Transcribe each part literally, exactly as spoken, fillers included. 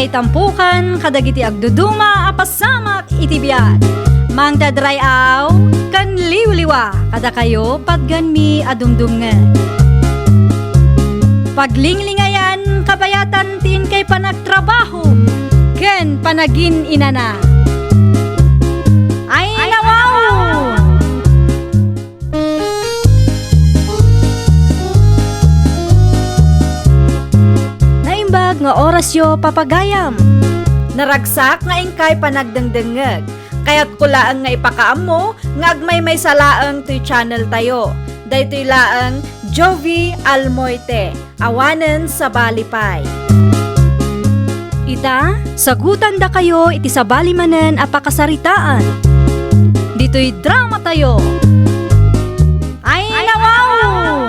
Itampukan kadagiti agduduma a pasamak iti biag. Mangted ray-aw ken liwliwa kadakayo patgenmi a dumdumngeg. Paglinglingayan kabayatan ti inkay panagtrabaho ken panagin-inana. Ay, nawaw! Naimbag nga orasyo, papagayam. Naragsak nga inkay panagdengdengngeg. Kayatko laeng nga ipakaammo nga agmaymaysa laeng toy channel tayo. Daytoy laeng Jovi Almoite. Awanen sabali pay. Ita, sagutandakayo iti sabali manen a pakasaritaan. Ditoy drama tayo. Ay, nawaw!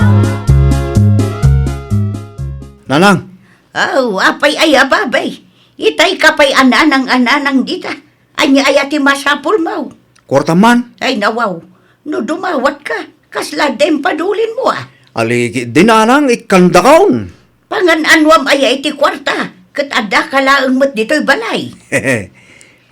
Nanang! Oh, apay aya, babay? Itay ka pay a nanang a nanang dita. Ania aya ti masapulmo? Kuarta man. Ay, nawaw. No dumawatka, kasla den padulinmo, a? Aliki di, nanang, ikkandakon. Pangan-anuam aya iti kuarta, ket addaka laeng met ditoy balay?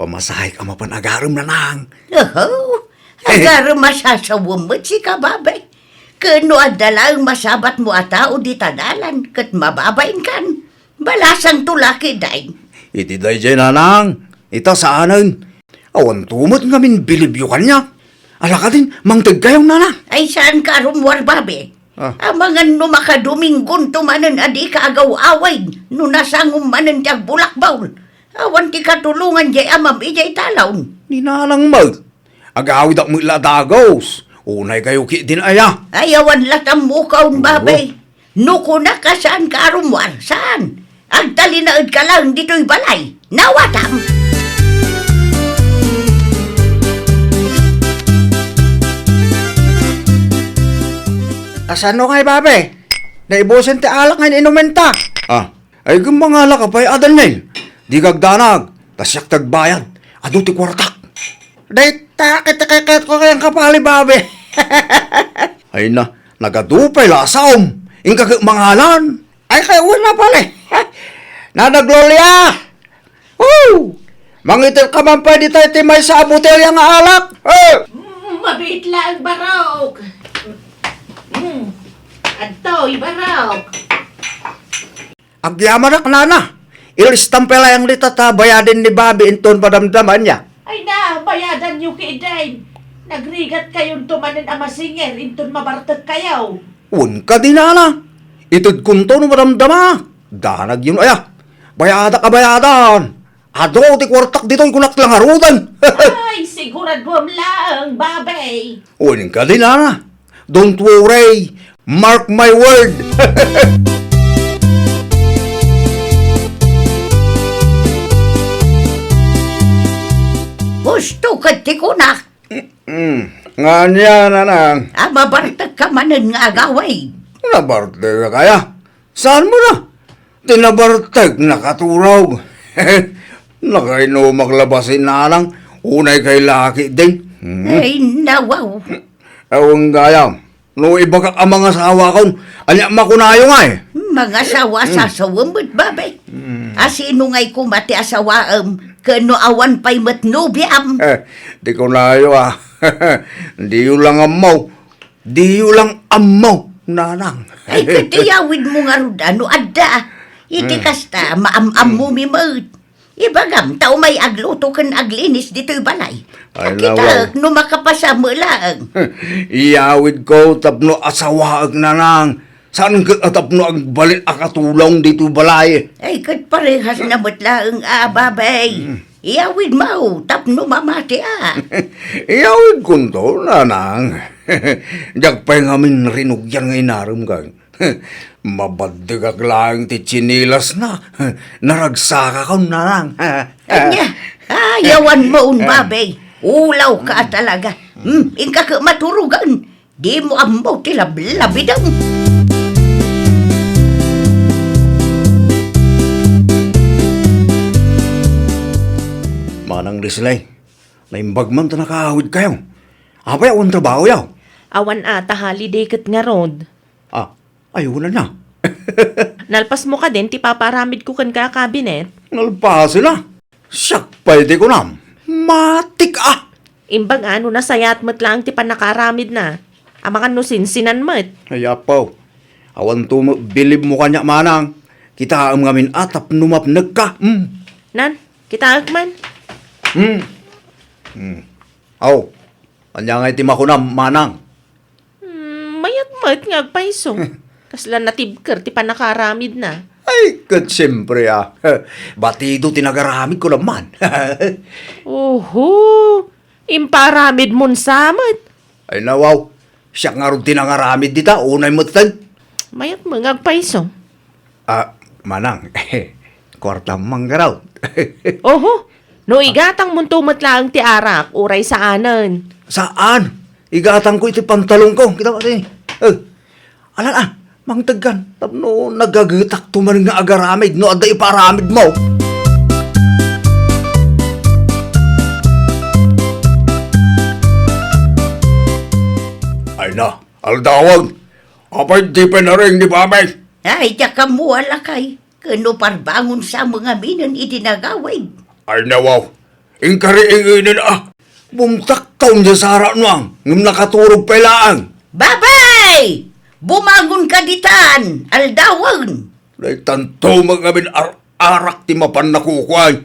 Pamasahek a mapan agarem, nanang. Oho, agarem a sasawem met sika, babay. Ken no adda laeng masabatmo a tao dita dalan, ket mababainkan. Balasangto la ketdin. Iti daydiay, nanang, ita saanen. Awanto met ngamin bilibyo kaniak. Ala kadin, mangted kayo, nanang. Ay, saanka a rummuar, babe. Ah. Amangan no makadominggonto manen a dika agaw-awid, no nasangom manen ti agbulakbawl. Awan ti katulongan diay amam idiay talon. Ni nanang met. Agawidak met la a dagus. Unay kayo ketdin aya. Ay, awan la tammukaon, Oo. Babay. No kunak a saanka a rummuar, saan? Agtalinaedka laeng ditoy balay. Nawatam! Kasano ngay, babe? Naibusen ti alak nga inumenta. Ah, ay, gummangalak a pay a, Daniel. Di kagdanag, ta siak ti agbayad. Adu ti kuartak. Dayta, kiti kayat ko kayang kapali, babe. Ay na, nagadu pay la a saom. Inka ket mangalan. Ay, kay una pala. Nanang Gloria! Woo! Mangiter ka man pay dita iti maysa a botelya nga alak. Eh! Mm, mabiit laeng barok. Mm. Adtoy, barok. Agyamanak, nana. Ilistam pay layang dita ta bayaden ni babi inton madamdama ania. Ay na, bayadanyo ketdin. Nagrigat kayonto manen a masinger inton mabartek kayo. Wen kadi, nana. Itedkonto no madamdama. Danagyon aya. Bayadak a bayadan. Adu ti kuartak ditoy, kunak la ngaruden. Ay, siguraduam laeng, babay. Wen kadi, nana. Don't worry. Mark my word. Husto ket ti kunak. Mm. Nga ania, nanang? A, mabartek ka manen nga agawid. Nabartek ka kaya? Saan mo na? Ti nabartek, nakaturog. Nakainumak la basi, nanang. Unay kay laki din. Hmm? Ay, nawaw. Awan gayam. No ibagak a mangasawakon, ania makunayo ngay? Mangasawa, hmm, sasawem met, babay. Hmm. A sino ngay koma ti asawaem, ken no awan pay met nobiam? Eh, di kunayo, ah. Diyo lang ammo. Diyo lang ammo, nanang. Ay, ket iyawidmo ngarud, a, no adda. Iti, hmm, kasta, maam-ammomi met. Ibagam, ta umay agluto ken aglinis ditoy balay. Ay, kitaek, lawaw, no makapasa met laeng. Iyawidko tapno asawaek, nanang. Saan ket a tapno agbalin a katulong ditoy balay? Ay, ket parehas na met laeng a, babay. Hmm. Iyawidmo tapno mamati a. Iyawidkonto, nanang. Diak pay ngamin rinugian nga inarem, kang. Mabaddegak laeng ti tsinelasna. Naragsakakon, nanang. Ania? Ay, awan mo, babay. Ulaw ka talaga. Hmm, inka ket maturogan. Dimo ammo ti lablabidem. Manang Risley, naimbag man ta nakaawid kayo. Apay, awan trabaho yaw? Awan a, ta holiday ket ngarud. Ah, Ayuna na. Nalpasmo kadin ti papaaramidko kenka a cabinet? Nalpasen a. Siak pay ti kunam. Matik a. Imbag a no nasayat met laeng ti pannakaaramidna. Amangan no sinsinan met. Ay, apo. Awan to met bilibmo kaniak, manang. Kitaem ngamin a tapno mapnekka. Hmm. Nan, kitaek man. Hmm. Hmm. Aw, ania ngay ti makunam, manang? Hmm, mayat met nga agpayso. Kasla natibker ti pannakaaramidna. Ay, ket siempre a. Batido ti nagaramid ko naman. Oho, impaaramidmon sa met. Ay, nawaw. Siak ngarud ti nangaramid dita, unay metten. Mayat met nga agpayso. Ah, manang, kuartam man ngarud. Oho, no igatangmonto met laeng ti arak, uray saanen. Saan? Igatangko iti pantalonko. Kita mo, eh. Eh, alan, ah, mangtegkan. Tapno nagagetakto man nga agaramid no adda ipaaramidmo. Ay na, aldawen. Apay di pinaring ni Babay? Ay, diak ammo a lakay. Ken no parbangon sa met ngaminen iti nagawid. Ay, nawaw. Inkari inginen a. Bumtaktaw ni Sara nuang, ngem nakaturog pay laeng. Babay! Bumangon ka ditan, aldawen! Daytanto met ngamin ar-, arak ti mapan nakukuan.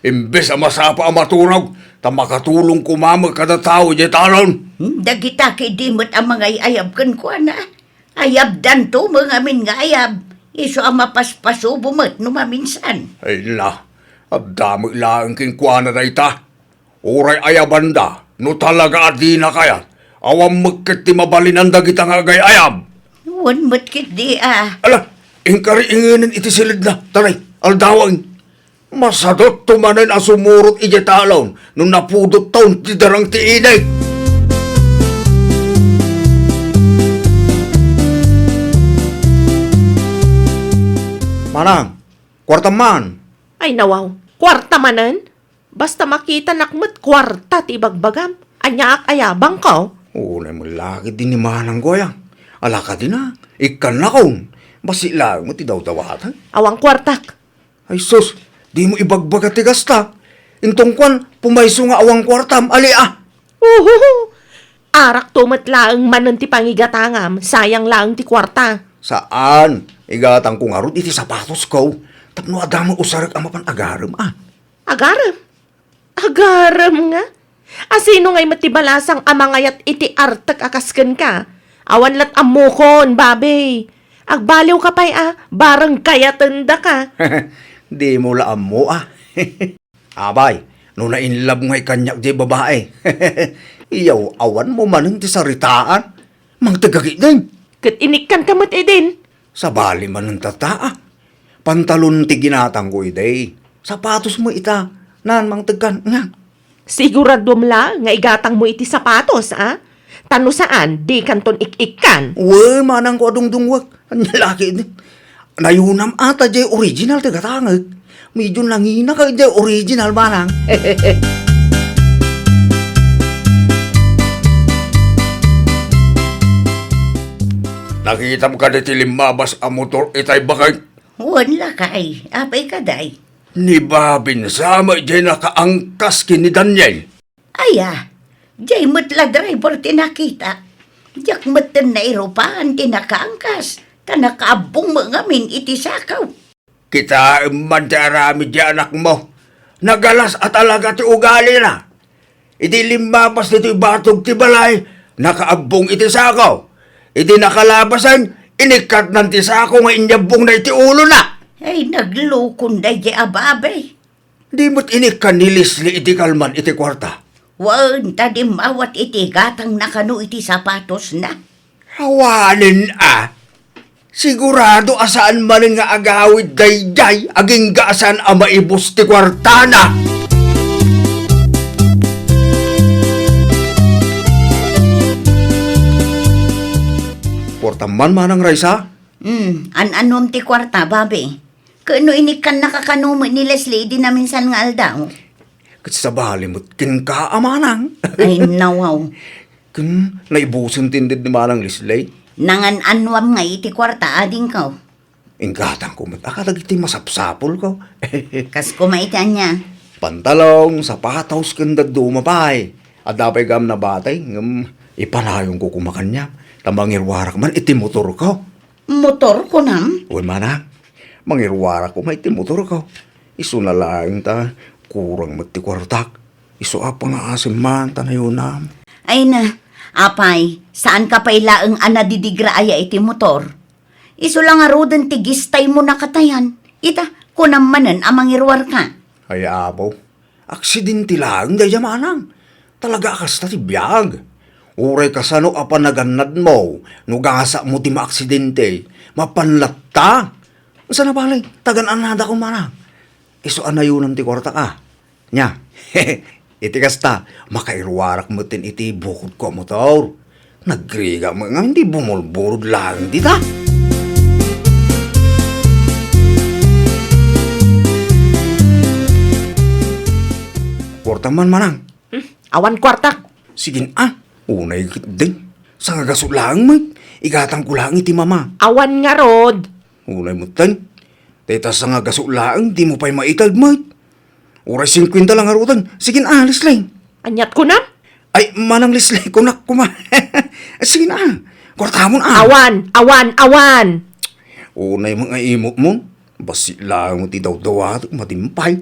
Imbes a masapa a maturog, ta makatulong koma met kada tao idiay talon. Hmm, dagita ket di met a mangay-ayab kenkuana. Ayabdanto met ngamin nga ayab, isu a mapaspasubo met no maminsan. Ay na, adda met laeng kenkuana dayta. Uray ayabanda, no talaga a dina kayat, awan met ket ti mabalinan dagita nga agay-ayab. Wen met ketdi a. Ala, inkari ingenen iti siledna, tanay, aldawen. Masadutto manen a sumurot idiay talon no napudotton ti darang ti init. Manang, kuartam man. Ay, nawaw. Kuarta manen? Basta makitanak met kuarta ti ibagbagam. Aniaak a yabangko? Unay met la ketdi ni manangko aya. Ala kadina, ikkannakon. Bassit laeng met ti dawdawatan. Awan kuartak. Ay sus, dimo ibagbaga ti gasta. Inton kuan, pumayso nga awan kuartam, ali a. Uhuhu! Arakto met laeng manen ti pangigatangam, sayang laeng ti kuarta. Saan, igatangko ngarud iti sapatosko, tapno adda met usarek a mapan agarem a. Agarem? Agarem nga? A sino ngay met ti balasang a mangayat iti artek a kas kenka? Awan lat ammokon, babe. Agbaliwka pay a, bareng kayatendaka. Dimo la ammo a. Abay, no na-inlove ngay kaniak diay babae. Iyaw-awanmo manen ti saritaan. Mangtegka ketdin. Ket inikkanka met idin. Sabali manen tatta a. Pantalon ti ginatangko idi. Sapatos met ita. Nan, mangtegkan, nga. Siguraduam la nga igatangmo iti sapatos, a? Ta no saan, dikanton ik-ikkan. Wen, manangko a dungdungwek. Ania la ketdi. Nayunam a ta diay original ti gatangek. Medyo nanginaka diay original, manang. Nakitam kadi ti limmabas a motor itay baket? Wen, lakay. Apay kadi? Ni babin sa met diay nakaangkas ken ni Daniel. Aya, diay met la driver ti nakita. Diak metten nairupan ti nakaangkas, ta nakaabbong met ngamin iti sako. Kitaem man ti aramid ti anakmo. Nagalas a talaga ti ugalina. Idi limmabas ditoy batog ti balay, nakaabbong iti sako. Idi nakalabasan, inikkatnan ti sako nga inyabbongna iti ulona. Ay, naglukon daydiay a babai. Di met inikkan ni Leslie iti kalman iti kuarta? Wen, ta dimmawat iti gatangna kano iti sapatosna. Awanen a. Sigurado a saan manen nga agawid daydiay agingga a saan a maibus ti kuartana. Kuarta man, Manang Raisa? Hmm, an-anuam ti kuarta, babi? Ket no inikkannaka kano met ni Leslie idi naminsan nga aldaw? Ket sabali met kenka a manang. Ay, nawaw. Ken naibusen ti inted ni Manang Leslie? Nangan-anuam ngay iti kuarta, adingko. Inggatangko met a kadagiti masapsapulko. Kas koma iti ania? Pantalon, sapatos, ken dadduma pay. Adda pay gam nabatay, ngem ipanayonko koma kaniam, ta mangiruarak man iti motorko. Motor, kunam? Wen, manang, mangiruarak koma iti motorko. Isuna laeng ta kurang met ti kuartak. Isu a pangaasim man ta nayonam. Ay na, apay, saanka pay laeng a nadidigra aya iti motor? Isu la ngaruden ti gistaymo nakatayan. Ita, kunam manen a mangiruarka. Ay, apo, aksidente laeng daydiay, manang. Talaga a kasta ti biag. Uray kasano a panagannadmo, no gasatmo ti maaksidente, mapan latta. Sana bale, tagan-annadakon, manang. Isu a nayonam ti kuartak a. Nia, iti kasta, makairuarak metten iti bukodko a motor. Nagrigat met ngamin ti bumulbulod laeng dita. Kuartam man, manang. Hmm, awan kuartak. Sige a, unay ketdin. Sangagaso laeng met, igatangko laeng iti mama. Awan ngarud. Unay metten. Dayta sangagaso laeng, dimo pay maited met. Uray singkuenta la ngaruden. Sige a, Leslie. Aniat kunam? Ay, manang Leslie, kunak koma. Sige a. Kuartamon a. Awan, awan, awan. Unay met nga imutmon. Bassit laeng ti dawdawatek, matimpay.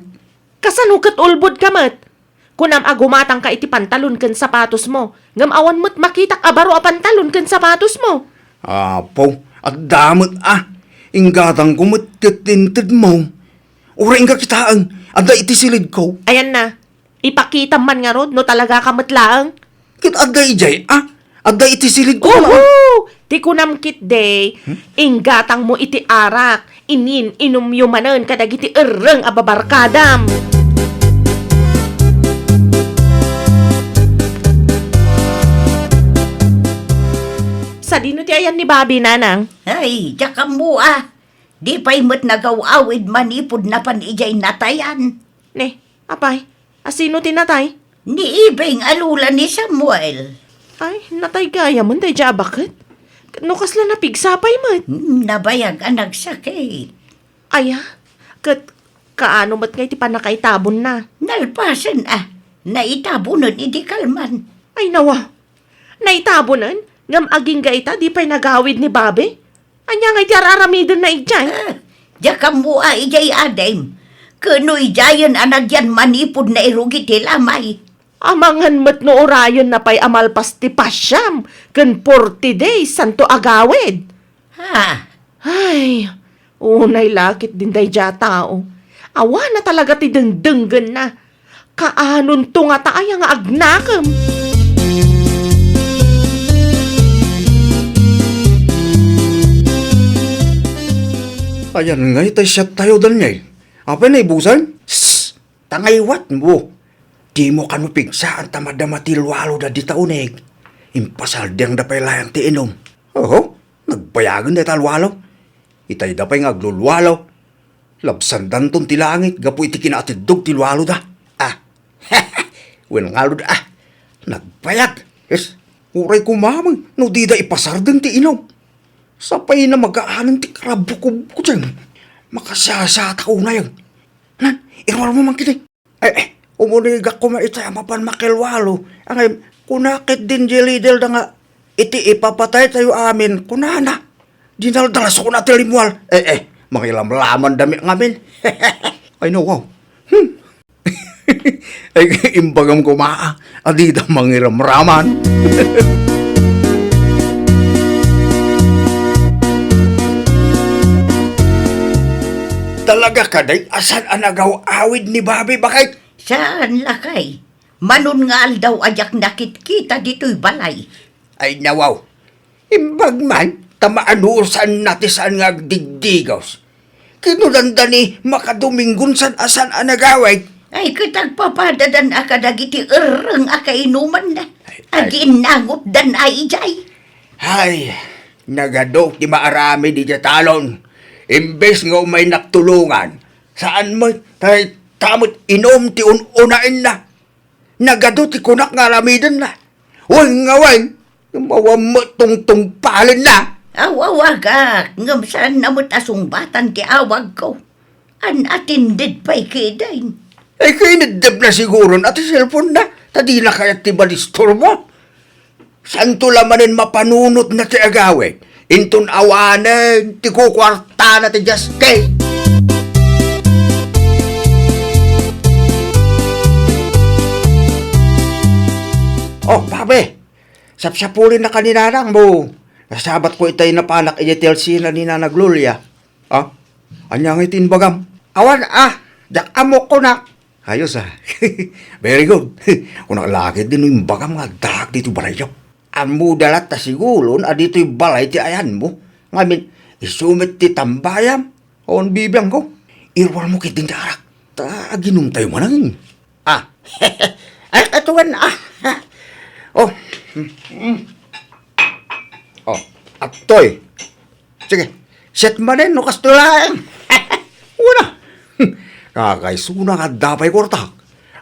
Kasano ket ulbodka met? Kunam a gumatangka iti pantalon ken sapatosmo, ngem awan met makitak a baro a pantalon ken sapatosmo. Apo, adda met a. Inggatangko met ket intedmo. Uray inka kitaen, adda iti silidko. Ayanna, ipakitam man ngarud no talagaka met laeng. Ket adda idiay a. Adda iti silidko. Oho! Ti kunam ketdi, hmm? Inggatangmo iti arak, inin-inumyo manen kadagiti erreng a babarkadam. Sadino ti ayan ni Bobby, nanang? Ay, diak ammo a. Di pay met nagaw-awid manipud napan idiay natayan. Ne, apay, a sino ti natay? Ni Ibing a lola ni Samuel. Ay, natay gayamen daydiay a baket? No kasla napigsa pay met? Hmm, nabayag a nagsakit. Aya, ket kaano met nga iti pannakaitabonna? Nalpasen a, naitabonen idi kalman. Ay, nawa, naitabonen? Ngem agingga ita, di pay nagawid ni Bobby? Ania ngay ti ar-aramidenna idiay? Ah, diak ammo a idiay adim. Ket no idiayen a nagyan manipud nairugi ti lamay. Amangan met no urayenna pay a malpas ti pasiam ken forty days santo agawid. Ha? Ay, unay la ketdin daydiay a tao. Awan a talaga ti dengdenggenna. Kaanonto ngata aya nga agnakem? Ayan ngay tay siattayo, Daniel. Apay naibusan? Sss! Tangayuatmo. Dimo kano pigsaan ta madama ti lualo da dita uneg. Impasaldiangda pay laeng ti inum. Oho, nagbayagen dayta lualo. Itayda pay nga aglulualo. Labsandanton ti langit gapu iti kinaatiddog ti lualoda. Ah. Wen ngarud a. Nagbayag. Yes. Uray kumamen no dida ipasardeng ti inum. Sapay na magaanen ti karabukobko diyan. Makasiasata unayen. Nan, iruarmo man kiti. Eh, eh, umunegak koma itay a mapan makilualo. Angem, kuna ketdin di liderda nga, "Iti ipapataytayo amin," kunana. Dinaldalasona ti limual. Eh, eh, mangilamlamandami ngamin. Ay, no, wow. Hmm. Ay, imbagam koma, a dida mangiramraman. Talaga kadi a saan a nagaw-awid ni Bobby, bakit? Saan, lakay. Manon nga aldaw a diak nakitkita ditoy balay. Ay, nawaw. Imbag man, ta maanusanna ti saan nga agdigdigos. Kinunanda ni makadominggon saan a saan a nagawid. Ay, ket agpapadadan a kadagiti erreng a kainumanna. Ay, ay. Agiinnangotdan a idiay. Ay, nagadu ti maaramid idiay talon. Imbes nga umaynak tulongan, saan met, tay, ta met inum ti un-unaenna. Nagadu ti kunak nga aramidenna. Wen nga wen, mawa met tungtungpalenna. Awawagak, ngem saanna met a sungbatan ti awagko. An-attended pay kadi. Ay, kineddebna siguron a ti cellphone-na, ta dina kayat ti madisturbo. Saanto la manen mapanunotna ti agawid, inton awanen ti kukuartana ti Justin. Oh, babe, sapsapulinka ni nanangmo. Nasabatko itay napanak idiay T L C-na ni Nana Gloria. Ah? Ania ngay ti imbagam? Awan, ah, diak ammok kunak. Ayos, ah. Very good. Kunak la ketdi no imbagam nga addaak ditoy balayyo. Ammoda latta siguron a ditoy balay ti ayanmo. Ngamin, isu met ti tambayam. Awan bibiangko. Iruarmo ketdi ti arak. Ta aginumtayo manen. Ah. Ay, katuan, ah. Oh. Mm. Oh, adtoy. Sige, set manen no kastoy laeng. Una. Kakaisuna nga adda pay kuartak.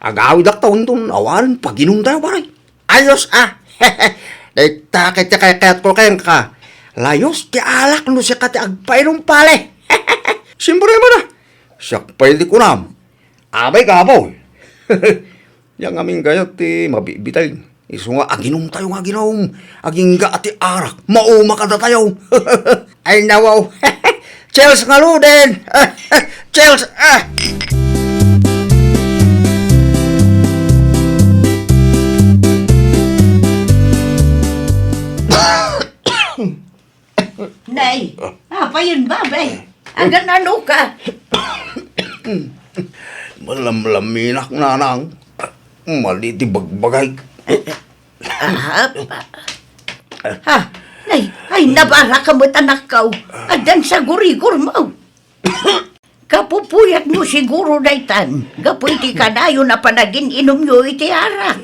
Agawidak ta unton awan paginumtayo, pare. Ayos, ah. Dayta ket ti kayatko kenka. Layos ti alak no sika ti agpainom, pare. Siempre man, ah. Siak pay ti kunam. Abay, kapoy. Diak ngamin kayat ti mabitbitaen. Isu nga aginumtayo nga aginum. Agingga ti arak. Mauma kadatayo. Ay, nawaw. Cheers ngaruden. Cheers, ah. Nay, apay, babe? Agananoka? Malamlaminak, nanang. Mali ti bagbagay. Ah, ha? Nay, ay, nabaraka met, anakko. Addan sagurigurmo. Kapupuyatmo siguro daytan, gapu iti kanayon a panagin-inumyo iti arak.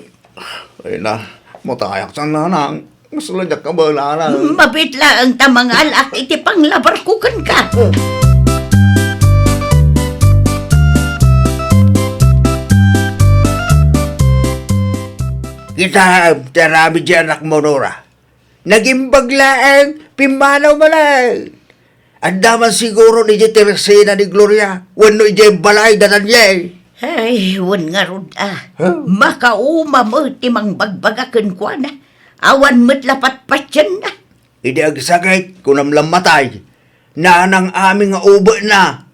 Ay na, matayak sa nanang. Mas lagak ka ba, nanang? Mabit laeng ta mangalak iti panglabarko kenka. Kitaem ti aramid ti anakmo, Nora. Nagimbag laeng, pimmanaw manen. Adda man siguro idiay Teresina ni Gloria, wenno idiay balay da Daniel. Ay, wen ngarud, ah. Huh? Makauma met ti mangbagbaga kenkuana. Awan met la patpatienna. Idi agsakit, kunam la matay. Nanang amin nga ubetna.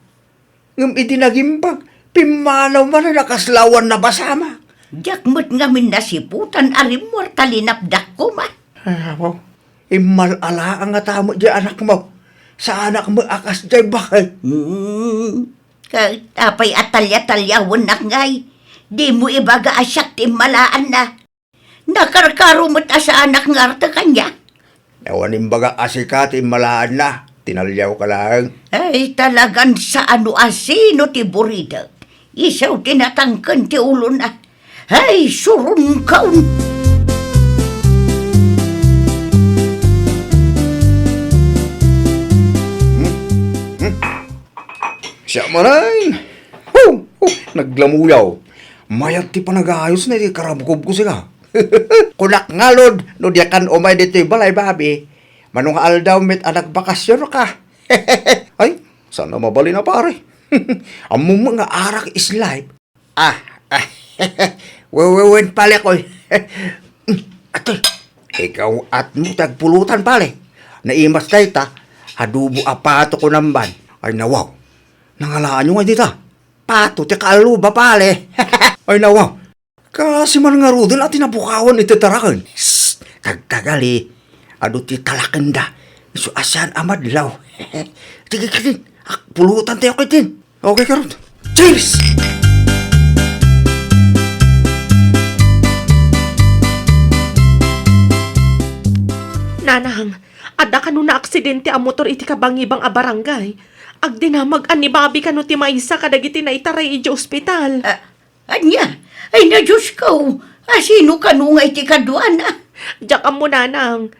Ngem idi nagimbag, pimmanaw manen a kasla awan napasamak. Diak met ngamin nasiputan a rimmuar ta linapdak koma. Ay, apo, immal-ala ngata met diay anakmo. Saanak met a kasdiay baket. Hmm. Ket apay a talya-talyawennak ngay? Dimo ibaga a siak ti immalaanna. Nakarkaro met a saanak nga artek kaniak. Awan imbagak a sika ti immalaanna, tinaliawka laeng. Ay, talagan saan no a sino ti buridek. Isu ti natangken ti ulona. Ay, surungkaon! Hmm? Hmm? Siak manen! Hu! Hu! Naglamuyaw. Mayat ti panagayos na iti karabkobko sika. Kunak ngarud, no diakan umay ditoy balay, babi. Mano nga aldaw met a nagbakasionka. Ay, saan a mabalin a pare. Ammom nga arak is life. Ah, ah. Wewewen pale koy. Atoy, ikaw atmo ti agpulutan pale. Naimas dayta, adobo a pato ko namban. Ay, nawaw. Nangalaanyo nga dita? Pato ti kaaluba pale. Ay, nawaw. Kasi man ngaruden a ti napukawan iti taraken. Sst, kagkagali. Adu ti talakenda. Isu a saan a madlaw. Sige, sige. Agpulutan tayo ket din. Okay, karot. Cheers! Nanang, adda kano naaksidente a motor iti kabangibang a barangay. Agdinamag a ni Bobby kano ti maysa kadagiti naitaray iti ospital. Ah, ania? Ay, na Diosko! A sino kano nga iti kaduana? Diak ammo, Nanang.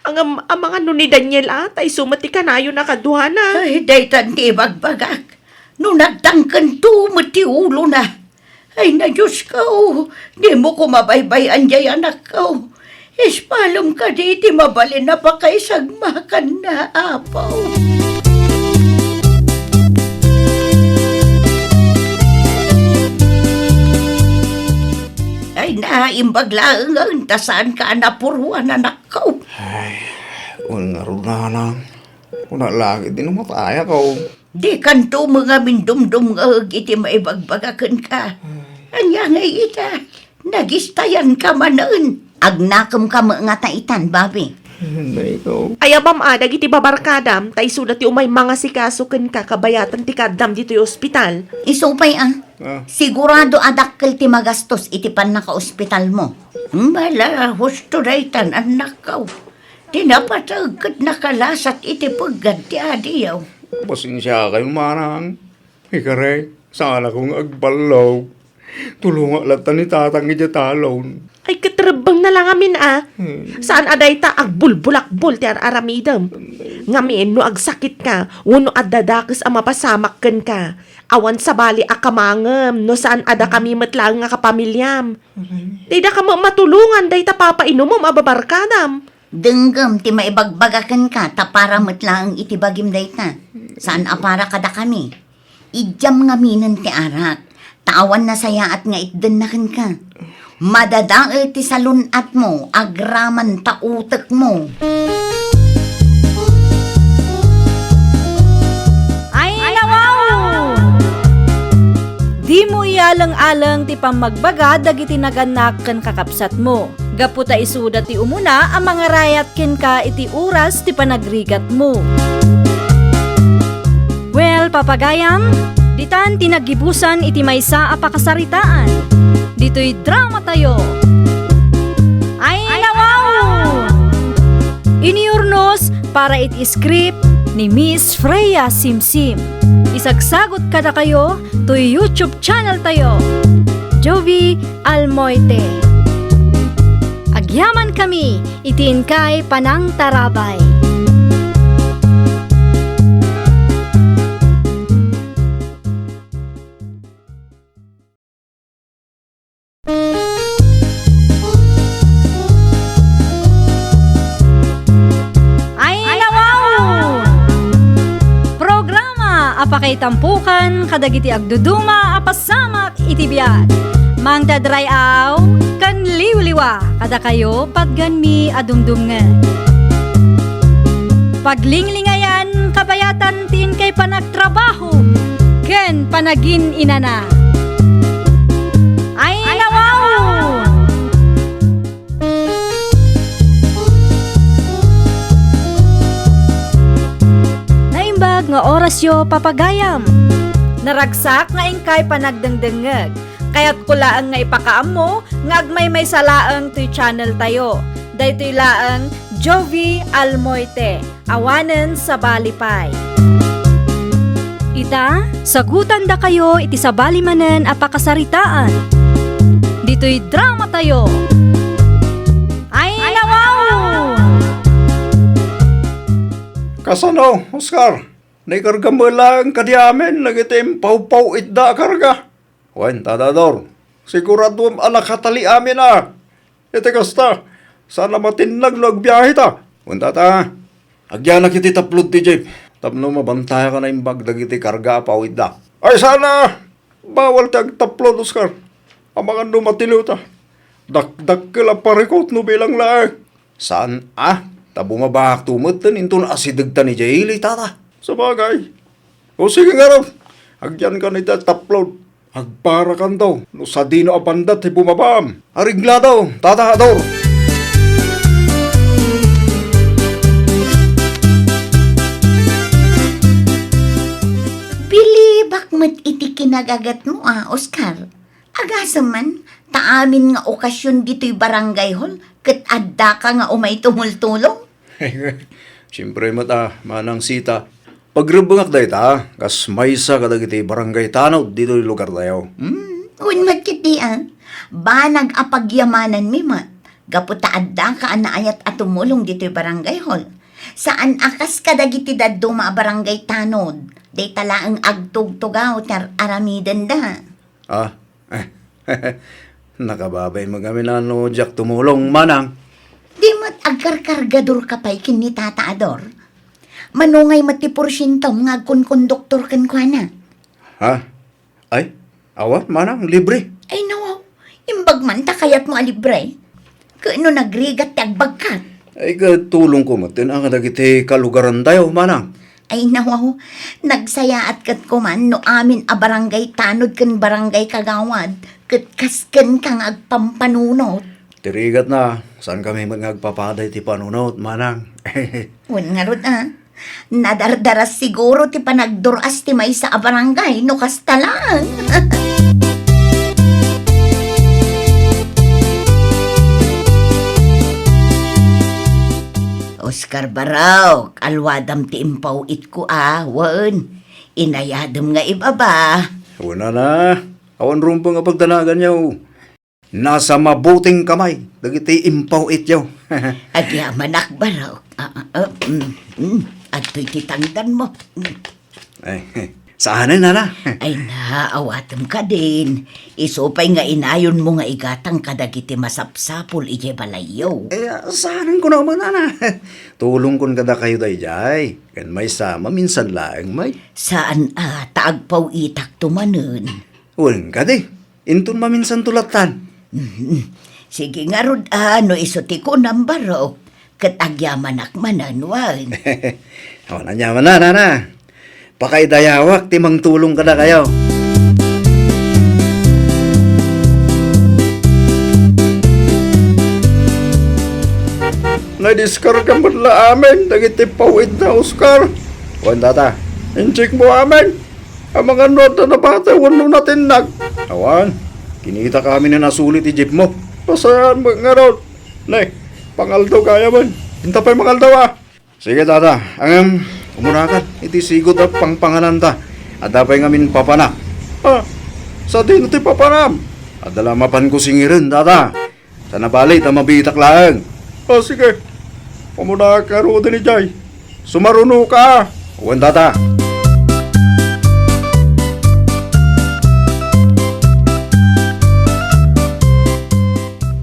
Ngem amangan no ni Daniel a, ta isu met ti kanayon a kaduana. Ay, daytan ti ibagbagak. No nagtangkento met ti ulona. Ay, na Diosko, dimo ko mabaybay-an diay anakko. Ispalom kadi ti mabalin a pakaisagmakanna, Apo. Ay, naimbag laengen ta saanka a napuruan, anakko. Ay, wen ngarud, nanang. Kuna la ketdi no matayakon. Dikanto met ngamin dumdumngeg iti maibagbaga kenka. Ania ngay ita? Nagistayanka manen. Agnakemka met ngata itan, Bobby. Nay ko. Ayabam a dagiti babarkadam, ta isuda ti umay mangasikaso kenka kabayatan ti kaaddam ditoy ospital. Isu pay a. Ah. Sigurado a dakkel ti magastos iti pannakaospitalmo. Bala, husto daytan, annakko. Ti napateg ket nakalasat iti peggad ti adiyo. Pasensiakayo, manang. Ikari, saanakon nga agballog. Tulongak latta ni tatang idiay talon. Ay, ket rebbengna la ngamin a. Hmm. Saan a dayta agbulbulakbol ti ar-aramidem. Ngamin no agsakitka, wenno adda dakes a mapasamak kenka, awan sabali a kamangem no saan a dakami met laeng nga kapamiliam. Aray. Dayta kami matulongan dayta papainumem a babarkadam. Denggem ti maibagbaga kenka ta para met laeng iti bagim dayta. Saan a para kadakami. Idiam ngaminen ti arak, ta awan nasayaat nga itdenna kenka. Madadael ti salun-atmo agraman ta utekmo. Ay, nawaw! Dimo iyaleng-aleng ti pammagbaga dagiti nagannak ken kakabsatmo. Gapu ta isuda ti umuna a mangarayat kenka iti oras ti panagrigatmo. Well, papagayam, ditan ti naggibusan iti maysa a pakasaritaan. Ditoy drama tayo. Ay, nawaw! Iniurnos para iti script ni Miss Freya Simsim. Isagsagot kadakayo toy YouTube channel tayo, Jovi Almoite. Agyaman kami iti inkay panangtarabay. Ay, nawaw! Programa a pakaitampukan kadagiti agduduma a pasamak iti biag. Mangted ray-aw ken liwliwa kadakayo patgenmi a dumdumngeg. Paglinglingayam kabayatan ti inkay panagtrabaho ken panagin-inana. Ay, nawaw! Naimbag nga orasyo, papagayam. Naragsak nga inkay panagdengdengngeg. Kayatko laeng nga ipakaammo nga agmaymaysa laeng toy channel tayo. Daytoy laeng Jovi Almoite. Awanen sabali pay. Ita, sagutandakayo iti sabali manen a pakasaritaan. Ditoy drama tayo. Ay, nawaw! Kasano, Oscar? Naikargam met laeng kadi amin dagiti impawpaw-itda a karga? Wen, Tata Dor, siguraduem a nakatali amin a. Iti kasta, saan a matinnag no agbiaheta. Wen, Tata, agyanak iti taplod ti jeep tapno mabantayak a naimbag dagiti karga a pawitda. Ay, saan a! Bawal ti agtaplod, Oscar. Amangan no matiliwta. Dakdakkel a parikut no bilang laeng. Saan a, ta bumabaakto metten inton asidegta ni Jaili, Tata. Sabagay. O sige ngarud, agyankan iti taplod. Agparakanto no sadino a banda ti bumabaam. Areglado, Tata Ador. Bilibak met iti kinagagatmo a, Oscar. Agasem man, ta amin nga okasion ditoy barangay hall, ket addaka nga umay tumultulong? Siempre met a, Manang Sita. Pagrebbengak dayta, kas maysa kadagiti barangay tanod ditoy lugartayo. Hmm, wen met ketdi a. Banag a pagyamananmi met, gapu ta addaka a naayat a tumulong ditoy barangay hall. Saan a kas kadagiti dadduma a barangay tanod, dayta laeng agtugtugaw ti ar-aramidenda. Ah, eh, nakababay met ngamin a no diak tumulong, Manang. Di met agkarkargador ka pay ken ni Tata Ador? Mano ngay met ti porsientom nga agkunkonduktor kenkuana? Ha? Ay, awan, manang, libre. Ay, nawaw. Imbag man ta kayatmo a libre. Ket no nagrigat ti agbagkat? Ay, ket tulongko met ken kadagiti kalugarantayo, manang. Ay, nawaw. Nagsayaat ket kuman no amin a barangay tanod ken barangay kagawad, ket kas kenka nga agpampanunot. Ti rigatna, saankami met nga agpapaday ti panunot, manang. Wen ngarud, a. Nadardaras siguro ti panagdur-as ti maysa a barangay no kasta laeng. Oscar Barok, alwadam ti impaw-itko a, wen. Inayadem nga ibaba. Wen, nana, awan rumbeng a pagdanaganyo. Nasa mabuting kamay dagiti impaw-ityo. Agyamanak, Barok. Ah, ah, ah, mm, mm. Adtoy ti tangdanmo. Mm. Ay, saanen, nana? Ay, naawatem kadin. Isu pay nga inayonmo nga igatang kadagiti masapsapul idiay balayyo. Ay, ah, saanen ko naman, nana. Tulongkon kadakayo daydiay. Ken maysa, maminsan laeng, may. Saan a, ta agpaw-itakto manen. Wen kadi. Inton maminsanto lattan. Mhm. Sige ngarud a, no isu ti kunam, Barok, ket agyamanak manen, wen. Awan aniamanna, nana. Pakaidayawak ti mangtulong kadakayo. Nadiskarga met la amin dagiti paw-itna, Oscar. Wen, tata. Incheckmo amin. Amangan no adda nabati wenno natinnag. Awan. Kinitak amin a nasuli ti jeepmo. Pasayaat met ngarud. Ne, pangaldaw gayamen. Inta pay mangaldaw a. Sige, tata. Ngem, umunakan iti sigut a pangpangananta. Adda pay ngamin papanak. A, sadino ti papanam? Adda la mapanko singiren, tata. Saan a bali ta mabiitak laeng. A, sige. Umunaak ngaruden idiay. Sumarunoka. Wen, tata.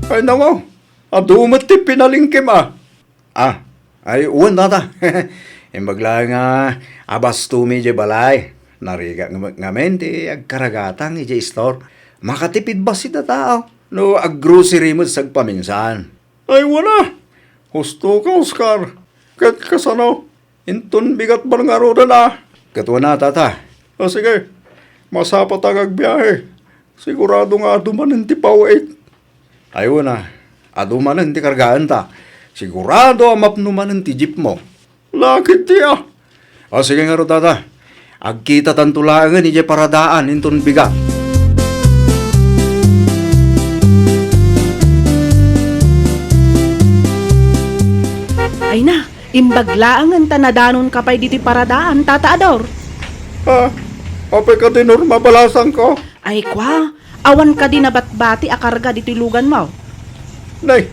Ay, nawaw. Adu met ti pinalingkem a. A, ay, wen, tata. Imbag laeng nga abastomi idiay balay. Narigat ngam-, ngamin ti agkaragatang idiay store. Makatipid bassit a tao no aggrocery met sagpaminsan. Ay, wen a. Husto ka, Oscar. Ket kasano? Inton bigat man ngaruden a. Ket wen a, tata. A, sige. Masapata nga agbiahe. Sigurado nga adu manen ti paw-it. Ay, wen a, adu manen ti kargaanta. Sigurado a mapno manen ti jeepmo. Lakit ti a. O, sige ngarud, tata. Agkitatanto laengen idiay paradaan inton bigat. Ay na, imbag laengen ta nadanonka pay ditoy paradaan, Tata Ador. A, apay kadi, Norma, balasangko? Ay, kua, awan kadi nabatbati a karga ditoy luganmo? Nay,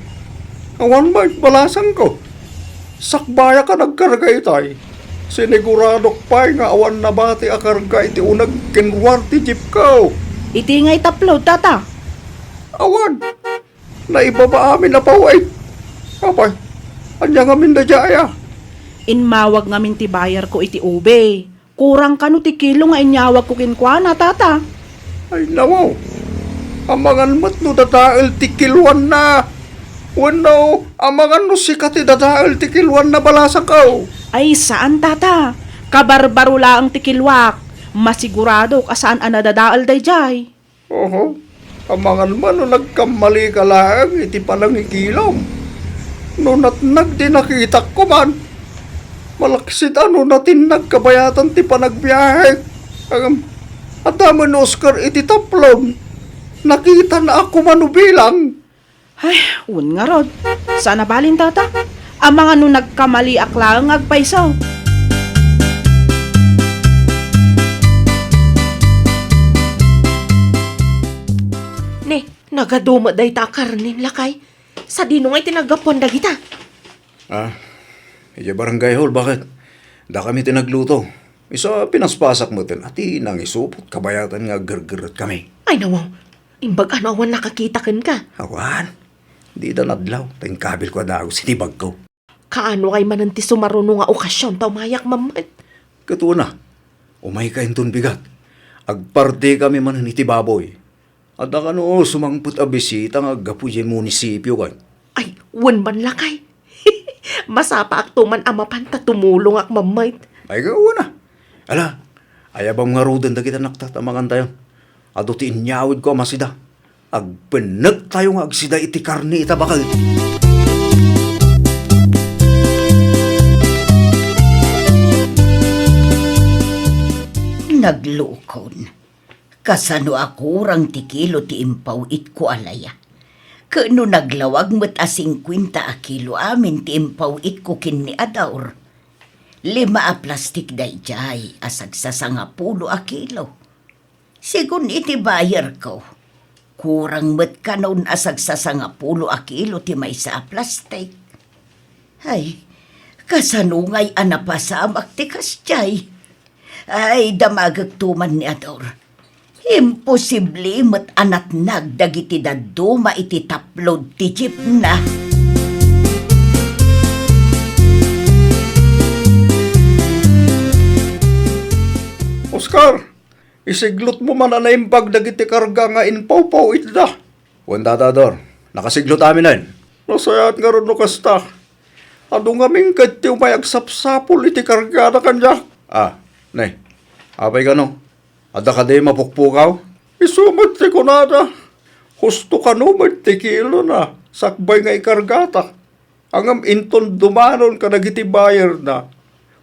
awan met balasangko. Sakbayak a nagkarga itay. Siniguradok pay nga awan nabati a karga iti uneg ken ruar ti jeepko. Iti ngay taplo, tata? Awan. Naibaba amin a paw-it. Apay, ania ngamin daydiay a? Immawag ngamin ti bayarko iti ube. Kurang kano ti kilo nga inyawagko kenkuana, tata? Ay, nawaw. Amangan met no dadael ti kiloanna. Wenno, amangan no sika ti dadael ti kiloanna, balasangko. Ay, saan, tata. Kabarbaro laeng ti kiloak. Masiguradok a saan a nadadael daydiay. Oho, amangan man no nagkammalika laeng iti panangikilom. No natnag ti nakitak koman, malaksid a no natinnag kabayatan ti panagbiahek. Ngem, adda met ni Oscar iti taplon. Nakitana a kumano bilang. Ay, wen ngarud. Saan a balin, tata? Amangan no nagkamaliak laeng nga agpayso. Ne, nagadu met dayta a karnen, lakay. Sadino ngay ti naggapuan dagita? Ah, idiay barangay hall, baket? Dakami ti nagluto. Isu a pinaspasak metten a ti nangisupot kabayatan nga aggergerretkami. Ay, nawaw. Imbag a no awan nakakita kenka. Awan. Dida nadlaw, ta inkabilko a dagus iti bagko. Kaano ngay manen ti sumaruno nga okasion ta umayak met? Ket una, umayka inton bigat. Agpartikami manen iti baboy. Adda kano sumangpet a bisita nga aggapu idiay munisipio, ken? Ay, wen man, lakay. Masapaakto man a mapan ta tumulongak met. Ay, wen a. Ala, ayabam ngaruden dagiti anakta ta mangantayo. Adu ti inyawidko a masida. Agpennektayo nga agsida iti karne ita baket. Naglukon. Kasano a kurang ti kilo ti impaw-itko a laya? Ket no naglawag met a singkuenta a kilo amin ti impaw-itko ken ni Adaur, lima a plastik daydiay a sagsasangapulo a kilo. Segun iti bayarko, kurang met kanon a sagsasangapulo a kilo ti maysa a plastik. Ay, kasano ngay a napasamak ti kasdiay? Ay, damagekto man ni Adaur. Imposible met a natnag dagiti dadduma iti taplod ti jeepna. Oscar, isiglotmo man a naimbag dagiti karga nga impawpaw-itda. Wen, Tata Ador, nakasiglot aminen. Nasayaat ngarud no kasta. Adu ngamin ket ti umay agsapsapul iti kargada kaniak. Ah, ne, apay kano? Adda kadi mapukpukaw? Isu met ti kunada. Husto kano met ti kilona, sakbay nga ikargata. Ngem inton dumanon kadagiti buyerna,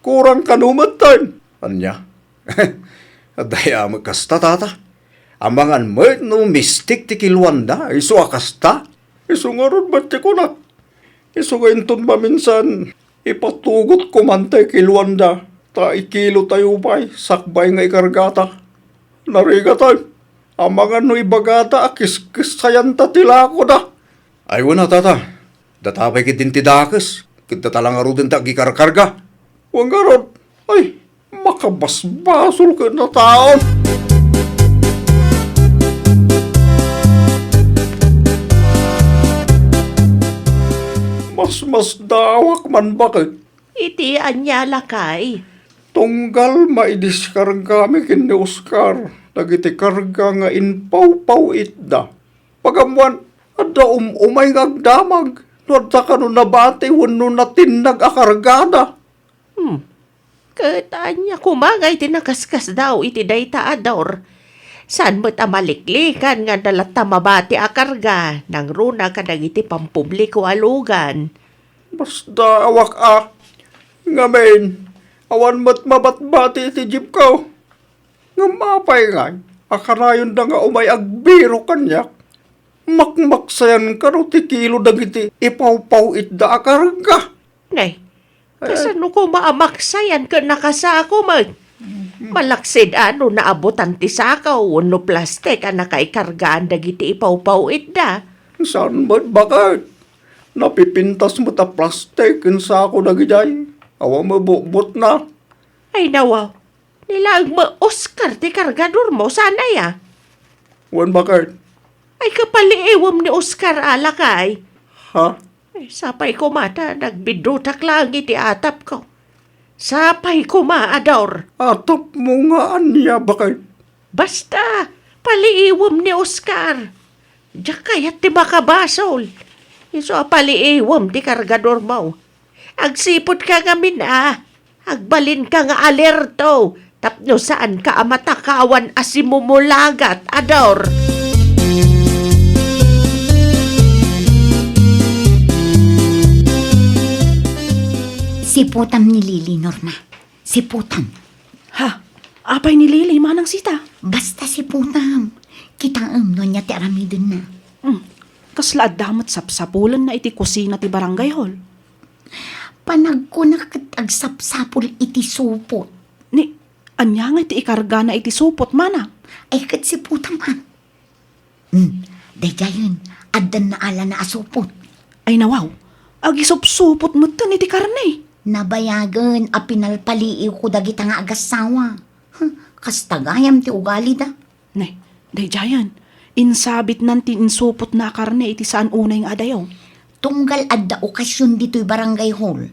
kurang kano metten. Ania? Adda met kasta, Tata. Amangan met no mistik ti kiloanda, isu a kasta. Isu ngarud met ti kunak. Isu nga inton maminsan, ipatugotko man tay kiloanda, ta ikilotayo pay, sakbay nga ikargata. Narigatayo, amangan no ibagata a kiskessayanta ti lakoda. Ay, wen a, Tata. Data pay ketdin ti dakes, ket data la ngaruden ti agikarkarga. Wen ngarud, ay, makabasbasol ket nataon. Masmasdaawak man baket. Iti ania, lakay? Tunggal maidiskargami ken ni Oscar dagiti karga nga impawpaw-itda. Pagammoan, adda um-umay nga agdamag no adda kano nabati wenno natinnag a kargada. Hmm. Ket ania koma nga iti nakaskasdaaw iti dayta a Dor? Saan met a maliklikan nga adda latta mabati a karga nangruna kadagiti pampubliko a lugan? Masdaawak a. Ngamin, awan met mabatbati iti jeepko. Ngem apay ngay a kanayonda nga umay agbirok kaniak? Makmaksayan kano ti kilo dagiti ipawpaw-itda a karga. Nay, eh, kasano koma a maksayan ken nakasako met? Malaksid a no naabutan ti sako wenno plastik a nakaikargaan dagiti ipawpaw-itda. Saan met baket? Napipintas met a plastik ken sako dagidiay. Awan met butbotna. Ay, nawaw. Ni laeng met Oscar ti kargadormo, saan aya? Wen, baket. Ay, kapaliiwem ni Oscar a, lakay. Ha? Ay, sapay koma ta nagbiddutak laeng iti atapko. Sapay koma a, Dor. Atapmo nga ania, baket? Basta, paliiwem ni Oscar. Diak kayat ti makabasol. Isu a paliiwem ti kargadormo. Agsiputka ngamin a. Agbalinka nga alerto tapno saanka a matakawan a simumulagat a, Dor. Siputam ni Lily, Norma. Siputam. Ha? Apay ni Lily, Manang Sita? Basta siputam. Kitaem no ania ti aramidenna. Hmm. Kasla adda met sapsapulenna iti kusina ti barangay hall. Panagkuna ket agsapsapul iti supot. Ni, ania nga iti ikargana iti supot, Manang? Ay, ket siputam a. Hmm, daydiayen, addan naalana a supot. Ay, nawaw, agisupsupot metten iti karne. Nabayagen a pinalpaliiwko dagita nga agassawa. Huh, kasta gayam ti ugalida. Ne, daydiayen, insabitnan ti insupotna a karne iti saan unay nga adayo. Tunggal adda okasion ditoy barangay hall,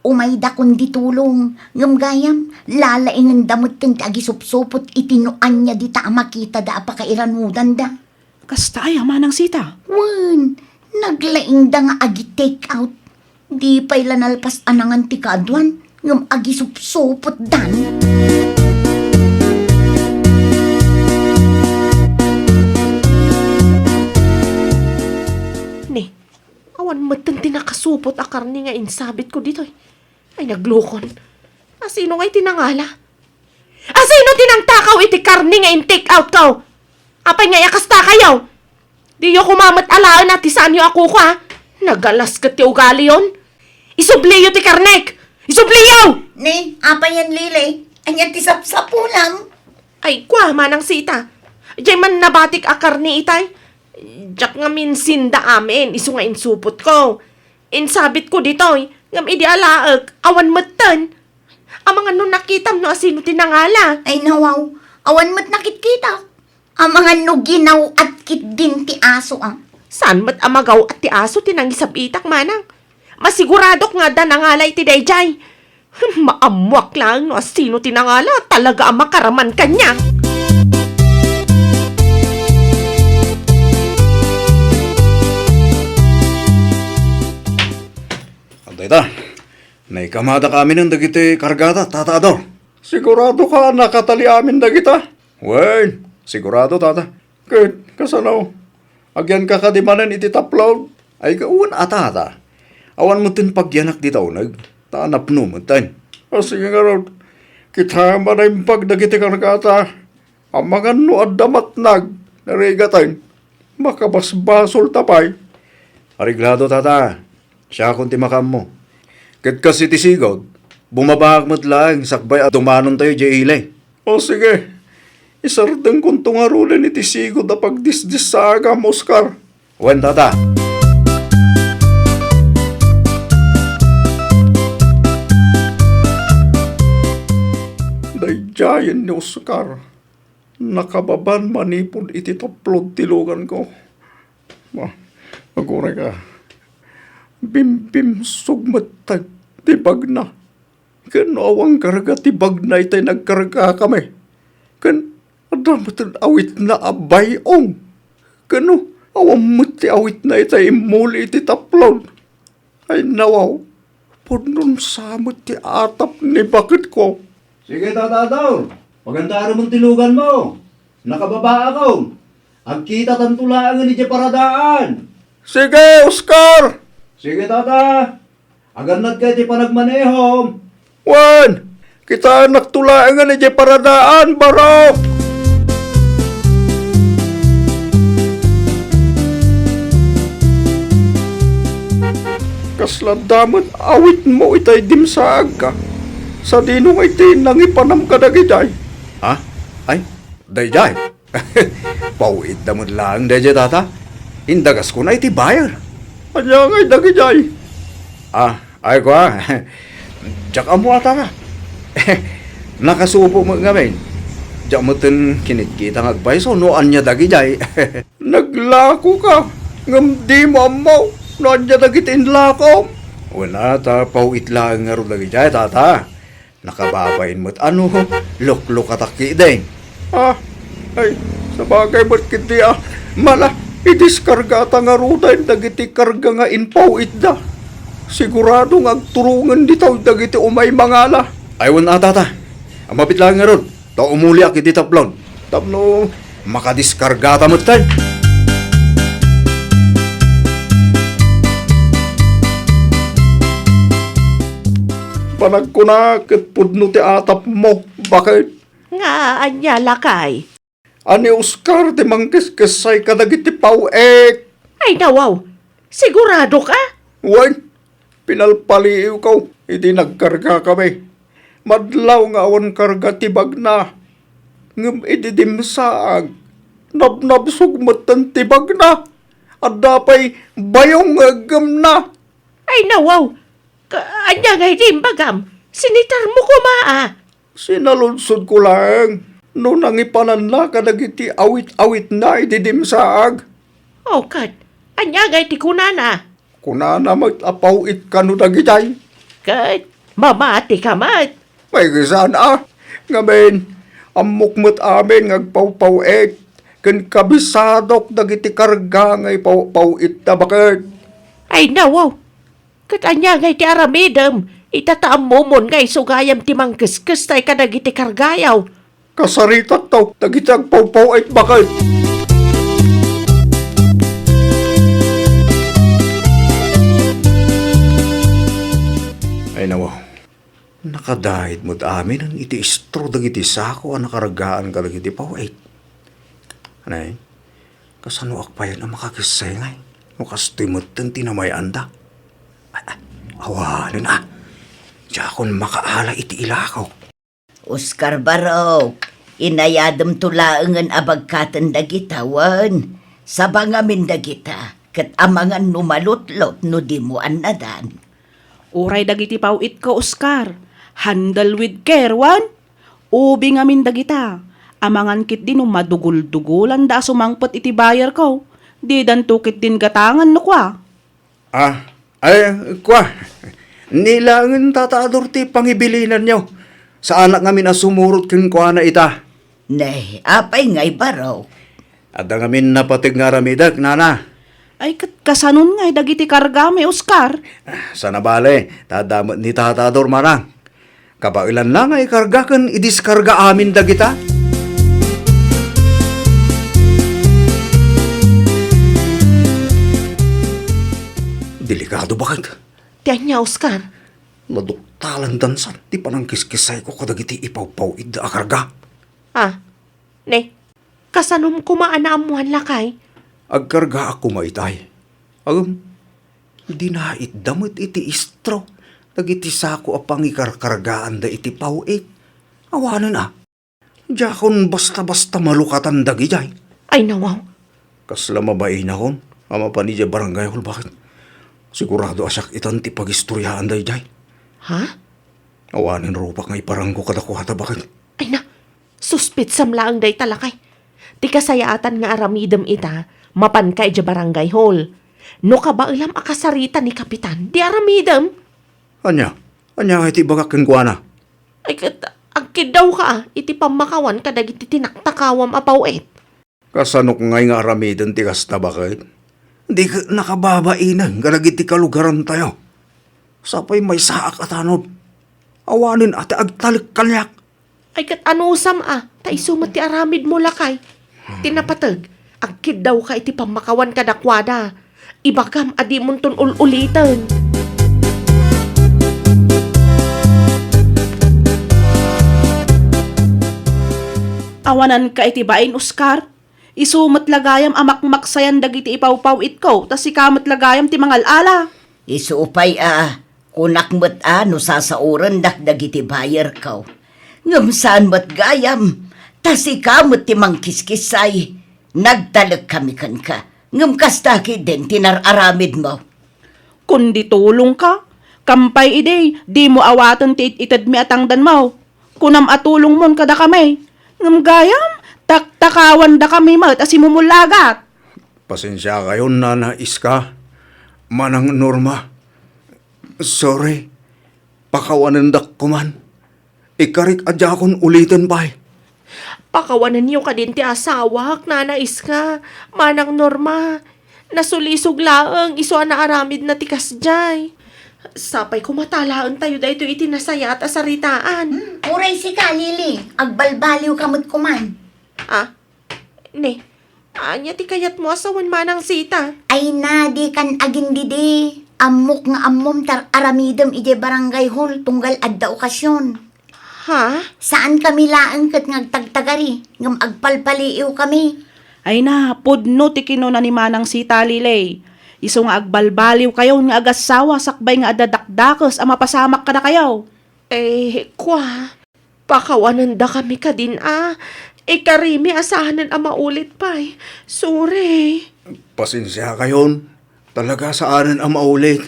umaydakon di tulong, ngem gayam, lalaingenda metten ti agisupsupot iti no ania dita a makitada a pakairanudanda. Kasta aya, Manang Sita? Wen, naglaingda nga agi-take out. Di pay la nalpas a nangan ti kaaduan, ngem agisupsupotdan. Ni, awan metten ti nakasupot a karne nga insabitko ditoy. Ay, naglukon. Asino ngay ti nangala? Asino ti nangtakaw iti karne nga in-take out ko? Apay nga aya kasta kayo? Diyo koma met alaen a ti saanyo a kukua. Nagalas ket ti ugaliyon. Isubliyo ti karnek! Isubliyo! Ni, apayen, Lily? Ania ti sapsapulam? Ay, kua, Manang Sita. Diay man nabatik a karne itay. Diak ngamin sinda amin, isu nga insupot ko. Insabit ko ditoy, ngem idi alaek, awan metten. Amangan no nakitam no asino ti nangala. Ay, nawaw. Awan met nakitkita. Amangan no ginaw-at ketdin ti aso, a. Saan met a magaw-at ti aso ti nangisabitak, Manang? Masiguradok nga adda nangala iti daydiay. Maammoak laeng no asino ti nangala, talaga a makaraman kaniak. Adda ita. Naikamadak aminen dagiti kargata, Tata Ador. Sigurado ka a nakatali amin dagita? Wen, sigurado, Tata. Ket, kasano? Agyanka kadi manen iti taplaw? Ay, wen a, Tata. Awan metten pagyanak dita uneg, ta napno metten. A, sige ngarud. Kitaem a naimbag dagiti kargata. Amangan no adda matnag, narigaten. Makabasbasolta pay. Areglado, Tata. Siakon ti makaammo. Ket kas iti sigud, bumabaak met laeng sakbay a dumanontayo idiay ili. O, sige. Isardengkonto ngaruden iti sigud a pagdisdissaagam, Oscar. Wen, Tata. Daydiayen ni Oscar. Nakababan manipud iti taplod ti luganko. Ma-, aguray ka. Bimbimsog met ti bagna. Ken no awan karga ti bagna itay nagkargakami. Ken adda met awitna a bay-ong. Ken no awan met ti awitna itay immuli iti taplod. Ay, nawaw, pudnon sa met ti atap ni baketko. Sige, Tata Ador, pagandaarem ti luganmo. Nakababaakon. Agkitatanto laengen idiay paradaan. Sige, Oscar! Sige, Tata. Agannadka iti panagmanehom. Wen, kitaennakto laengen idiay paradaan, barok! Kasla damot awitmo itay dimsaagka. Sadino nga iti nangipanam kadagidiay? Ha? Ay, daydiay. Paw-itda met laeng daydiay, Tata. Indagaskon iti buyer. Ania ngay dagidiay? Ah, ay kua. Diak ammo a, Tata. Nakasupo met ngamin. Diak metten kinitkita nga agpayso no ania dagidiay. Naglakoka, ngem dimo ammo no ania dagiti inlakom. Wen a, ta paw-it laeng ngarud dagidiay, Tata. Nakababain met a no luklukatak ketdin. Ah, ay, sabagay met ketdi a. Mala, idiskargata ngaruden dagiti karga nga impaw-itda. Sigurado nga agturongen dita dagiti umay mangala. Ay, wen a, Tata. Mabiit laeng ngarud, ta umuliak iti taplon. Tapno makadiskargata metten. Panagkuna ket pudno ti atapmo, baket. Nga ania, lakay? A ni Oscar ti mangkeskessay kadagiti paw-it. Ay, nawaw. Sigurado ka? Wen, pinalpaliiwko idi nagkargakami. Madlaw nga awan karga ti bagna. Ngem idi dimsaag, nabnabsog metten ti bagna. Adda pay bayong nga eggemna. Ay, nawaw! Ka-, ania ngay ti imbagam? Sinitarmo koma a. Sinaludsodko laeng no nangipananna kadagiti awit-awitna idi dimsaag. O, ket ania ngay ti kunana? Kunana met a paw-it kano dagidiay. Ket mamati ka met. Maikasano a. Ngamin, ammok met amin nga agpawpaw-it, ken kabisadok dagiti karga nga ipaw-paw-itda, baket. Ay, nawaw. Ket ania ngay ti aramidem, ita ta ammomon nga isu gayam ti mangkeskestay kadagiti kargayo? Kasaritakto dagiti agpawpaw-it, baket. Ay, nawaw. Nakadaid met amin iti istro dagiti sako a nakargaan kadagiti paw-it. Anay, kasanoak payen a makakessay ngay no kastoy metten ti namay-anda? Ay, ay, awanen a. Diakon makaala iti ilako. Oscar Barok, inayademto laengen a bagkaten dagita wen. Saba ngamin dagita, ket amangan no malutlot no dimo annadan. Uray dagiti paw-itko, Oscar, handle with care, wen? Ubi ngamin dagita. Amangan ketdi no maduguldugulan da a sumangpet iti bayerko. Didanto ketdin gatangan no kua. Ah, ay, kua. Ni laengen, Tata Ador, ti pangibilinanyo. Saanak ngamin a sumurot kenkuana ita. Ne, apay ngay, Barok? Adda ngamin napateg nga aramidek, nana. Ay, ket kasanon ngay dagiti kargami, Oscar? Ah, sana bale, ta adda met ni Tata Ador, manang. Kabaelanna nga ikarga ken idiskarga amin dagita. Delikado, baket. Ti ania, Oscar? Naduktalan dansan ti panangkiskisayko kadagiti ipawpaw-itda a karga. Ah, ne, kasanom koma a naammoan, lakay? Agkargaak koma itay. Agem, dinaitda met iti istro dagiti sako a pangikarkargaanda iti paw-it. Awanen a. Diakon basta-basta malukatan dagidiay. Ay, nawaw. Kasla mabainakon a mapan idiay barangay hall, baket. Sigurado a siak itan ti pagistoriaanda idiay. Ha? Awanen rupak nga iparangko kadakuada, baket. Ay na, suspitsam laeng dayta, lakay. Ti kasayaatan nga aramidem ita, mapanka idiay barangay hall. No kabaelam a kasarita ni Kapitan, di aramidem. Ania? Ania ngay ti ibagak kenkuana? Ay, ket agkiddawka a iti pammakawan kadagiti tinaktakawam a paw-it. Kasanok ngay nga aramiden ti kasta, baket? Di ket nakababainen kadagiti kalugarantayo. Sapay maysaak a tanod. Awanen a ti agtalek kaniak. Ay, ket anusam a, ta isu met ti aramidmo, lakay. Ti napateg, agkiddawka iti pammakawan kadakuada. Ibagam a dimonton ul-uliten. Awananka iti bain, Oscar. Isu met la gayam a makmaksayan dagiti ipawpaw-itko, ta sika met la gayam ti mangal-ala. Isu pay a, kunak met a no sasaorendak dagiti bayerko. Ngem saan met gayam, ta sika met ti mangkiskissay. Nagtalekkami kenka, ngem kasta ketdin ti nar-aramidmo. Kundi tulongka, kampay idi, dimo awaten ti it-itedmi a tangdanmo. Kunam a tulongmon kadakami. Ngem gayam, taktakawandakami met a simumullagat. Pasensiakayon, Nana Iska, Manang Norma. Sorry. Pakawanendak koman. Ikarik a diakon uliten pay. Pakawanenyo kadin ti asawak, Nana Iska, Manang Norma. Nasulisog laeng isu a naaramidna ti kasdiay. Sapay koma talaentayo daytoy iti nasayaat a saritaan. Hmm, uray sika, Lily, agbalbaliwka met koman. Ah, ne, ania ti kayatmo a sawen, Manang Sita? Ay na, dikan agindidi. Ammok nga ammom ti ar-aramidem idiay barangay hall tunggal adda okasyon. Ha? Saankami laeng ket nga agtagtagari, ngem agpalpaliiwkami. Ay na, pudno ti kinuna ni Manang Sita, Lily. Isu nga agbalbaliwkayon nga agassawa sakbay nga adda dakdakes a mapasamak kadakayo. Eh, kua, pakawanendakami kadin a. Ikarimi a saanen a maulit pay. Sorry. Pasensiakayon. Talaga saanen a maulit.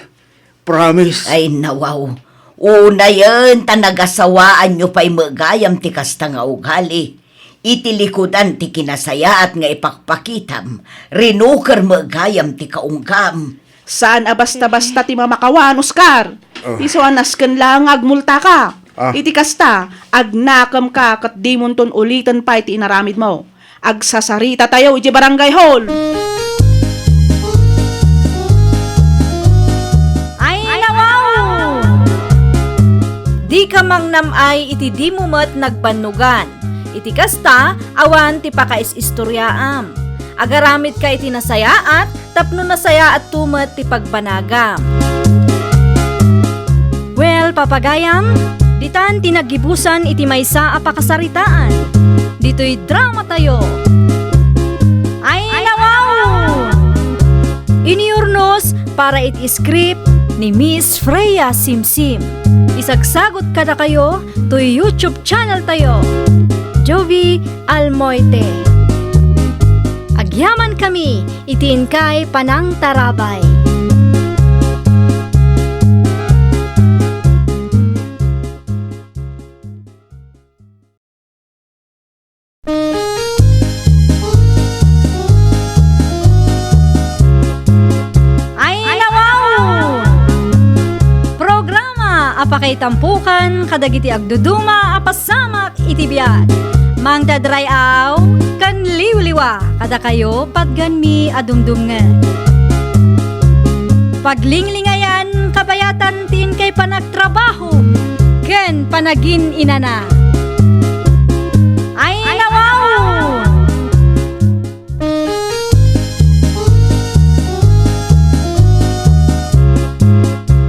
Promise. Ay, nawaw. Unayen ta nagasawaanyo pay met gayam ti kasta nga ugali. Iti likudan ti kinasayaat nga ipakpakitam, rinuker met gayam ti kaunggam. Saan a basta-basta ti mamakawan, Oscar. Ah. Isu a nasken laeng nga agmultaka. Ah. Iti kasta, agnakemka ket dimonton uliten pay ti inaramidmo. Agsasaritatayo iti barangay hall. Ay, nawaw! Dika mangnam-ay iti dimo met nagbannogan. Iti kasta, awan ti pakais-istoriaam. Agaramidka iti nasayaat tapno nasayaatto met ti pagbanagam. Well, papagayam, ditan ti naggibusan iti maysa a pakasaritaan. Ditoy dramatayo. Ay, nawaw! Iniurnos para iti script ni Miss Freya Simsim. Isagsagot kadakayo toy YouTube channel tayo, Jovi Almoite. Agyamankami iti inkay panangtarabay. Ay, nawaw! Programa a pakaitampokan kadagiti agduduma a pasamak iti biag. Mangted ray-aw ken liwliwa kadakayo patganmi a dumdumngeg. Paglinglingayan kabayatan ti inkay panagtrabaho ken panagin-inana. Ay, nawaw!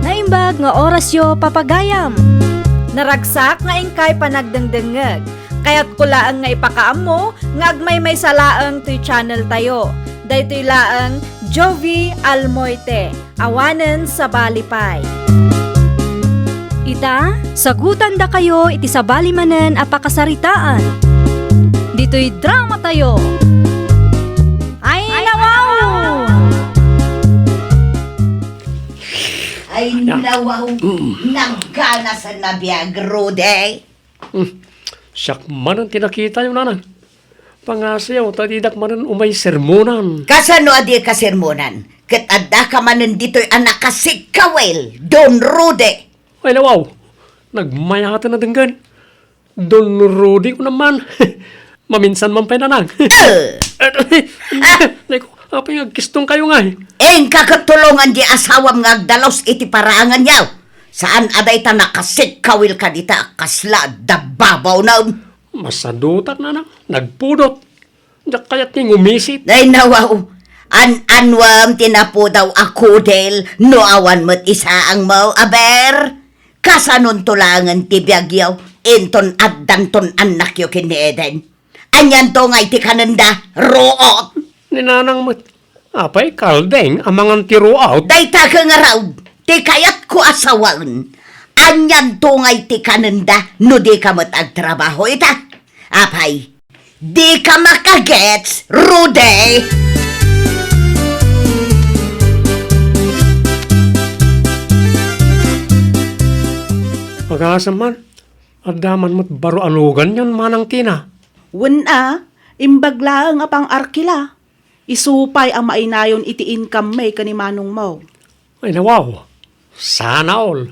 Naimbag nga orasyo, papagayam. Naragsak nga inkay panagdengdengngeg. Kayatko laeng nga ipakaammo nga agmaymaysa laeng toy channel tayo. Daytoy laeng Jovi Almoite. Awanen sabali pay. Ita, sagutandakayo iti sabali manen a pakasaritaan. Ditoy dramatayo. Ay, nawaw! Ay, nawaw! Mm. Nagganasen a biag, Rudy. Hmm. Siak manen ti nakitayo, nanang. Pangasiyo, ta didak manen umay sermonan. Kasano a dika sermonan? Ket addaka manen ditoy a nakasikkawil, Don Rudy. Ay, nawaw. Nagmayaten a denggen. Don Rudy, kunam man. Maminsan man pay, nanang. Eh! Ay, ko, apay nga agkistongkayo ngay? Inka ket tulongan di asawam nga agdalus iti paraanganyo. Saan a dayta nakasikkawil kadita a kasla adda babawnem. Masadutak, nanang. Nagpudot. Diak kayat ti ngumisit. Ay, nawaw. An-anuem ti napudaw a kudil no awan met isaangmo, aber? Kasanonto laengen ti biagyo, inton addanton annakyo ken ni Eden? Anianto ngay ti kanenda, ruot? Ni nanang met. Apay, kaldeng a mangan ti ruot? Dayta ket ngarud ti kayatko a sawen. Anianto ngay ti kanenda no dika met agtrabaho ita? Apay, dika makagets, Rudy? Agasem man, adda man met baro a luganyon, Manang Tina. Wen a, imbag laeng a pang-arkila. Isu pay a mainayon iti income-mi ken ni manongmo. Ay, nawaw. Sana all.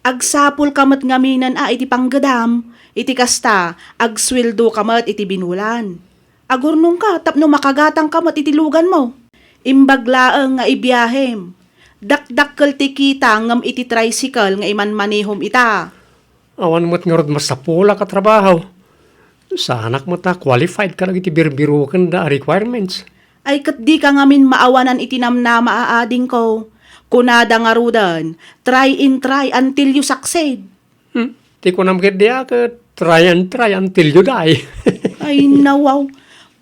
Agsapulka met ngaminen a iti panggedam, iti kasta, agsueldoka met iti binulan. Agurnongka tapno makagatangka met iti luganmo. Imbag laeng nga ibiahem. Dakdakkel ti kita ngem iti tricycle nga imanmanehom ita. Awan met ngarud masapulak a trabaho. Saanak met a qualified kadagiti birbirokenda a requirements. Ay, ket dika ngamin maawanan iti namnama a adingko. Kunada ngaruden, "Try and try until you succeed." Hmm? Ti kunam ket dia ket, "Try and try until you die." Ay, nawaw.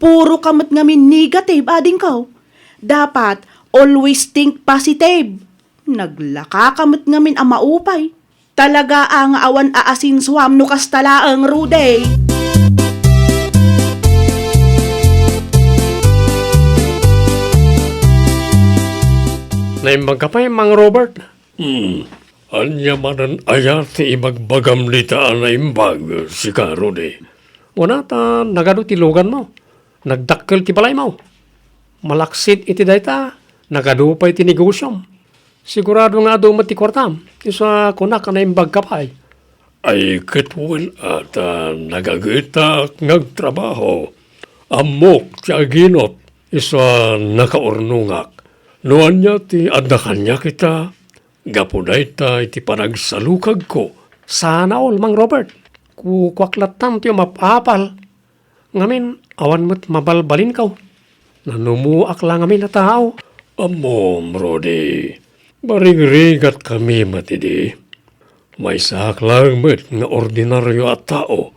Puroka met ngamin negative, adingko. Dapat, always think positive. Naglakaka met ngamin a maupay. Talaga a nga awan aasinsuam no kasta laeng, Rudy. Naimbagka pay, Mang Robert? Hmm. Ania manen aya ti ibagbagam dita a naimbag, sika, Rudy? Kunata, nagadu ti luganmo. Nagdakkel ti balaymo. Malaksid iti dayta, nagadu pay ti negosiom. Sigurado nga adu met ti kuartam. Isu a kunak a naimbagka pay. Ay, ket wen a ta nagagetak nga agtrabaho. Ammok ti aginot, isu a nakaurnongak. No ania ti adda kaniak ita, gapu dayta iti panagsalukagko. Sana all, Mang Robert. Kukuak lattan ti umap-apal. Ngamin, awan met mabalbalinko. Nanumoak la ngamin a tao. Ammom, Rudy, marigrigat kami met idi. Maysaak laeng met nga ordinario a tao.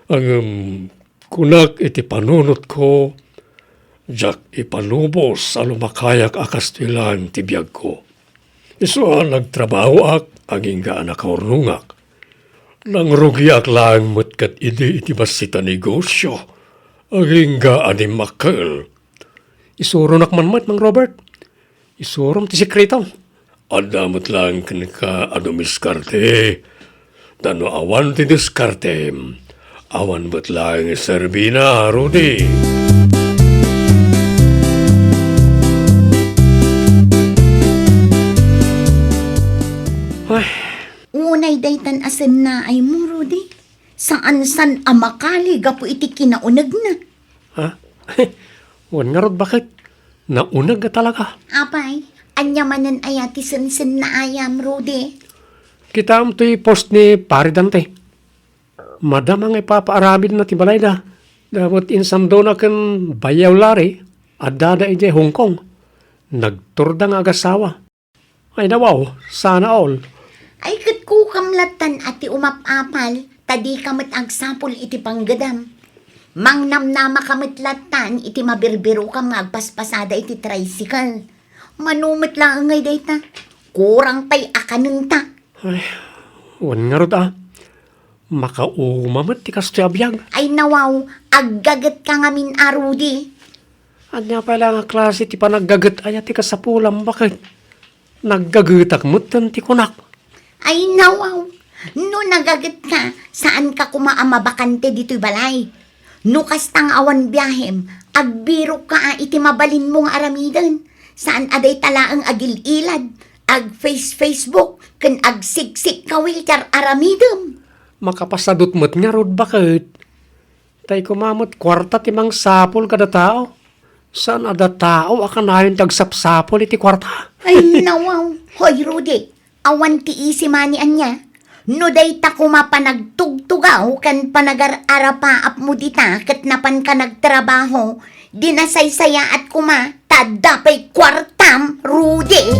Ngem kunak iti panunotko, diak ipalubos a lumakayak a kastoy laeng ti biagko. Isu a nagtrabahoak, agingga a nakaurnongak. Nangrugiak laeng met ket idi iti bassit a negosio, agingga a dimmakkel. Isuronak man met, Mang Robert. Isurom ti sekreto. Adda met laeng kenka a dumiskarte. Ta no awan ti diskartem, awan met laeng serbina, Rudy. Ay. Unay daytan a sennaaymo, Rudy. Saan-san a makali gapu iti kinaunegna. Ha? Wen ngarud, baket. Nauneg a talaga. Apay, ania manen aya ti sensennaayam, Rudy? Kitaem toy post ni Pare Dante. Madama nga ipapaaramidna ti balayda. Dapot insandona ken Bayaw Larry, addada idiay Hong Kong. Nagturda nga agasawa. Ay, nawaw, sana all. Ay, ket kukam lattan a ti umap-apal, ta dika met agsapul iti panggedam. Mangnamnamaka met lattan iti mabirbirokam nga agpaspasada iti tricycle. Mano met laeng ngay dayta. Kurang pay a kanenta. Ay, wen ngarud a. Makauma met ti kastoy a biag. Ay, nawaw, aggagetka ngamin a, Rudy. Ania pay la nga klase ti panaggaget aya ti kasapulam, baket? Naggagetak metten ti kunak. Ay, nawaw. No nagagetka, saanka koma a mabakante ditoy balay. No kasta nga awan biahem, agbirokka a iti mabalinmo nga aramiden. Saan a dayta laeng agil-ilad, ag-face-Facebook, ken agsiksik ka wheelchair aramidem. Makapasadut met ngarud, baket. Tay koma met kuarta ti mangsapul kada tao. Saan a datao a kanayon ti agsapsapul iti kuarta? Ay, nawaw. Hoy, Rudy, awan ti easy money ania? No dayta koma panagtugtugaw ken panagar-arapaapmo dita ket napanka nagtrabaho, di nasaysayaat koma, ta adda pay kuartam, Rudy.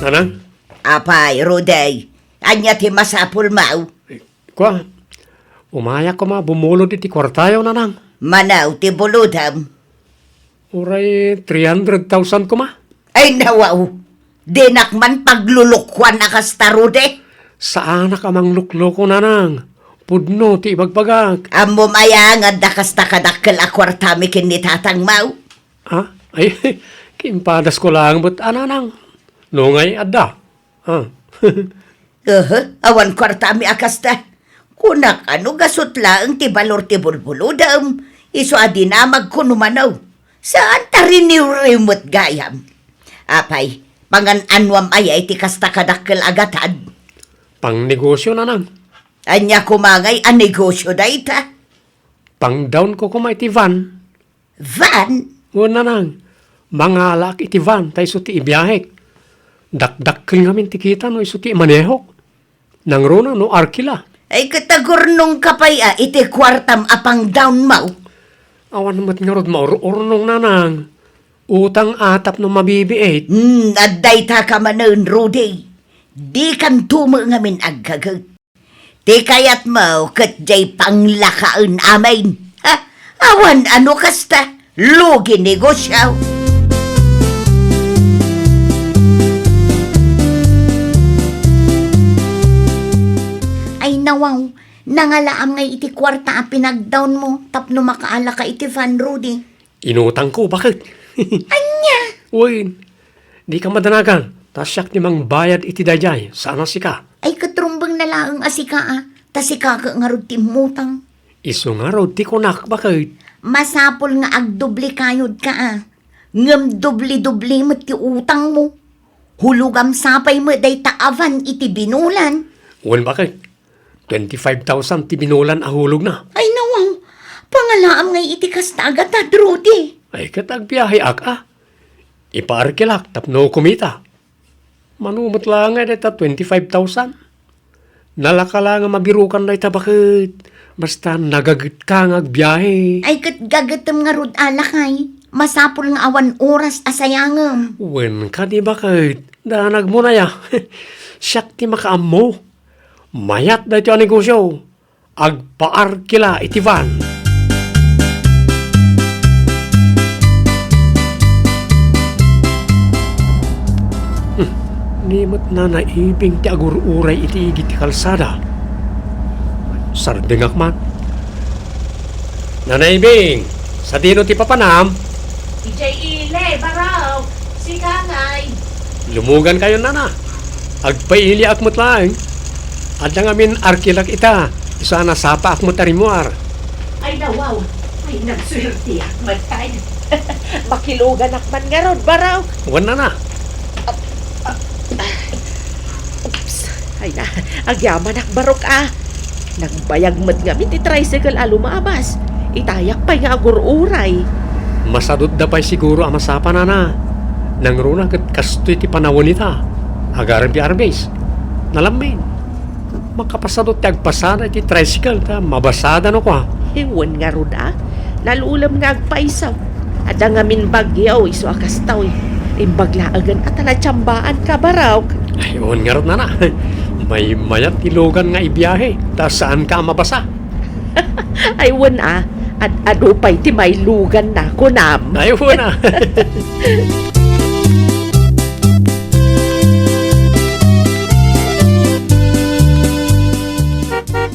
Nanang? Apay, Rudy, ania ti masapulmo? Kua, umayak koma bumulod iti kuartayo, Nanang. Mano ti bulodem? Uray three hundred thousand koma. Ay, nawaw. Dinak man paglulukoan a kasta, Rudy. Saanak a manglukloko, Nanang. Pudno ti ibagbagak. Ammom aya nga adda kasta kadakkel a kuartami ken ni tatangmo? Ha? Ay, kimpadasko laeng met a, Nanang. No ngay adda. Ha? Aha, awan kuartami a kasta. Kunak a no gasut laeng ti balor ti bulbulodem, isu a dinamagko no mano. Saan ta riniwriw met gayam. Apay, pangan-anuam aya iti kasta kadakkel a gatad? Pangnegosio, Nanang. Ania koma ngay a negosio dayta? Pangdownko koma iti van. Van? Wen, Nanang, mangalaak iti van ta isu ti ibiahek. Dakdakkel ngamin ti kita no isu ti imanehok. Nangruna no arkila. Ay, ket agurnongka pay a iti kuartam a pangdownmo? Awan met ngarud maur-urnong, Nanang. Utang a tapno mabibiit. Hmm, adda ita ka manen, Rudy. Dikanto met ngamin aggaget. Ti kayatmo ket diay panglakaen amin. Ha? Awan a no kasta, lugi negosio. Ay, nawaw, nangalaam ngay iti kuarta a pinagdownmo tapno makaalaka iti van, Rudy. Inutangko, baket? Ania? Wen, dika madanagan, ta siak ti mangbayad iti daydiay, saan a sika. Ay, ket rumbeng na laeng a sika, a, ta sika ket ngarud ti immutang. Isu ngarud ti kunak, baket. Masapul nga agdubli kayod ka, a. Ngem dubli-dubli met ti utangmo. Hulogam sa pay met dayta a van iti binolan. Wen, baket. Twenty-five thousand ti binolan a hulogna. Ay, nawaw. Pangalaam ngay iti kasta a gatad, Rudy. Ay, ket agbiaheak, a. Ipaarkilak tapno kumita. Mano met la nga dayta twenty-five thousand? Nalaka la nga mabirukan dayta, baket. Basta nagagetka nga agbiahe. Ay, ket gagetem ngarud a, lakay. Masapul nga awan oras a sayangem. Wen kadi, baket. Danagmo na ya. Siak ti makaammo. Mayat daytoy a negosio. Agpaarkila iti van. Hmm. Ni met Nana Ibing ti agur-uray iti igid ti kalsada. Sardengak man. Nana Ibing, sadino ti papanam? Idiay ili, Barok. Sika ngay. Lumugankayon, Nana. Agpailiak met laeng. Adda ngamin arkilak ita. Isu a nasapaak met a rimmuar. Ay, nawaw. Ay, nagsuertiak met kay. Makiluganak man ngarud, Barok. Wen, Nana. Oops. Ay na, agyamanak, Barok, a. Nagbayag met ngamin ti tricycle a lumabas. Itayak pay nga agur-uray. Masadutda pay siguro a masapa, Nana. Nangruna ket kastoy ti panawen ita. Agarbi-arbis. Nalamin. Makapasadut ti agpasada iti tricycle ta mabasada no kua. Wen ngarud, a. Nalulem nga agpayso. Adda ngamin bagyo isu a kastoy. Imbag laengen a ta natiambaanka, Barok. Ay, wen ngarud, Nana. Maymayat ti lugan nga ibiahe, ta saanka a mabasa. Ay, wen, a. Ad-adu pay ti mailuganna, kunam. Ay, wen, a.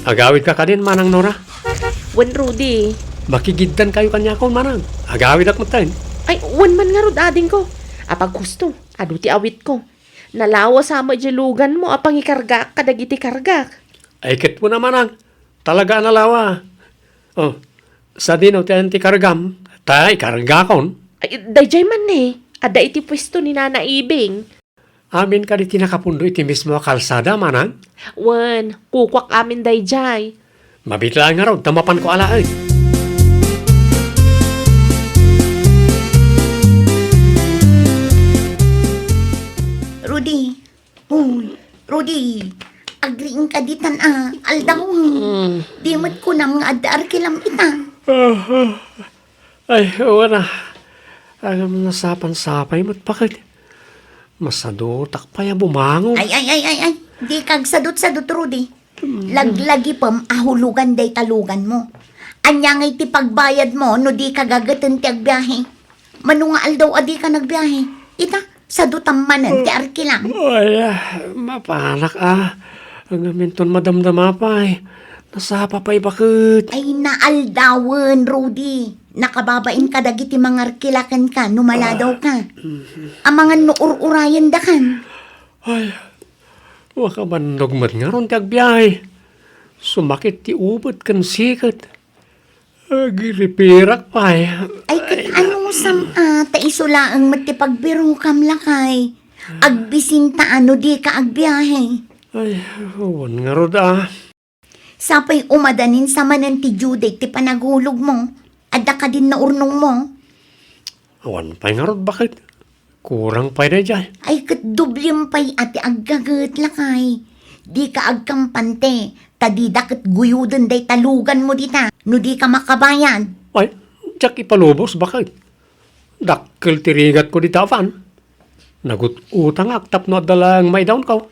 Agawidka kadin, Manang Nora? Wen, Rudy. Makigiddankayo kaniakon, Manang. Agawidak metten. Ay, wen man ngarud, adingko. Apag husto, adu ti awitko. Nalawa sa met diay luganmo a pangikargaak kadagiti kargak. Ay, ket wen a, Manang. Talaga a nalawa. Oh, sadino ti ayan ti kargam? Ta ikargakon. Ay, daydiay man ni. Adda iti puesto ni Nana Ibing. Amin kadi ti nakapundo iti mismo a kalsada, Manang? Wen, kukuak amin daydiay. Mabiit laeng ngarud ta mapanko alaen. Rudy. Uy, Rudy. Agriingka ditan a, aldaw. Mm. Di met kunam nga adda arkilam ita. Ah, ah. Ay, wen a. Agam nasapan sapay met, baket. Masadutak pay a bumangon. Ay, ay, ay, ay, ay. Dika agsadut-sadut, Rudy. Laglagipem a hulugan dayta luganmo. Ania ngay ti pagbayadmo no dika gageten ti agbiahe? Mano nga aldaw a dika nagbiahe? Ita, sadutam manen ti arkilam. Ay, ah, mapanak a. Ngamin ton madamdama pay. Nasapa pay, baket. Ay, naaldawen, Rudy. Nakababain kadagiti mangarkila kenka no maladaw ka. Amangan no ur-urayendakan. Ay, makabannog met ngarud ti agbiahe. Sumakit ti ubet ken siket. Agiripirak pay. Ay, ket ano sam a, ta isu laeng met ti pagbirokam, lakay. Agbisinta no dika agbiahe. Ay, wen ngarud a. Sapay umadanin sa manen ti due date ti panaghulogmo. Adda kadin naurnongmo? Awan pay ngarud, baket. Kurang pay daydiay. Ay, ket doblem pay a ti aggaget, lakay. Dika agkampante, ta dida ket guyoden dayta luganmo dita, no dika makabayad. Ay, diak ipalubos, baket. Dakkel ti rigatko dita a van. Nagut-utangak tapno adda laeng maidaonko.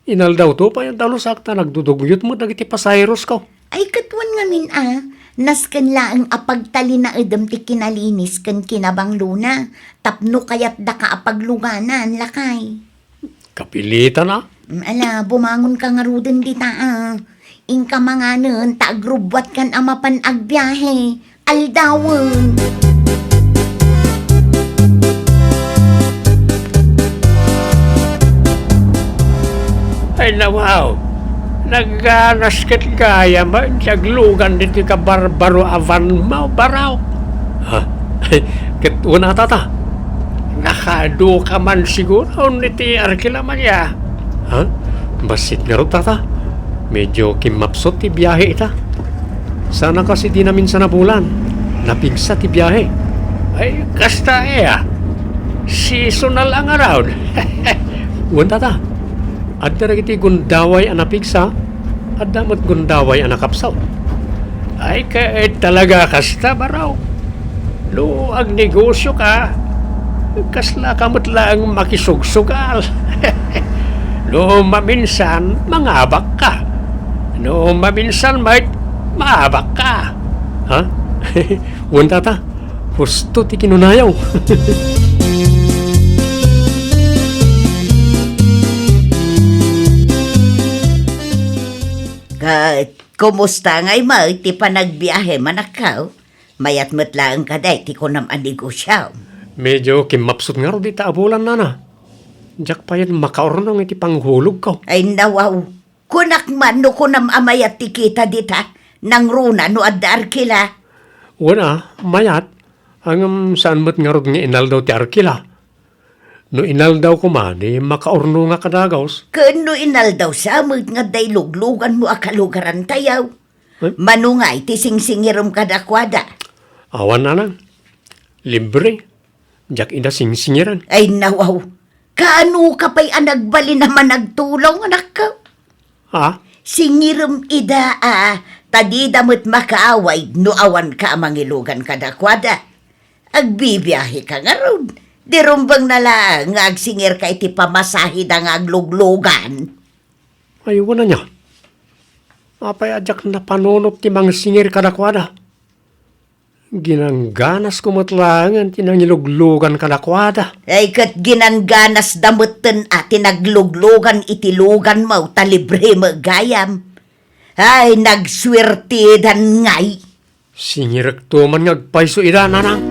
Inaldawto pay a dalusak ta nagdudugyot met dagiti pasaherosko. Ay, ket wen ngamin a, nasken laeng a pagtalinaedem ti kinalinis ken kinabanglona, tapno kayatdaka a pagluganan, lakay. Kapilitan a. Mm, ala, bumangonka ngaruden dita a. Inka manganen ta agrubbuatkan a mapan agbiahe. Aldawen. Ay, nawaw. Nagganas ket gayam ti aglugan ditoy kabarbaro a vanmo, Barok. Ha? Ket wen a, Tata? Nakaadu ka man siguro iti arkila, Maria. Ha? Bassit ngarud, Tata. Medyo kimmapsut ti biahe ita. Sana kas idi naminsan a bulan, napigsa ti biahe. Ay, kasta aya. Seasonal a ngarud. Wen, Tata. Adda dagiti gundaway a napigsa, adda met gundaway a nakapsut. Ay, ket talaga kasta, Barok. No agnegosioka, kaslaka met laeng makisugsugal. No maminsan, mangabakka. No maminsan met, maabakka. Ha? Wen, Tata, husto ti kinunayo. Ket kumusta ngay met ti panagbiahem, anakko? Mayat met laeng kadi ti kunam a negosiom? Medyo kimmapsut ngarud ita a bulan, Nana. Diak pay makaurnong iti panghulogko. Ay, nawaw. Kunak man no kunam a mayat ti kita dita, nangruna no adda arkila. Wen a, mayat. Ngem saan met ngarud nga inaldaw ti arkila. No inaldaw koma, di makaurnongak a dagus. Ken no inaldaw sa met nga adda ilugluganmo a kalugarantayo. Eh? Mano ngay ti singsingirem kadakuada? Awan, Nana. Libre. Diak ida singsingirem. Ay, nawaw. Kaano ka pay a nagbalin a managtulong, anakko? Ha? Singirem ida a, ta dida met makaaway no awanka a mangilugan kadakuada. Agbibiaheka ngarud. Di rumbeng na laeng nga agsingirka iti pamasaheda nga agluglugan. Ay, wen ania. Apay a diak napanunot ti mangsingir kadakuada? Ginangganasko met laengen ti nangiluglugan kadakuada. Ay, ket ginangganasda metten a ti nagluglugan iti luganmo ta libre met gayam. Ay, nagsuertidan ngay. Singirekto man nga agpayso ida, Nanang.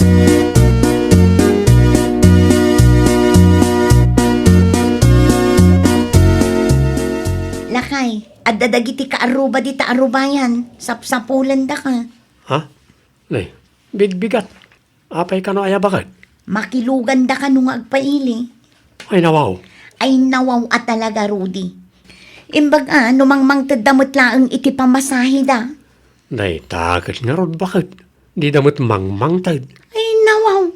Lakay, adda dagiti kaarruba dita a rubayan, sapsapulendaka. Ha? Nay, bigbigat. Apay kano aya baket? Makilugandaka no nga agpaili. Ay, nawaw. Ay, nawaw a talaga, Rudy. Imbag a, no mangmangtedda met laeng iti pamasaheda. Dayta ket ngarud baket. Dida met mangmangted. Ay, nawaw.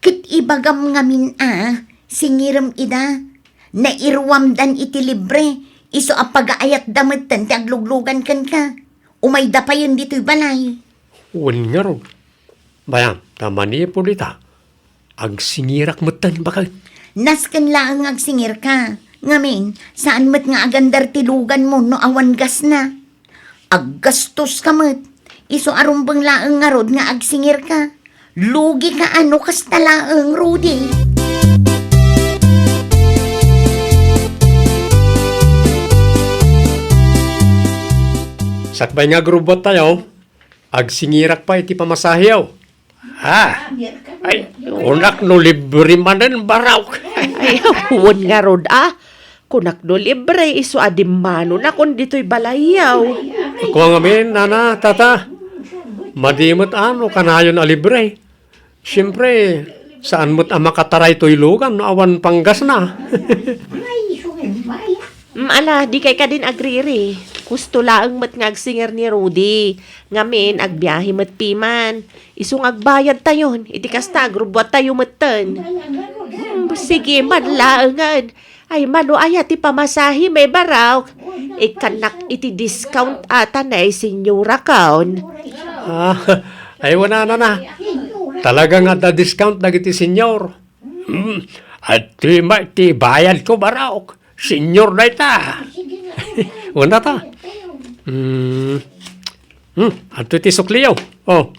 Ket ibagam ngamin a, singirem ida. Nairuamdan iti libre, isu a pagaayatda metten ti agluglugan kenka. Umayda payen ditoy balay. Wen ngarud. Bayam, ta manipud ita, agsingirak metten baket. Nasken laeng nga agsingirka. Ngamin, saan met nga agandar ti luganmo no awan gasna. Aggastoska met. Isu a rumbeng laeng ngarud nga agsingirka. Lugika a no kasta laeng, Rudy. Sakbay nga agrubbuattayo, agsingirak pay ti pamasaheyo. Ha? Ay, kunak no libre manen, Barok. Ay, wen ngarud a. Kunak no libre, isu a dimmanonakon ditoy balayyo. Kua ngamin, Nana, Tata. Madi met a no kanayon a libre. Siempre, saan met a makataray toy lugan no awan panggasna. Mm, ala, dikay kadin agriri. Husto laeng met nga agsingir ni Rudy. Ngamin, agbiahe met piman. Isu nga agbayadtayon, iti kasta, agrubbuattayo metten. Mm, sige man laengen. Ay, mano aya ti pamasahem, Barok? Ikkannak iti discount ata ni senyorakon. Ah, ay, wen a, Nana. Talaga nga adda discount dagiti senyor. Hmm, adtoy met ti bayadko, Barok. Senyor dayta. Wen a ta. Hmm. Hmm, adtoy ti sukliyo. Oh,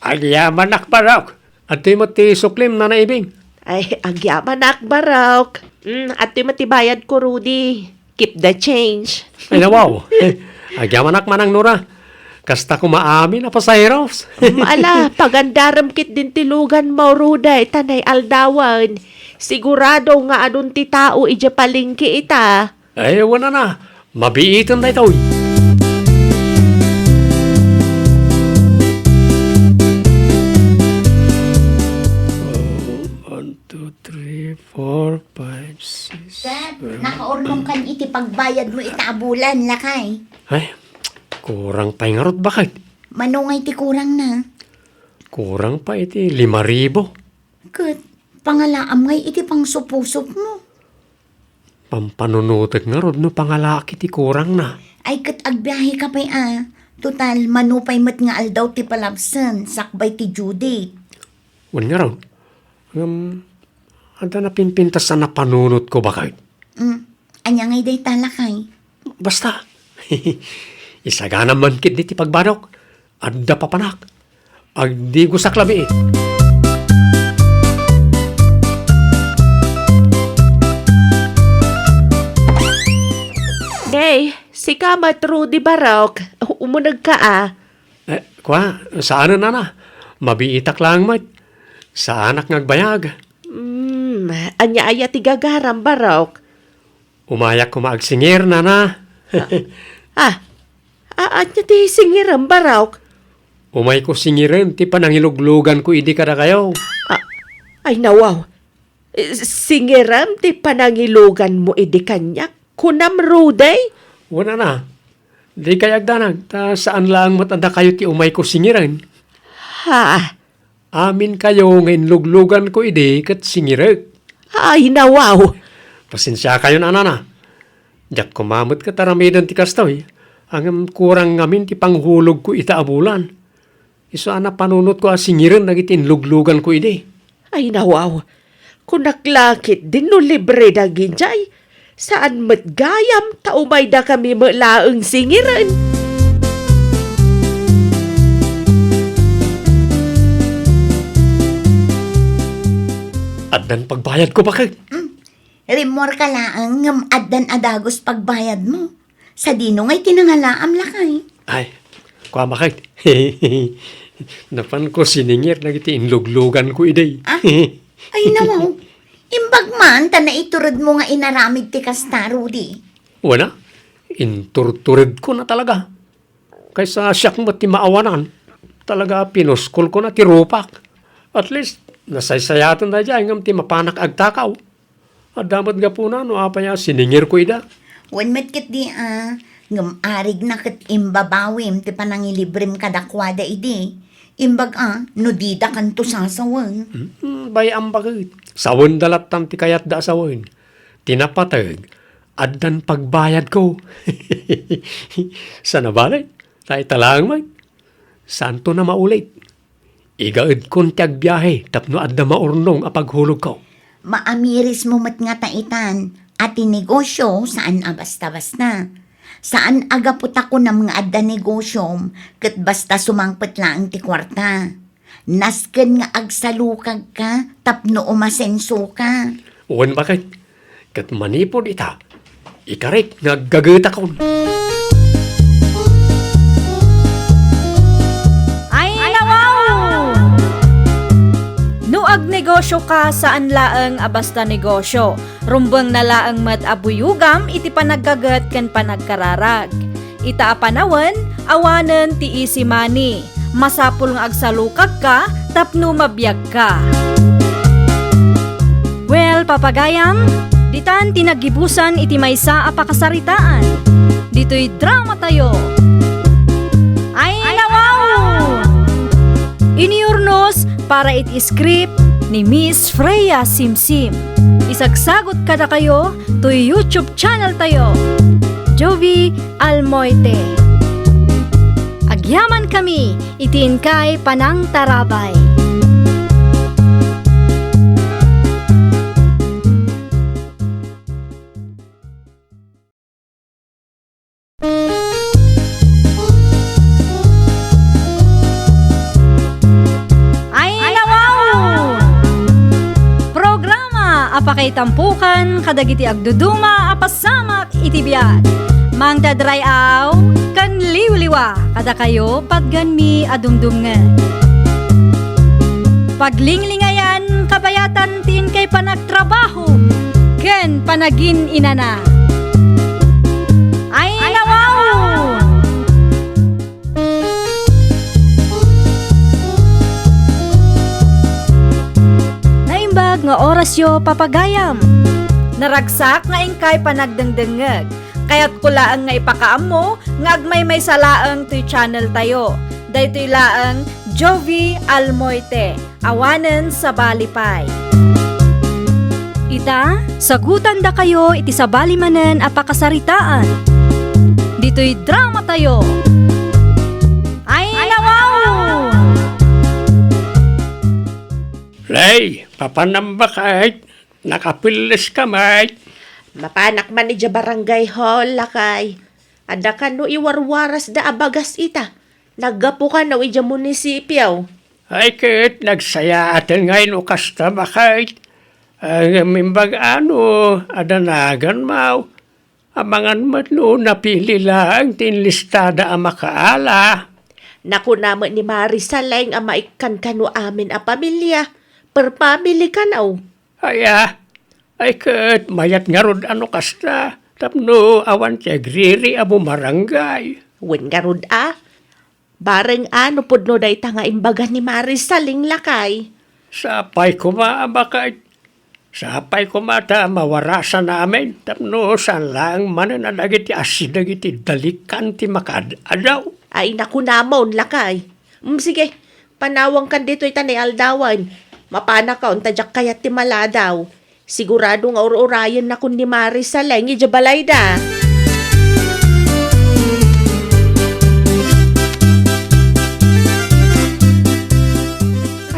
agyamanak, Barok. Adtoy met ti suklim, Nana Ibing. Ay, agyamanak, Barok. Mm, adtoy met ti bayadko, Rudy. Keep the change. Ay, nawaw. Agyamanak, Manang Nora. Kasta koma amin a pasaheros. Mm, ala, pagandarem ketdin ti luganmo, Rudy, ta nay aldawen. Sigurado nga adun ti tao idiay palengke ita. Ay, wen a, Nana. Mabiiten daytoy. Oh, one, two, three, four, five, six, Dad, seven. Nakaurnong kan iti pagbayad mo ita a bulan, lakay. Ay, kurang pay ngarud, baket? Mano nga iti kurang na? Kurang pay iti lima ribu. Ket, pangalaam ngay iti pangsupusup mo. Pampanunotek ngarud no pangalaak iti kurangna. Ay, ket agbiahe ka pay a. Total, mano pay met nga aldaw ti palabsen, sakbay ti due date. Wen ngarud, ngem, adda napimpintas a napanunotko, baket. Mm. Ania ngay dayta, lakay? Basta, isaganam man ketdi ti pagbadok. Adda papanak. Agdigosak labiit. Hey, sika met, Rudy Barok. Umunegka a. Eh, kua, saanen, nana. Mabiitak laeng met. Saanak nga agbayag. Hmm, ania aya ti gagaram, Barok? Umayak koma agsingir, nana. Ah, ah, ania ti singirem, Barok? Umayko singiren ti panangilugluganko idi kadakayo. Ah, ay, nawaw. Eh, singirem ti panangiluganmo idi kaniak? Kunam, Rudy? Wen, nana. Dikay agdanag, ta saan laeng met a dakayo ti umayko singiren. Ha? Aminkayo nga inlugluganko idi ket singirek. Ay, nawaw! Pasensiakayon, nana. Diak koma met ket aramiden ti kastoy, ngem kurang ngamin ti panghulogko ita a bulan. Isu a napanunotko a singiren dagiti inlugluganko idi. Ay, nawaw! Kunak la ketdin no libre dagijay. Saan met gayam ta umaydakami met laeng singiren. Addan pagbayadko, baket. Mm. Rimmuarka laeng ngem addan a dagus pagbayadmo. Sadino ngay ti nangalaam, lakay? Ay, kua, baket. Napanko siningir dagiti inlugluganko idi. Ah? Ay, nawaw. Imbag man ta naituredmo nga inaramid ti kasta, Rudy. Wen a, inturturedkona talaga. Kaysa siak met ti maawanan, talaga pinuskol ko na ti rupak. At least, nasaysayaten daydiay ngem ti mapanak agtakaw. Adda met gapuna no apay a siningirko ida. Wen met ketdi a, ngem arigna ket imbabawim ti panangilibrem kadakuada idi. Imbag a, no didakanto sasawen. Hmm, bay-am, baket. Sawenda lattan ti kayatda a sawen. Ti napateg, addan pagbayadko. Sana bale, ta ita laeng met. Saanto na maulit. Igaedkon ti agbiahe tapno adda maurnong a paghulogko. Maamirismo met ngata itan a ti negosio saan a basta-basta. Saan a gapu ta kunam nga adda negosiom ket basta sumangpet laeng ti kuarta. Nasken nga agsalukagka tapno umasensoka. Wen, baket. Ket manipud ita, ikarik nga aggagetakon. Ay, nawaw! No agnegosioka, saan laeng a basta negosio. Rumbengna laeng met a buyogam iti panaggaget ken panagkararag. Ita a panawen, awanen ti easy money. Masapul nga agsalukagka tapno mabiagka. Well, papagayam, ditan ti naggibusan iti maysa a pakasaritaan. Ditoy drama tayo. Ay, nawaw! Iniurnos para iti script ni Miss Freya Simsim. Isagsagot kadakayo toy YouTube channel tayo, Jovie Almoite. Agyaman kami iti inkay panangtarabay. Ay, nawaw! Programa a pakaitampukan kadagiti agduduma a pasamak iti biag. Mangted ray-aw ken liwliwa kadakayo patgenmi a dumdumngeg. Paglinglingayan kabayatan ti inkay panagtrabaho ken panagin-inana. Ay, nga orasyo, papagayam. Naragsak nga inkay panagdengdengngeg. Kayatko laeng nga ipakaammo nga agmaymaysa laeng toy channel tayo. Daytoy laeng Jovi Almoite, awanen sabali pay. Ita, sagutandakayo iti sabali manen a pakasaritaan. Ditoy drama tayo. Ay, nawaw! Lay, papanam bakay, nakapelles ka may. Mapanak man idiay barangay hall, lakay. Adda kano iwarwaras da a bagas ita. Naggapu kano idiay munisipyo. Ay ket, nagsayaaten ngay no kasta bakay. Ay, ngem imbag ano, adda nagan maw. Amangan met no napili laeng ti inlistada a makaala. Nakuna met ni Mari Saleng a maikkan kano amin a pamilya, per family kano. Aya, ay ket mayat ngarud a no kasta, tapno awan ti agriri a bumarangay. Wen ngarud a, bareng a no pudno dayta nga imbaga ni Mari Saleng, lakay. Sapay koma a bakay. Sapay koma ta mawarasan amin, tapno saan laeng manen a dagiti asideg iti dalikan ti makaad-adaw. Ay, nakunamon, lakay. Mm, sige, panawangkan ditoy ta naialdawan. Mapanakon ta diak kayat ti maladaw. Sigurado nga ur-urayennakon ni Mari Saleng idiay balayda.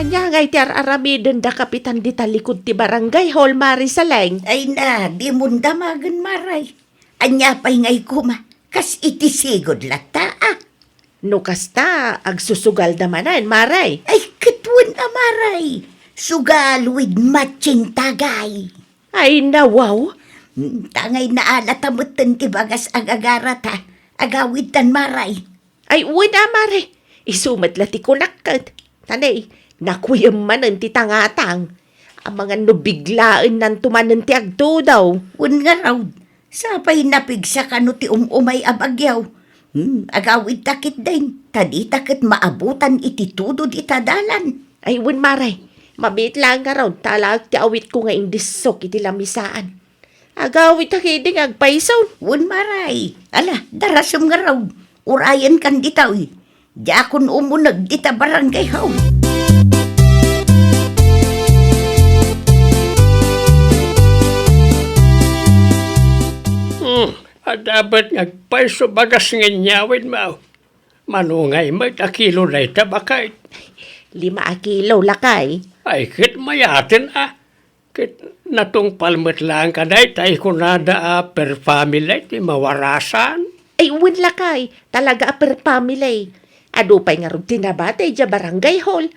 Ania ngay ti ar-aramiden da kapitan dita likud ti barangay hall, Mari Saleng? Ay na, dimon damagen, Maray. Ania pay ngay koma, kas iti sigud latta, a? No kasta, agsusugalda manen, Maray. Ay, ket wen a, Maray. Sugal with matching tagay. Ay, nawaw. Hmm, tangay naalata metten ti bagas agagarata. Agawidtan, Maray. Ay, wen a, Maray. Isu met la ti kunak ket. Tanay, nakuyem manen ti tangatang. Amangan no biglaennanto manen ti agtudaw. Wen ngarud, sapay napigsa kano ti um-umay a bagyo. Hmm, agawidta ketdin, ta dita ket maabutan iti tudod ita dalan. Ay, wen, Maray, mabiit laeng ngarud, ta alaek ti awitko nga indissok iti lamisaan. Agawidta ketdin nga agpayso. Wen, Maray, ala, darasem ngarud, urayenkan ditoy. Diakon umuneg dita barangay hall. Hmm, adda met nga agpayso bagas nga inyawidmo. Mano ngay met a kilo dayta, bakay? Lima a kilo, lakay. Ay, ket mayaten a. Ket natungpal met laeng kadayta, kunada a per family ti mawarasan. Ay, wen lakay, talaga a per family. Adu pay ngarud ti nabati idiay barangay hall.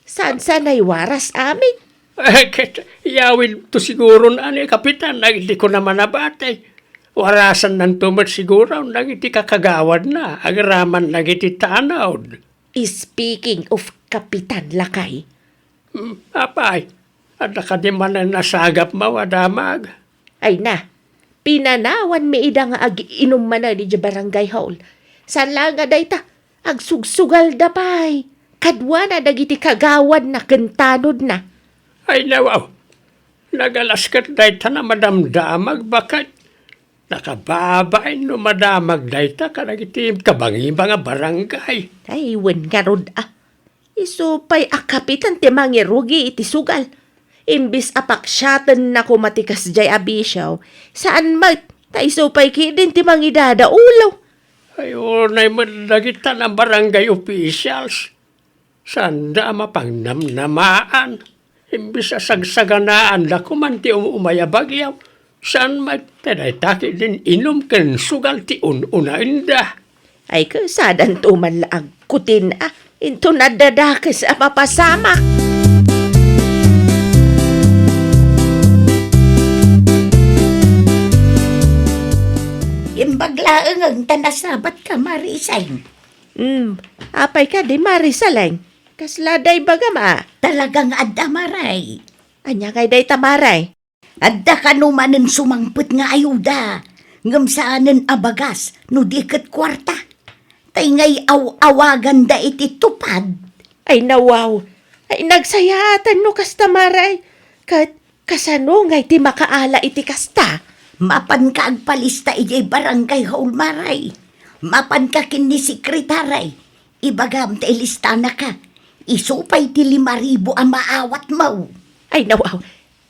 Saan-saan a waras amin. Eh, ket yawidto siguron a ni Kapitan, dagiti kuna manabati. Warasannanto met siguron dagiti kakagawadna, agraman dagiti tanod. Speaking of Kapitan, lakay. Hmm, apay, adda kadi manen a sagapmo a damag? Ay na, pinanawanmi ida nga ag-inum manen idiay barangay hall. Saan laeng a dayta, agsugsugalda pay. Kaduana dagiti kagawadna ken tanodna. Ay, nawaw. Nagalas ket dayta a madamdamag, baket nakababain no madamag dayta kadagiti kabangibang a barangay. Ay, wen ngarud a. Isu pay a Kapitan ti mangirugi iti sugal. Imbes a paksiatennako ti kasdiay a bisio, saan met, ta isu pay ketdin ti mangidada ulo. Ay, unay met dagita a barangay officials. Saanda a mapangnamnamaan. Imbes a sagsaganaanda koman ti um-umay a bagyo, saan met, ta dayta ketdin inum ken sugal ti un-unaenda. Ay, kasadanto man la agkutin a, inton adda dakes a mapasamak. Imbag laeng ta nasabatka, Marisay. Hmm, apay kadi, Mari Saleng? Kasla da ibagam a? Talaga nga adda, Maray. Ania ngay dayta, Maray? Adda kano manen sumangpet nga ayuda, ngem saanen a bagas no di ket kuarta. Tay ngay aw-awaganda iti tupad. Ay, nawaw. Ay, nagsayaatan no kasta, Maray. Ket Kasano ngay ti makaala iti kasta? Mapanka agpalista idiay barangay hall, Maray. Mapanka ken ni sekretary. Ibagam ta ilistanaka. Isu pay ti lima ribu a maawatmo. Ay, nawaw.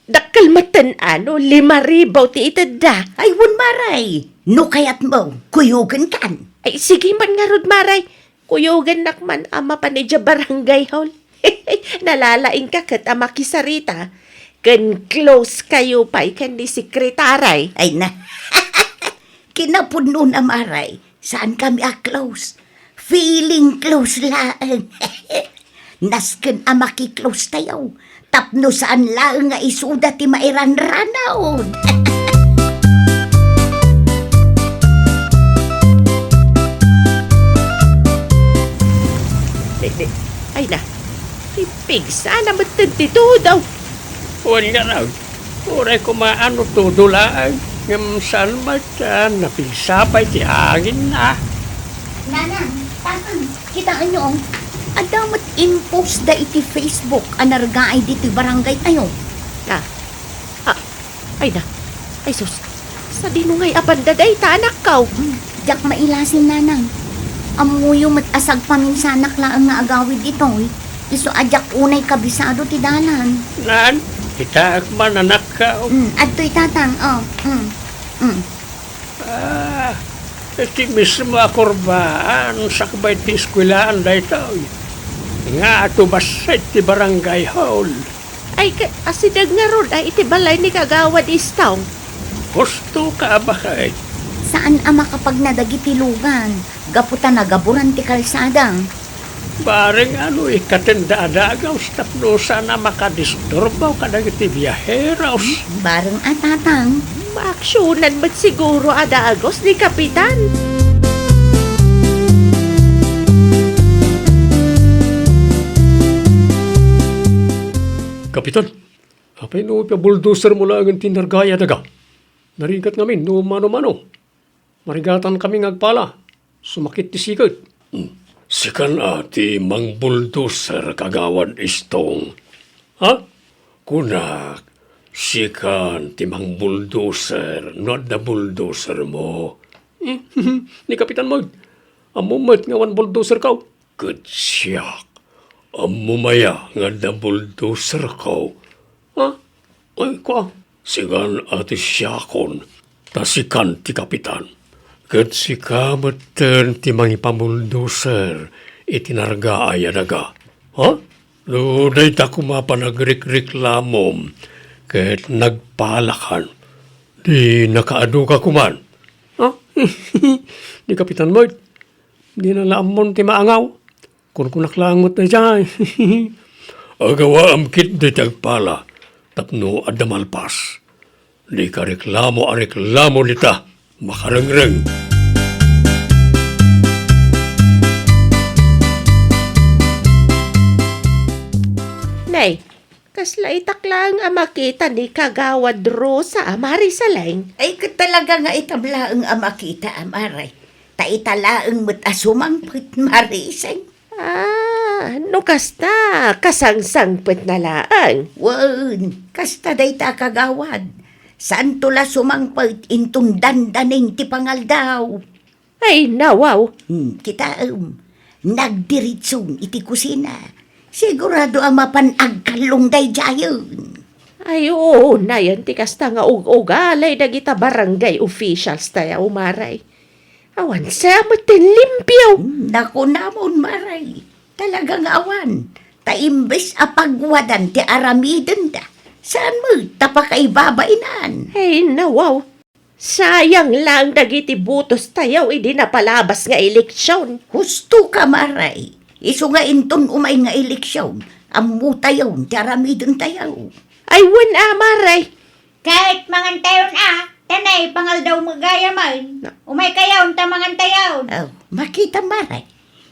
Dakkel metten a no lima ribu ti itedda. Ay, wen, Maray. No kayatmo, kuyogenkan. Ay, sige man ngarud, Maray. Kuyogennak man a mapan idiay barangay hall. Nalalaingka ket a makisarita ken close kayo pay ken ni sekretary. Ay na. Kinapudnona, Maray, saan kami a close. Feeling close laeng. Nasken a maki-close tayo. Tapno saan laeng nga isuda ti mairanranon. Di, di. Ay na. Pipigsana metten ti tudo. Wen ngarud, uray koma a no tudo laeng, ngem saan met a napigsa pay ti anginna. Nanang, Tatang, kitaenyo, oh. Adda met impost da iti Facebook a nargaay ditoy barangay tayo. Ah, ah, ay na. Ay sus, sadino ngay a banda dayta, anakko? Hmm, diak mailasin, Nanang. Ammoyo met a sagpaminsanak laeng nga agawid itoy. Isu a diak unay kabisado ti dalan. Nan, kitaek man, anakko. Mm, adtoy, Tatang, oh. Mm. Mm. Ah, iti mismo a kurbaan, sakbay ti eskuelaan daytoy. Nga atu bassit ti barangay hall. Ay, ka-, asideg ngarud ay iti balay ni Kagawad Istong. Husto ka a baket. Saan a makapagnada dagiti lugan, gapu ta nagaburan ti kalsada. Bareng a no ikkatenda a dagus tapno saan a makadisturbo kadagiti biaheros. Bareng a, Tatang. Maaksionan met siguro a dagus ni Kapitan. Kapitan, apay no ipabuldozermo laengen ti nargaay a daga? Narigat ngamin no mano-mano. Marigatankami nga agpala. Sumakit ti siket. Hmm. Sikan a ti mangbuldoser, Kagawad Istong. Ha? Kunak, sikan ti mangbuldoser no adda buldosermo. Hmm. Ni Kapitan Moy, ammom met nga awan buldoserko. Ket siak, ammom aya nga adda buldoserko? Ha? Ay, kua, sikan a ti siakon, ta sikan ti kapitan. Ket sika metten ti mangipabuldoser iti nargaay a daga. Ha? No dayta koma panagrikreklamom ket nagpalakan, di nakaaduka koman. Ha? Ni Kapitan Moy, dina la ammon ti maangaw. Kunkunak laeng met daydiay. Agawaam ketdi ti agpala tapno adda malpas. Dika reklamo a reklamo dita, makarengreng. Nay, kasla itak laeng a makita ni Kagawad Rosa a Marisaleng. Ay, ket talaga nga itam laeng a makita a Mari. Ta ita laeng met a sumangpet, Mariseng. Ah, no kasta, kasangsangpetna laeng. Wen, kasta dayta a kagawad. Saanto la sumangpet inton dandanin ti pangaldaw. Ay, nawaw. Hmm, kitaem. Nagdiritson iti kusina. Sigurado a mapan agkallong daydiayen. Ay, oo, nayan ti kasta nga ug-ugali dagita barangay officials tayo, Mari. Awan sa met ti limpio. Hmm, nakunamon, Mari. Talaga nga awan. Ta imbes a pagwadan ti aramidenda, saan met ta pakaibabainan. Ay, nawaw. Sayang lang dagiti botos tayo idi napalabas nga eleksyon. Husto ka, Mari. Isu nga inton umay nga eleksyon, ammo tayo ti aramiden tayo. Ay, wen a, Mari. Ket mangantayon a, tanay pangaldaw met gayamen. Na- Umay kayon ta mangantayon. Oh, makita, Mari.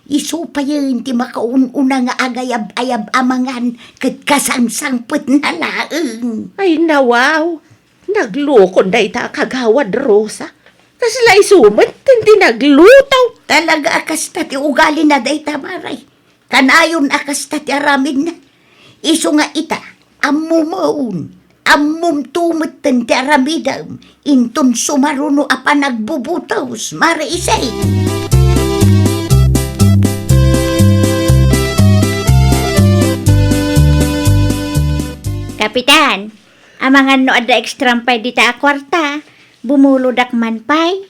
Isu payen ti makaun-una nga agayab-ayab a mangan ket kasangsangpetna laeng. Ay, nawaw. Naglukon dayta a kagawad Rosa. Kasla isu met ti nagluto. Talaga a kasta ti ugalina dayta, Mari. Kanayon a kasta ti aramidna. Isu nga ita, ammomon. Ammomto metten ti aramidem, inton sumaruno a panagbubutos, Mare Isay. Kapitan, amangan no adda extram pay dita a kuarta, bumulodak man pay.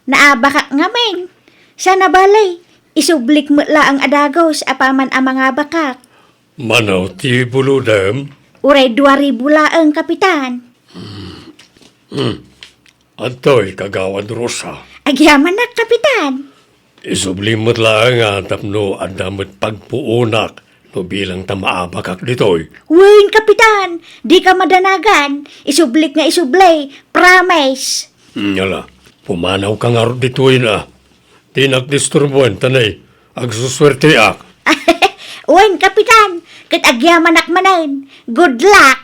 Naabakak ngamin. Saan a bale, isublik met laeng a dagus apaman a mangabakak. Mano ti bulodem? Uray dua ribu laeng, Kapitan. Hmm. Adtoy, Kagawad Rosa. Agyamanak, Kapitan. Isubli met laeng a tapno adda met pagpuonak no bilang ta maabakak ditoy. Wen, Kapitan, dika madanagan. Isublik nga isubli. Promise. Hmm, ala, pumanawka ngarud ditoy na. Dinak disturboen, ta nay, agsusuerteak. Wen, Kapitan, ket agyamanak manen. Good luck.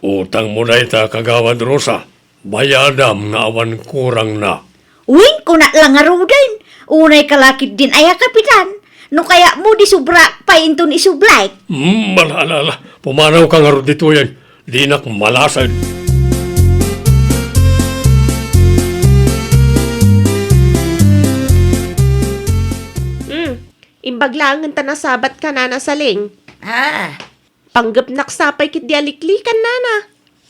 Utangmo dayta, Kagawad Rosa. Bayadam nga awan kurangna. Wen, kunak la ngaruden. Unay ka la ketdin aya, Kapitan. No kayatmo, di sobra pay inton isublik. Hmm, ala, ala, ala. Pumanawka ngarud ditoyen. Dinak malased. Hmm. Imbag laengen ta nasabat ka, Nana Saling. Ah. Panggepnak sa pay ketdi a liklikan, Nana.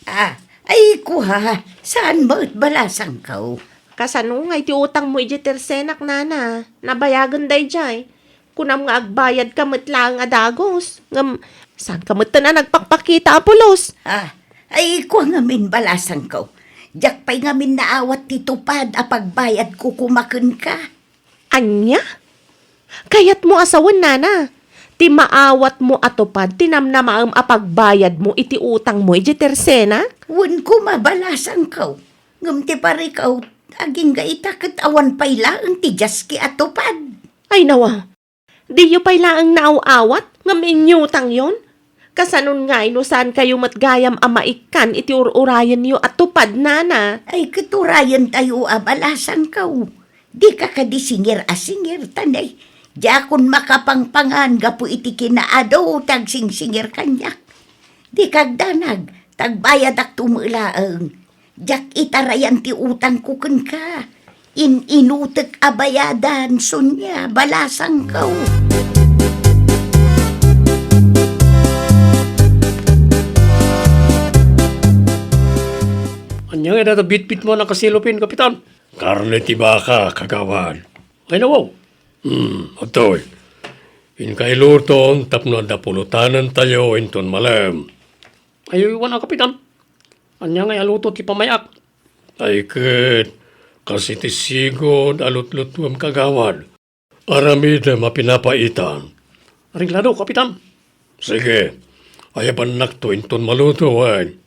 Ah, ay, kua, saan met balasangko? Kasano ngay ti utangmo idiay tersenak, Nana? Nabayagen daydiay. Kunam nga agbayadka met laeng a dagus. Ngem, saanka metten a nagpakpakita a pulos? Ah, ay, kua ngamin balasangko. Diak pay ngamin naawat ti tupad a pagbayadko koma kenka. Ania? Kayatmo a sawen, Nana, ti maawatmo a tupad ti namnamaem a pagbayadmo iti utangmo idiay tersenak? Wen koma balasangko. Ngem ti parikaw, agingga ita ket awan pay laeng ti diaski a tupad. Ay, nawa. Diyo pay laeng naaw-awat ngem inyutangyon? Kasanon ngay no saankayo met gayam a maikkan iti ur-urayenyo a tupad, Nana? Ay, ket urayentayo a balasangko. Dika kadi singir a singir, ta nay, diakon makapangpangan gapu iti kinaadu ti agsingsingir kaniak. Dika agdanag, ta agbayadakto met laeng. Diak itarayan ti utangko kenka. In-inutek a bayadan, Sonia, balasangko. Ania ngay dayta bitbitmo a nakaselopin, Kapitan? Karne ti baka, Kagawad. Ay, nawaw. Hmm, adtoy. Inka iluton tapno adda pulotanentayo inton malem. Ay, wen a, Kapitan. Ania ngay a luto ti pamay-ak? Ay ket, kas iti sigud a lutlutuem, Kagawad. Aramidem a pinapaitan. Areglado, Kapitan. Sige, ayabannakto inton maluto, wen.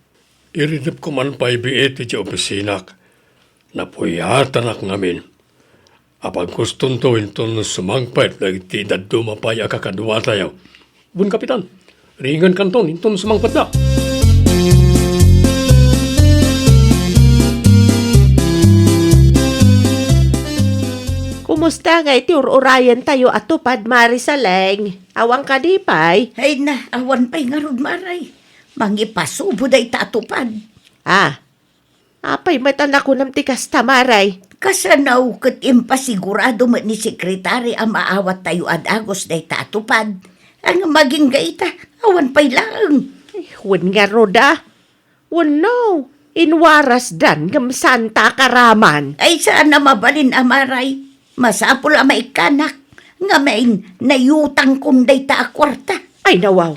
Iridepko man pay biit idiay opisinak. Napuyatanak ngamin. Apagkustonto inton sumangpet dagiti dadduma pay a kakaduatayo. Wen, Kapitan, ringenkanton inton sumangpetda. Kumusta ngay ti ur-urayentayo a tupad, Mare Saleng? Awan kadi pay? Ay na, awan pay ngarud, Mare. Mangipasubo dayta a tupad. Ah, apay met a nakunam ti kasta, Mare? Kasano ket impasigurado met ni Sekretari a maawattayo a dagus dayta a tupad. Ngem agingga ita, awan pay laeng. Ay, wen ngarud a. Wenno, inwarasdan ngem saanta a karaman. Ay, saan a mabalin a, Mare. Masapul a maikkanak. Ngamin, naiutangkon dayta a kuarta. Ay, nawaw.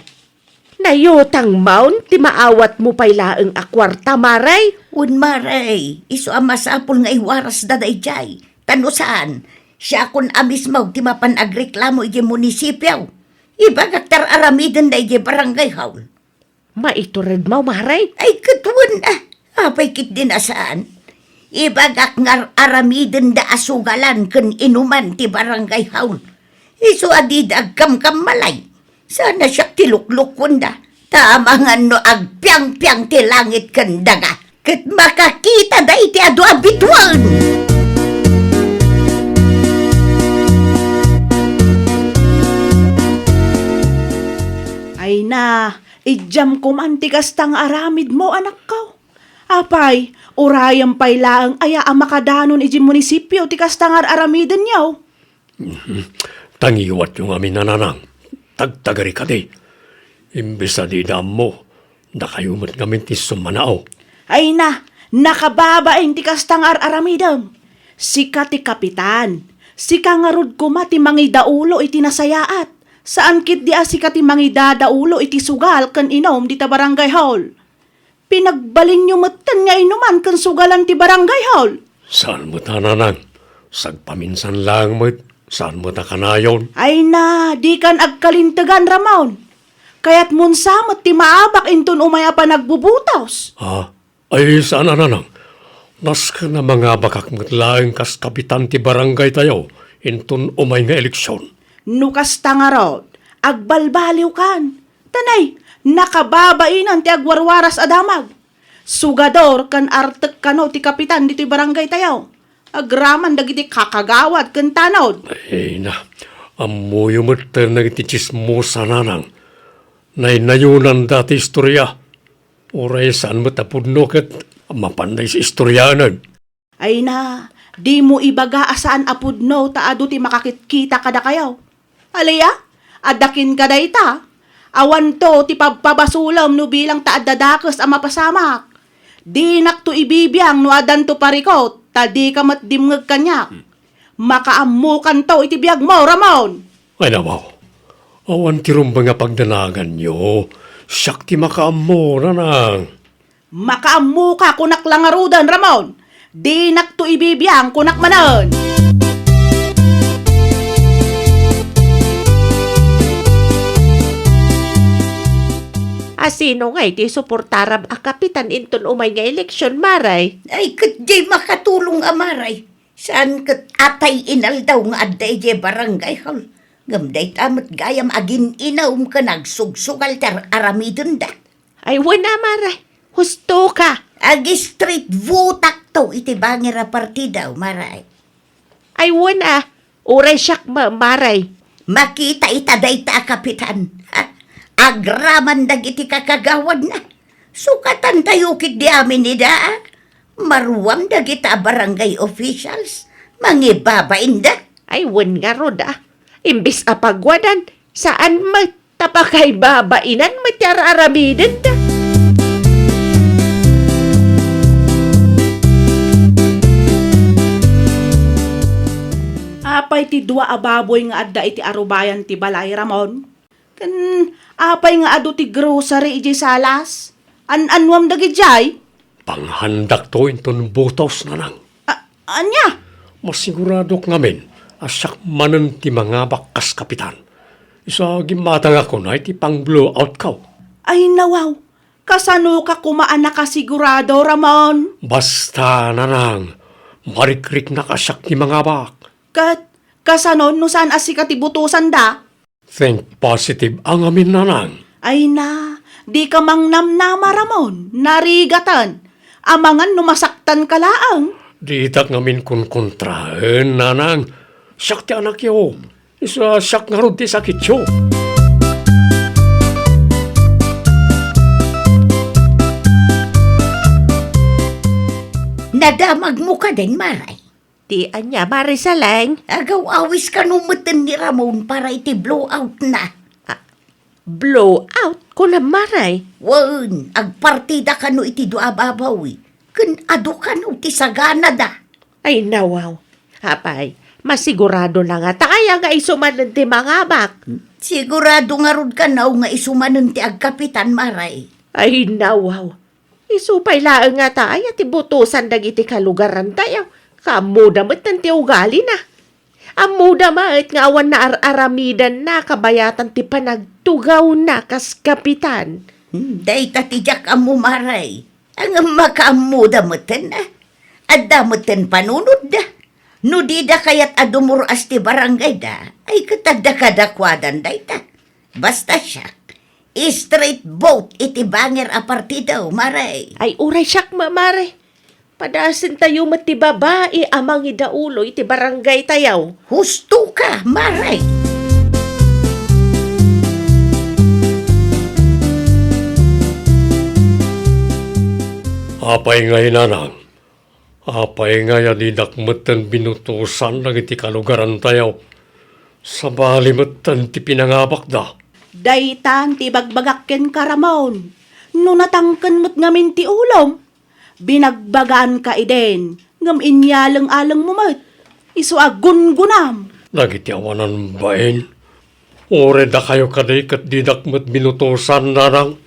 Naiutangmon ti maawatmo pay laeng a kuarta, Mare? Wen, Mare, isu a masapul nga iwarasda daydiay. Ta no saan, siakon a mismo ti mapan agreklamo idiay munisipio. Ibagak ta ar-aramidenda idiay barangay hall. Maituredmo, Mare? Ay, ket wen a. Apay ketdin a saan? Ibagak nga ar-aramidenda a sugalan ken inuman ti barangay hall. Isu a dida agkamkammalay. Saan a siak ti luklukuenda. Ta amangan no agpiangpiang ti langit ken daga, ket makakitada iti adu a bituen. Ay na, Idiam koman ti kasta nga aramidmo, anakko. Apay, urayem pay laeng aya a makadanon idiay munisipio ti kasta nga ar-aramidenyo? Mhm. Tangiwatyo ngamin, nanang. Tagtagari kadi. Imbes a dida ammo, dakayo met ngamin ti summanao. Ay na, nakababain ti kasta nga ar-aramidem. Sika ti kapitan. Sika ngarud koma ti mangidaulo iti nasayaat. Saan ketdi a sika ti mangidadaulo iti sugal ken inum dita barangay hall. Pinagbalinyo metten nga inuman ken sugalan ti barangay hall. Saan met a, nanang. Sagpaminsan laeng met, saan met a kanayon. Ay na, dikan agkalintegan, Ramon. Kayatmon sa met ti maabak inton umay a panagbubutos. Ah, ay, saan a, nanang. Nasken a mangabakak met laeng kas kapitan ti barangay tayo inton umay nga eleksion. No kasta ngarud, agbalbaliwkan. Tanay, nakababainan ti agwarwaras a damag. Sugador ken artek kano ti kapitan ditoy barangay tayo. Agraman dagiti kakagawad ken tanod. Ay na, ammoyo met dagiti tsismosa, nanang. Naynayonanda ti istoria. Uray saan met a pudno ket mapanda isistorianen. Ay na, dimo ibaga a saan a pudno ta adu ti makakitkita kadakayo. Aleya, adda kenka dayta. Awanto ti pabpabasolem no bilang ta adda dakes a mapasamak. Dinakto ibibiang no addanto parikut, ta dika met dimngeg kaniak. Makaammokanto iti biagmo, Ramon. Ay, nawaw. Awan ti rumbeng a pagdanaganyo. Siak ti makaammo, nanang. Makaammoka, kunak la ngaruden, Ramon. Dinakto ibibiang, kunak manen. A sino ngay ti suportaram a kapitan inton umay nga eleksion, Maray? Ay, ket diay makatulong a Maray. Saan ket atay inaldaw nga adda idiay barangay hall. Ngem dayta met gayam agin-inum ken agsugsugal ti ar-aramidenda. Ay, wen a, Maray. Husto ka. Ag-straight vote-akto iti bangir a partido, Maray. Ay, wen a. Uray siak ma-, Maray. Makita ita dayta a kapitan. Ha? Agraman dagiti kakagawadna. Sukatantayo ketdi amin ida, a. Maruam dagita a barangay officials. Mangibabainda. Ay, wen ngarud, a. Imbes a pagwadan, saan met. Ta pakaibabainan met ti ar-aramidenda. Apay ti dua a baboy nga adda iti arubayan ti balay, Ramon? Ken apay nga adu ti grocery idiay salas? An-annuam dagidiay? Panghandakto inton butos, nanang. A-, ania? Masiguradok ngamin a siak manen ti mangabak kas kapitan. Isu a gimmatangak unay ti pang-blowout-ko. Ay, nawaw. Kasano ka koma a nakasigurado, Ramon? Basta, nanang, marikriknak a siak ti mangabak. Ket kasano no saan a sika ti butosanda? Think positive a ngamin, nanang. Ay na, dika mangnamnama, Ramon. Narigaten. Amangan no masaktanka laeng. Ditak ngamin kunkontraen, nanang. Siak ti anakyo. Isu a siak ngarud ti sakityo. Nadamagmo kadin, Maray? Ti ania, Mare Saleng? Agaw-awis kano metten ni Ramon para iti blowout-na. Ah, blowout? Kunam, Mare. Wen, agpartida kano iti dua a baboy. Ken adu kano ti saganada. Ay, nawaw. Apay, masiguradona ngata aya nga isu manen ti mangabak? Sigurado ngarud kano nga isu manen ti agkapitan, Mare. Ay, nawaw. Isu pay laeng ngata aya ti butosan dagiti kalugarantayo, kaammoda metten ti ugalina. Ammoda met nga awan naar-aramidanna kabayatan ti panagtugawna kas kapitan. Hmm, dayta ti diak ammo, Mare. Ngem makaammoda metten, a. Adda metten panunotda. No dida kayat a dumur-as ti barangayda, ay ket adda kadakuadan dayta. Basta siak, straight vote iti bangir a partido, Mare. Ay, uray siak, ma-, Mare. Padasentayo met ti babai a mangidaulo iti barangaytayo. Husto ka, Mare. Apay ngay, Nanang? Apay ngay a didak metten binutosan dagiti kalugarantayo? Sabali metten ti pinangabakda. Daytan ti ibagbagak kenka, Ramon. No natangken met ngamin ti ulom, binagbagaanka idin, ngem inyaleng-alengmo met. Isu a gungunam. Dagiti awanan bain, uray dakayo kadi ket didak met binutosan, Nanang.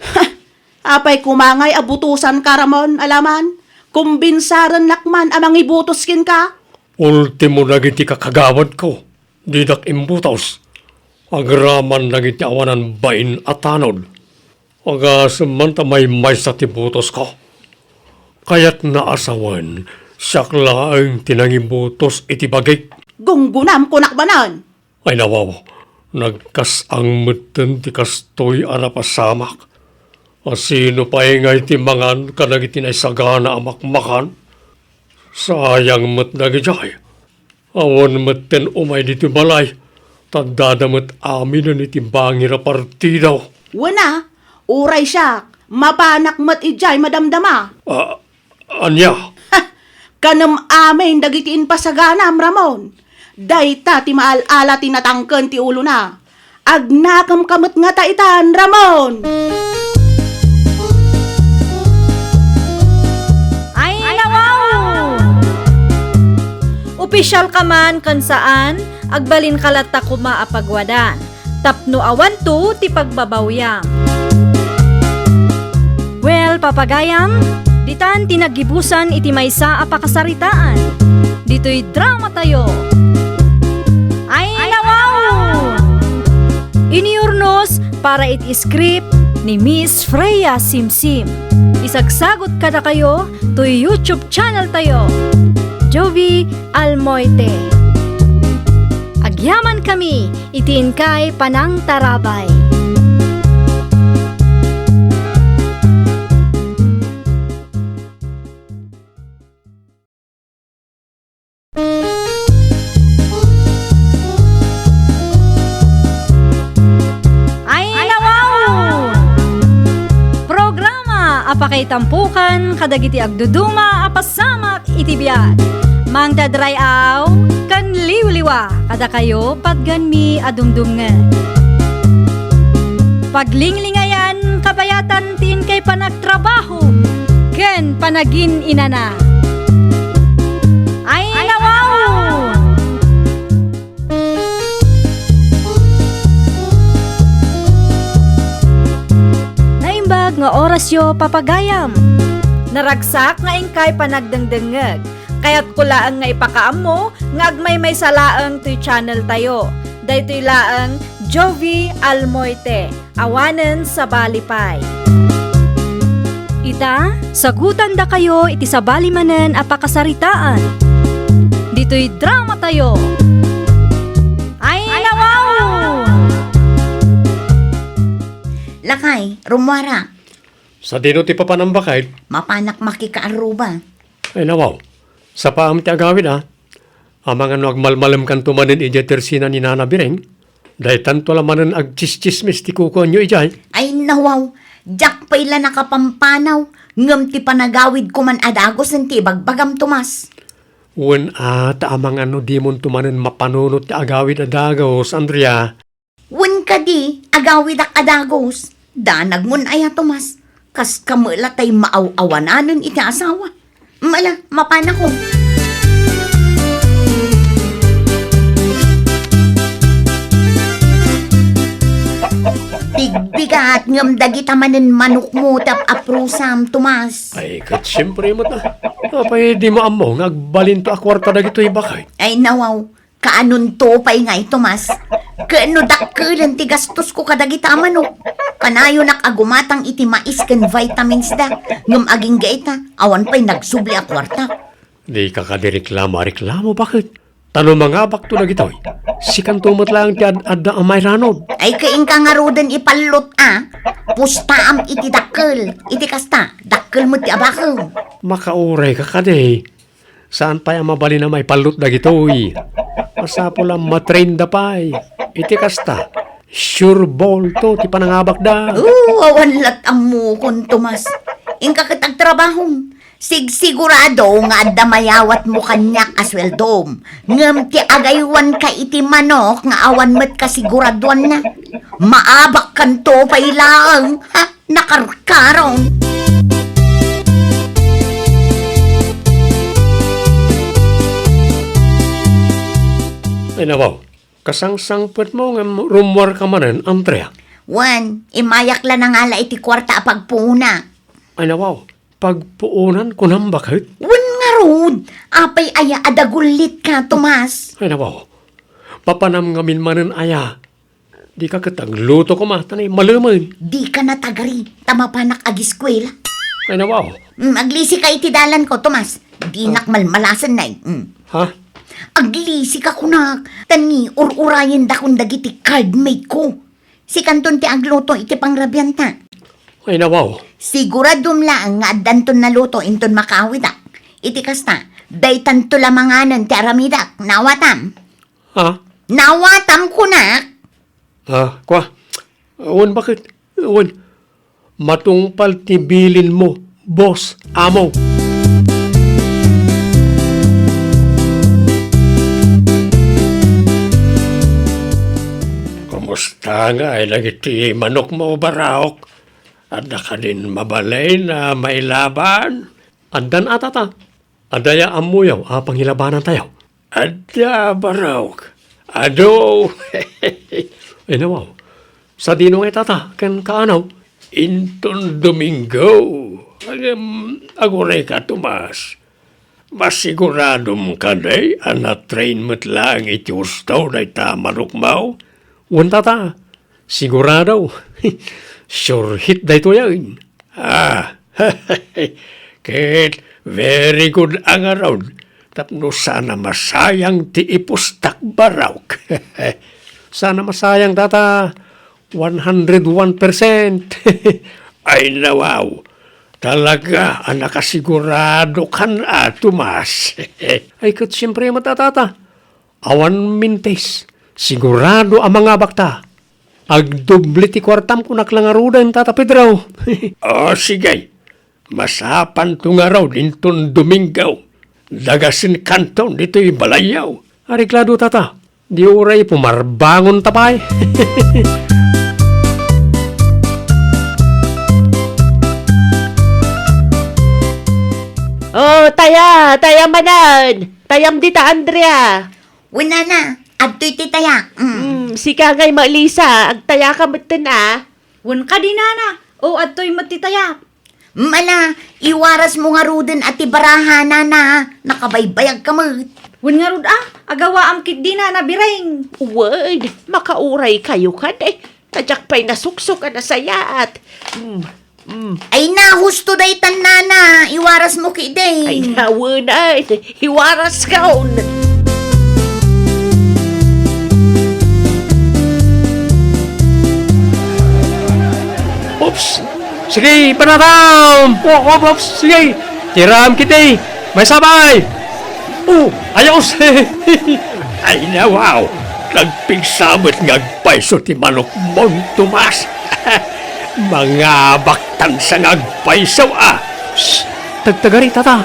Apay koma ngay a butosanka, Ramon, alaman? Kumbinsarennak man a mangibutos kenka. Ultimo dagiti kakagawadko, didak imbutos. Agraman dagiti awanan bain a tanod. Agasem man ta maymaysa ti butosko. Kayatna a sawen, siak laeng ti nangibutos iti bagik. Gunggunam, kunak manen. Ay nawaw, nagkas-ang metten ti kastoy a napasamak. A sino pay ngay ti mangan kadagiti naisagana a makmakan? Sayang met dagidiay. Awan metten umay ditoy balay, ta addada met aminen iti bangir a partidaw. Wen a, uray siak, mapanak met idiay madamdama. Ah, ania? Ha! Kanem amin dagiti impasaganam, Ramon. Dayta ti maal-ala ti natangken ti ulona. Agnakemka met ngata itan, Ramon! Ay, nawaw! Opisyalka man ken saan, agbalinka latta koma a pagwadan. Tapno awanto ti pagbabawiam. Well, papagayam, ditan ti naggibusan iti maysa a pakasaritaan. Ditoy dramatayo. Ay, nawaw! Iniurnos para iti script ni Miss Freya Simsim. Isagsagot kadakayo toy YouTube channel tayo, Jovi Almoite. Agyamankami iti inkay panangtarabay. Ay, nawaw! Programa a pakaitampokan kadagiti agduduma a pasamak iti biag. Mangted ray-aw ken liwliwa kadakayo patgenmi a dumdumngeg. Paglinglingayan kabayatan ti inkay panagtrabaho ken panagin-inana. Ay, nawaw! Naimbag nga orasyo, papagayam. Naragsak nga inkay panagdengdengngeg. Kayatko laeng nga ipakaammo nga agmaymaysa laeng toy channel tayo. Daytoy laeng Jovi Almoite. Awanen sabali pay. Ita, sagutandakayo iti sabali manen a pakasaritaan. Ditoy dramatayo. Ay, nawaw! Lakay, rummuara. Sadino ti papanam, baket? Mapanak makikaarruba. Ay, nawaw. Sapaam ti agawid, a. Amangan no agmalmalemkanto manen idiay tersina ni Nana Bireng, daytanto la manen agtsistsismis ti kukuanyo idiay. Ay, nawaw, diak pay la nakapampanaw, ngem ti panagawidko man a dagusen ti ibagbagam, Tomas. Wen a, ta amangan no dimonto manen mapanunot ti agawid a dagus, Andrea. Wen kadi, agawidak a dagus. Danagmon aya, Tomas? Kaskam la tay maaw-awananen iti asawa. Mala, mapanakon. Bigbigat ngem dagita manen manokmo ti ap-aprusam, Tomas. Ay, ket siempre met, a. Apay dimo ammo nga agbalinto a kuarta dagitoy, baket? Ay, nawaw. Kaanonto pay ngay, Tomas? Ket no dakkelen ti gastosko kadagita a manok, kanayonak a gumatang iti mais ken vitamins da, ngem agingga ita, awan pay nagsubli a kuarta. Dika kadi reklamo a reklamo, baket? Ta no mangabakto dagitoy, sikanto met laeng ti ad-adda a mairanod. Ay, ket inka ngaruden ipallot a, pustaam iti dakkel, iti kasta, dakkel met ti abakem. Makaurayka kadi. Saan pay a mabalin a maipallot dagitoy. Masapul a matrainda pay. Iti kasta, sure ball to ti panangabakda. Oo, awan lat ammokon, Tomas. Inka ket agtrabahom. Sigsigurado nga adda mayawatmo kaniak a sueldom, ngem ti agaywanka iti manok nga awan met kasiguraduanna. Maabakkanto pay laeng, ha? Nakarkaron. Ay, nawaw. Kasangsangpetmo ngem rummuarka manen, Andrea. Wen, immayak la nangala iti kuarta a pagpuonak. Ay, nawaw. Pagpuonan, kunam baket? Wen ngarud, apay aya a dagullitka, Tomas? Ay, nawaw. Papanam ngamin manen aya. Dika ket agluto koma, ta naimalemen. Dika natagari, ta mapanak agiskuela. Ay, nawaw. Mm, aglisika iti dalanko, Tomas. Dinak Ah. malmalasen, nay. Mm. Ha? Aglisika kunak, ta ni ur-urayendakon dagiti cardmate ko. Sikanton ti agluto iti pangrabianta. Ay, nawaw. Siguradom laeng nga addanton naluto inton makaawidak. Iti kasta, daytanto la manganen ti aramidak. Nawatam? Ha? Nawatam, kunak? Ah, kwa. Wen, baket? Wen. Matungpal ti bilinmo, boss, amo. Kumusta ngay dagiti manokmo, Baraok? Adda kadin mabalin a mailaban? Addan a, tata. Adda ya ammoyo a pangilabanantayo? Adda, Baraok. Adu. Ay, nawaw. Sadino ngay, tata, ken kaanaw? Inton Domingo. Ngem, agurayka, Tomas. Masiguradom kadi a na-train met laeng iti husto dayta manokmo? Wen, tata. Sigurado. Sure hit daytoyen. Ah, ket very good a ngarud tapno saan a masayang ti ipustak, Baraok. Saan a masayang, tata, one hundred one percent. Ay, nawaw. Talaga a nakasiguradokan a, Tomas. Ay, ket siempre met a, tata. Awan mintis, sigurado a mangabakta. Agdoble ti kuartam, kunak la ngaruden, Tata Pedro. O, sige. Masapanto ngarud inton Domingo. Dagasenkanton ditoy balayyo. Areglado, Tata. Di uray pumarbangonta pay. O, taya, taya manen. Tayam dita, Andrea. Wen, nana, adtoy ti tayak. Mm. Mm, sika ngay, Melissa, agtayaka metten a. Wen kadi, nana. O, adtoy met ti tayak. Mm, ala, iwarasmo ngaruden a ti baraha, nana. Nakabaybayagka met. Wen ngarud a, agawaam ketdi, nana, Bireng. Wen, makauraykayo kadi. Ta diak pay nasuksok a nasayaat. Mm, mm. Ay, nahusto daytan, nana. Iwarasmo ketdi. Ay, nawen, ay. Iwaraskon. Oops. Sige, panatam. O, op, ops. Sige. Tiram ketdi. Maysabay. O, ayos! Ay, nawaw! Nagpigsa met nga agpayso ti manokmon, Tomas. Mangabaktansa nga agpayso a. Shh! Tagtagari, tata.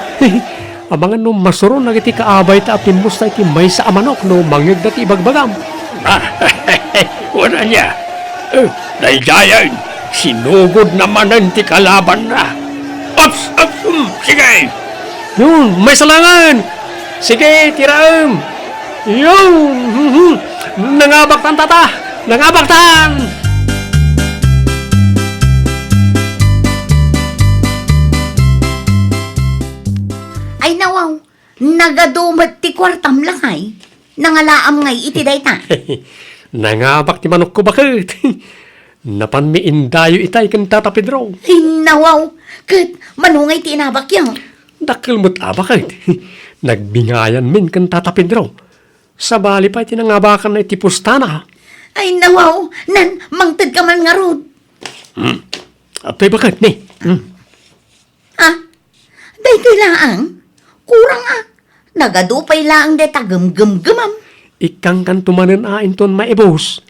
Amangan no masuron dagiti kaabayta a pimmusta iti maysa a manok no mangngegda ti ibagbagam. Wen ania? Eh, daydiayen, sinugod na manen ti kalabanna. Ups, ups, um, sige! Yun, maysa laengen! Sige, tiraem! Yun! Mhm. Nangabaktan, tata! Nangabaktan! Ay, nawaw! Nagadu met ti kuartam, lakay. Nangalaam ngay iti dayta. Nangabak ti manokko, baket. Napanmi indayo itay ken Tata Pedro. Innawaw, ket mano ngay ti inabakyo? Dakkel met a, baket. Nagbingayanmin ken Tata Pedro. Sabali pay ti nangabakanna iti pustana. Ay, nawaw, nan, mangtedka man ngarud. Hmm. Apay, baket, ni? Hmm. Ah, daytoy laeng? Kurang a. Nagadu pay laeng dayta gemgemgemam. Ikkangkanto manen a inton maibus.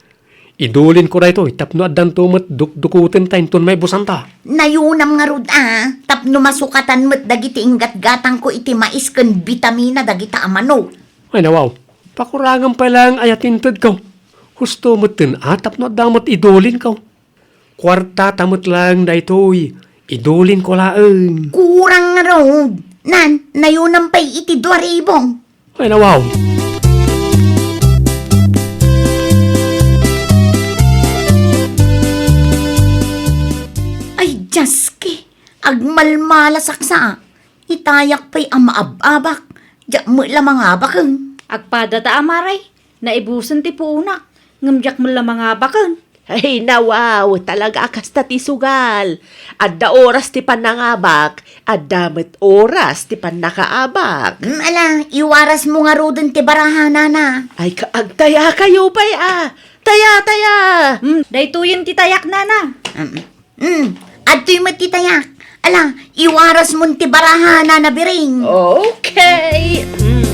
Idulinko daytoy tapno addanto met dukdukotenta inton maibusanta. Nayunam ngarud a, ta no masukatan met dagiti inggatgatangko iti mais ken bitamina dagita a manok. Ay, nawaw. Pakurangem pay laeng aya ti intedko. Husto metten a tapno adda met idulinko. Kuartata met laeng daytoy, idulinko laeng. Kurang ngarud. Nan, nayonam pay iti dua ribu. Ay, nawaw. Ay, Dios ki, agmalmalasak sa. Itayak pay a maab-abak, diak met la mangabaken. Agpadata, Amare, naibusen ti puonak, ngem diak met la mangabaken. Ay, nawaw, talaga a kasta ti sugal. Adda oras ti pannangabak, adda met oras ti pannakaabak. Mm, ala, iwarasmo ngaruden ti baraha, nana. Ay, ka-, agtayakayo pay, a. Taya, taya. Mm, daytoyen ti tayak, nana. Mm. Mm, adtoy met ti tayak. Ala, iwarasmon ti baraha, nana Biring. Okay. Mm.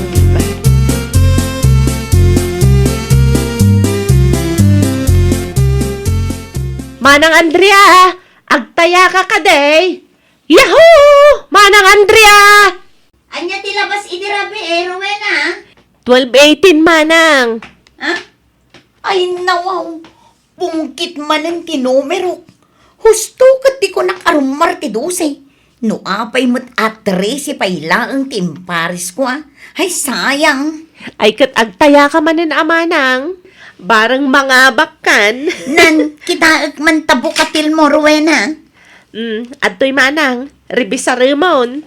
Manang Andrea, agtayaka kadi. Yahoo! Manang Andrea! Ania ti labas idi rabii, Rowena? Twelve eighteen, manang. Ha? Ay, nawaw. Pungkit manen ti numerok. Husto ket di kunak a rummar ti dose. No apay met a trese pay laeng ti imparesko, a. Ay, sayang. Ay, ket agtayaka manen a manang. Bareng mangabakkan. Nan, kitaek man ta bukatilmo, Rowena. Mm, adtoy manang. Rebisaremon.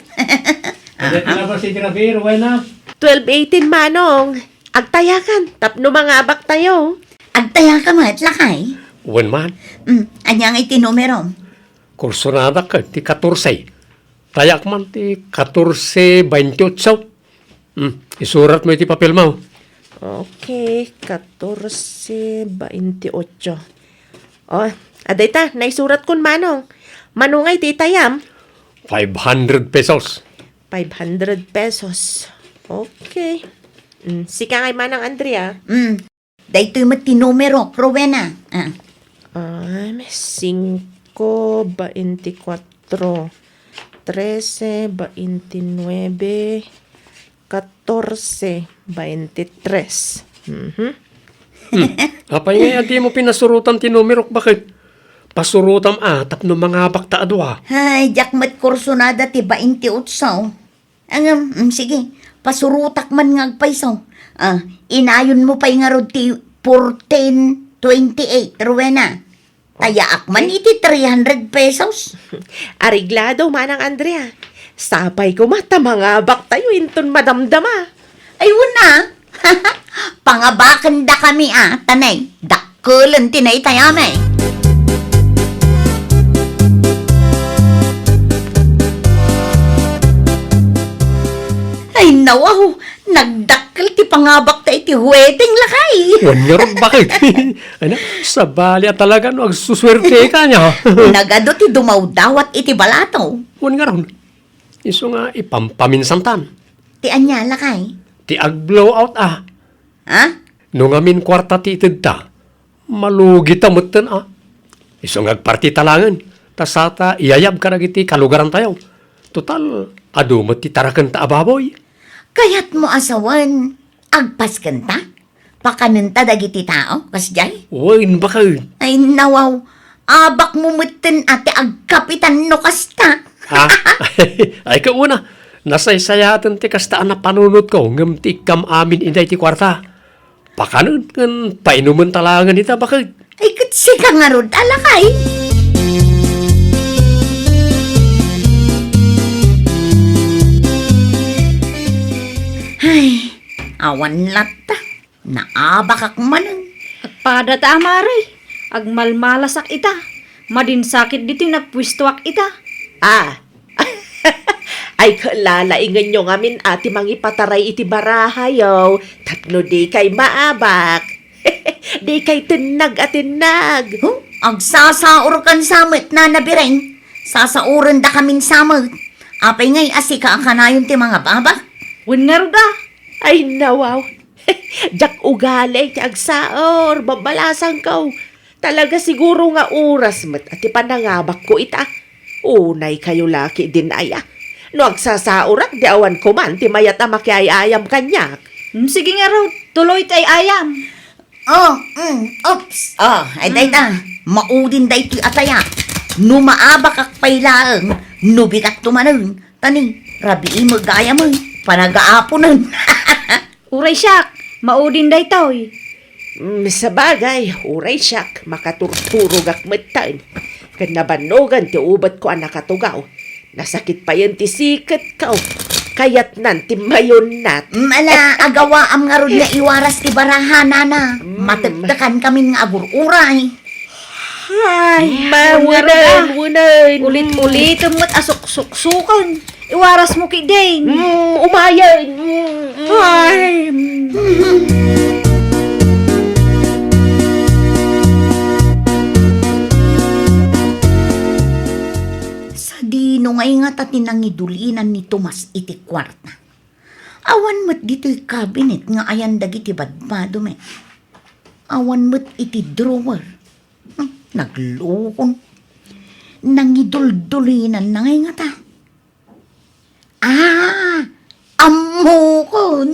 Ania ti labas idi rabii, Rowena? Twelve eighteen, manong. Agtayakan, tapno mangabaktayo. Agtayaka met, lakay? Wen man. Mm, ania ngay ti numerom? Kursonadak ti katorse. Tayak man ti katorse baintiotso. Mm, isuratmo iti papelmo. Okay, katorse baintiotso. Oh, adda ita, naisuratkon, manong. Mano ngay ti itayam? Five hundred pesos. Five hundred pesos. Okay. Mm, sika ngay, manang Andrea. Mm. Daytoy met ti numerok, Rowena. Ah. Um, singko, baintikwatro, trese, baintinuebe, katorse, baintitres. Mhm. Hmm. Apay ngay a dimo pinasurotan ti numerok, baket? Pasurotam a tapno mangabakta a dua. Ay, diak met kursonada ti baintiotso. Ngem, mm, sige, pasurotak man nga agpayso. Ah, inayonmo pay ngarud ti fourteen twenty-eight, Rowena. Tayaak man iti three hundred pesos. Areglado, manang Andrea. Sapay koma ta mangabaktayo inton madamdama. Ay, wen a. Pangabakendakami a, ta nay, dakkel ti naitayami. Ay, nawaw, nagdakkel ti pangabakta iti wedding, lakay. Wen ngarud, baket? Ay na, sabali a talaga no agsusuerteka, nia. Nagadu ti dumawdawat iti balato. Wen ngarud. Isu nga ipampaminsantan. Ti ania, lakay? Ti ag-blowout a. Ha? No ngamin kuarta ti itedta, malugita metten a. Isu nga agpartita laengen, ta sata iyayab kadagiti kalugarantayo. Total, adu met ti tarakenta a baboy. Kayatmo a sawen, agpaskenta? Pakanenta dagiti tao, kasdiay? Wen, baket. Ay, nawaw. Abakmo metten a ti agkapitan no kasta. Ha? Ay, kauna. Nasaysayaten ti kasta a napanunotko, ngem ti ikkam amin idiay ti kuarta. Pakanen ken painumenta laengen ita, baket. Ay, ket sika ngarud, a lakay. Ay, awan latta. Naabakak manen. Agpada ta, Amare. Agmalmalasak ita. Madinsakit ditoy nagpuestoak ita. Ah. Ay, kalalaingenyo ngamin a ti mangipataray iti barahayo tapno dikay maabak. Dikay tennag a tennag. Huh? Agsasaurkan sa met, Nana Bireng. Sasaurendakamin sa met. Apay ngay a sika a kanayon ti mangababak? Wen ngarud a. Ay, nawaw. Diak ugali ti agsaur, babbalasangko. Talaga siguro nga oras met a ti panangabakko ita. Unay kayo la ketdin aya. No agsasaorak, di awan koman ti mayat a makiay-ayam kaniak. Mm, sige ngarud, tuloy ti ay-ayam. Oh, mm, oops. Oh, ay, mm, dayta, maudin daytoy ataya. No maabakak pay laeng, no bigatto manen, tani, rabii met gayam, eh. Panagaaponen. Uray siak, maudin daytoy. Mm, sabagay, uray siak, makaturturogak metten. Ket nabannogan ti ubetko a nakatugaw. Nasakit payen ti siketko. Kayatnan ti mayunnat. Mm, ala, agawaam ngarud nga iwaras ti baraha, nana. Mm. Matektekankamin nga agur-uray. Ay, mawenen, wenen. Ulit-ulitem met a suksuksuken. Iwarasmo ketdin. Mm, umayen. Mm, mm. Ay. Sadino ngay ngata ti nangidulinan ni Tomas iti kuarta? Awan met ditoy kabinet nga ayan dagiti badbadom, eh. Awan met iti drawer. Hmm, naglukon. Nangiduldulinanna ngay ngata. Ah, ammokon.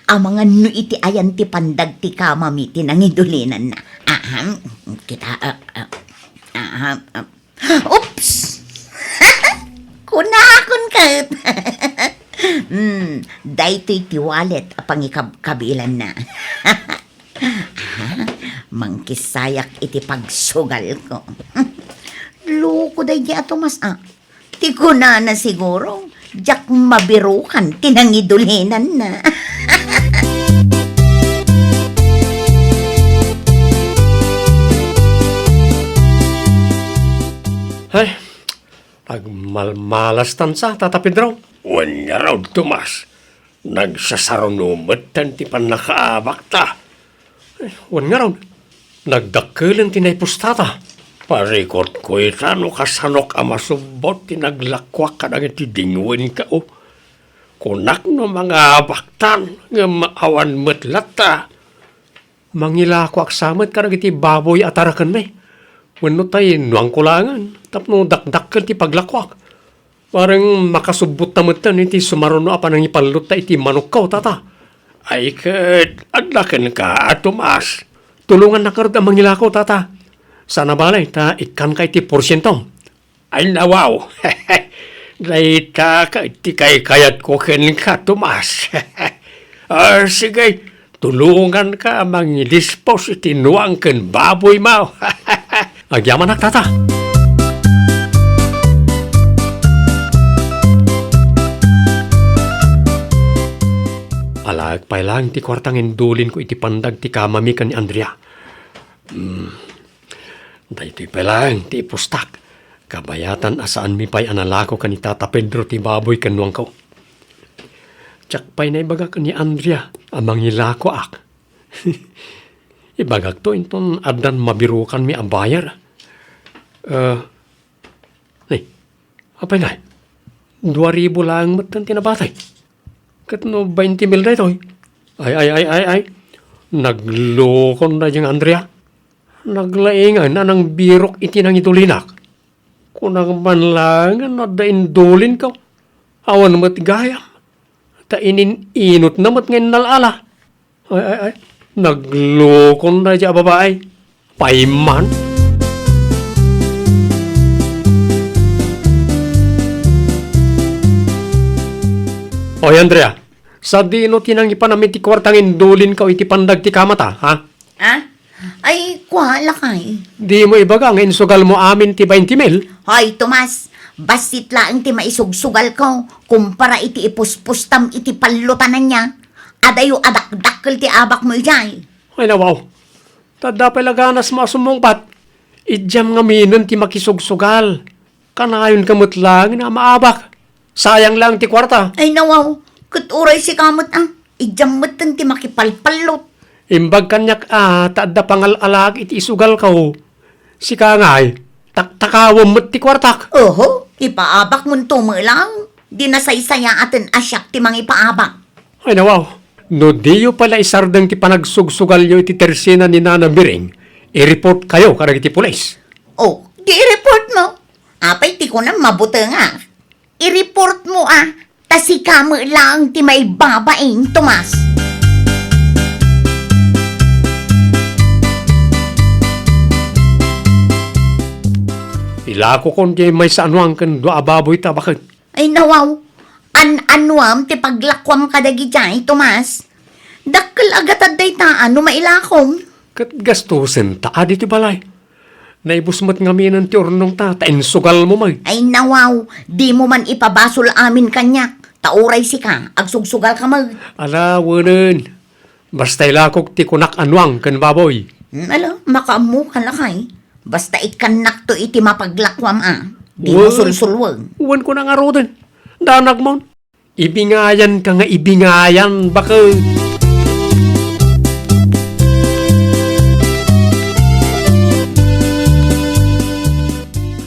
Amangan no iti ayan ti pandag ti kamami ti nangidulinanna. Ahem, kita, ah, ah, ahem, ah. Oops! Kunakon ket. Hmm, daytoy ti wallet a pangikabkabilanna. Aha, mangkisayak iti pagsugalko. Loko daydi a Tomas, ah. Ti kunana siguro, diak mabirukan ti nangidulinanna. Ay, agmalmalastan sa, Tata Pedro. Wen ngarud, Tomas. Nagsasaruno metten ti pannakaabakta. Eh, wen ngarud, nagdakkelen ti naipustata. Parikutko ita no kasanok a masubbot ti naglakuak kadagiti dingwenko. Kunak no mangabaktan, ngem awan met latta. Mangilakoak sa met kadagiti baboy a tarakenmi. Wenno ta innuangko laengen tapno dakdakkel ti paglakoak. Bareng makasubbotta metten iti sumaruno a panangipallotta iti manokko, Tata. Ay ket, adda kenka a Tomas. Tulongannak ngarud a mangilako, Tata. Saan a bale ta ikkanka iti porsientom. Ay, nawaw. Dayta ket ti kaykayatko kenka, Tomas. Ah, sige, tulonganka a mangidispos iti nuang ken baboymo. Agyamanak, Tata. Alaek pay laeng ti kuarta nga indulinko iti pandag ti kamami ken ni Andrea. Hmm. Daytoy pay laeng ti ipustak. Kabayatan a saanmi pay a nalako ken ni Tata Pedro ti baboy ken nuangko. Diak pay naibaga ken ni Andrea a mangilakoak. Ibagakto inton addan mabirukanmi a buyer. Eh, ni, apay ngay? Dua ribu laeng metten ti nabatay. Ket no bainti mil daytoy? Ay, ay, ay, ay, ay. Naglokon daydi nga Andrea. Naglaingan a nangbirok iti nangidulinak. Kunak man laengen no adda indulinko. Awan met gayam. Ta inin-inotna met nga innal-ala. Ay, ay, ay. Naglokon daydi a babai. Payman. Oy, Andrea, sadino ti nangipanam iti kuarta nga indulinko iti pandag ti kamata, ha? Ah? Ay, kua, lakay. Dimo ibaga nga insugalmo amin ti bainti mil? Hoy, Tomas, bassit laeng ti maisugsugalko kumpara iti ipuspustam iti pallotan ania. Adayo a dakdakkel ti abakmo idiay. Ay, nawaw. Ta adda pay la ganasmo a sumungbat. Idiam ngaminen ti makisugsugal. Kanayonka met laeng a maabak. Sayang laeng ti kuarta. Ay, nawaw. Ket uray sika met, ah. Idiam metten ti makipalpallot. Imbag kaniak a ta adda pangal-alaak iti isugalko. Sika ngay, taktakawem met ti kuartak. Oho, ipaabakmonto met laeng. Di nasaysayaaten a siak ti mangipaabak. Ay, nawaw. No diyo pay la isardeng ti panagsugsugalyo iti tersina ni Nana Biring, i-report kayo kadagiti pulis. Oh, di i-report mo? Apay ti kunam mabutengak? I-report mo a, ta sika met laeng ti maibabain, Tomas. Ilakokon diay maysa a nuang ken dua a baboy ta baket. Ay, nawaw. An-anuam ti paglakuam kadagiti ay, Tomas? Dakkel a gatad dayta a no mailakom. Ket gastusen ta adi ti balay. Naibus met ngaminen ti urnongta, ta insugalmo met. Ay, nawaw, dimo man ipabasol amin kaniak, ta uray sika, agsugsugalka met. Ala, wenen. Basta ilakok ti kunak a nuang ken baboy. Hmm, ala, makaammoka lakay. Basta ikkannakto iti mapaglakuam a. Dimo Wen. sulsulweng. Wen ko na ngaruden. Danagmon. Ibingayanka nga ibingayan, baket.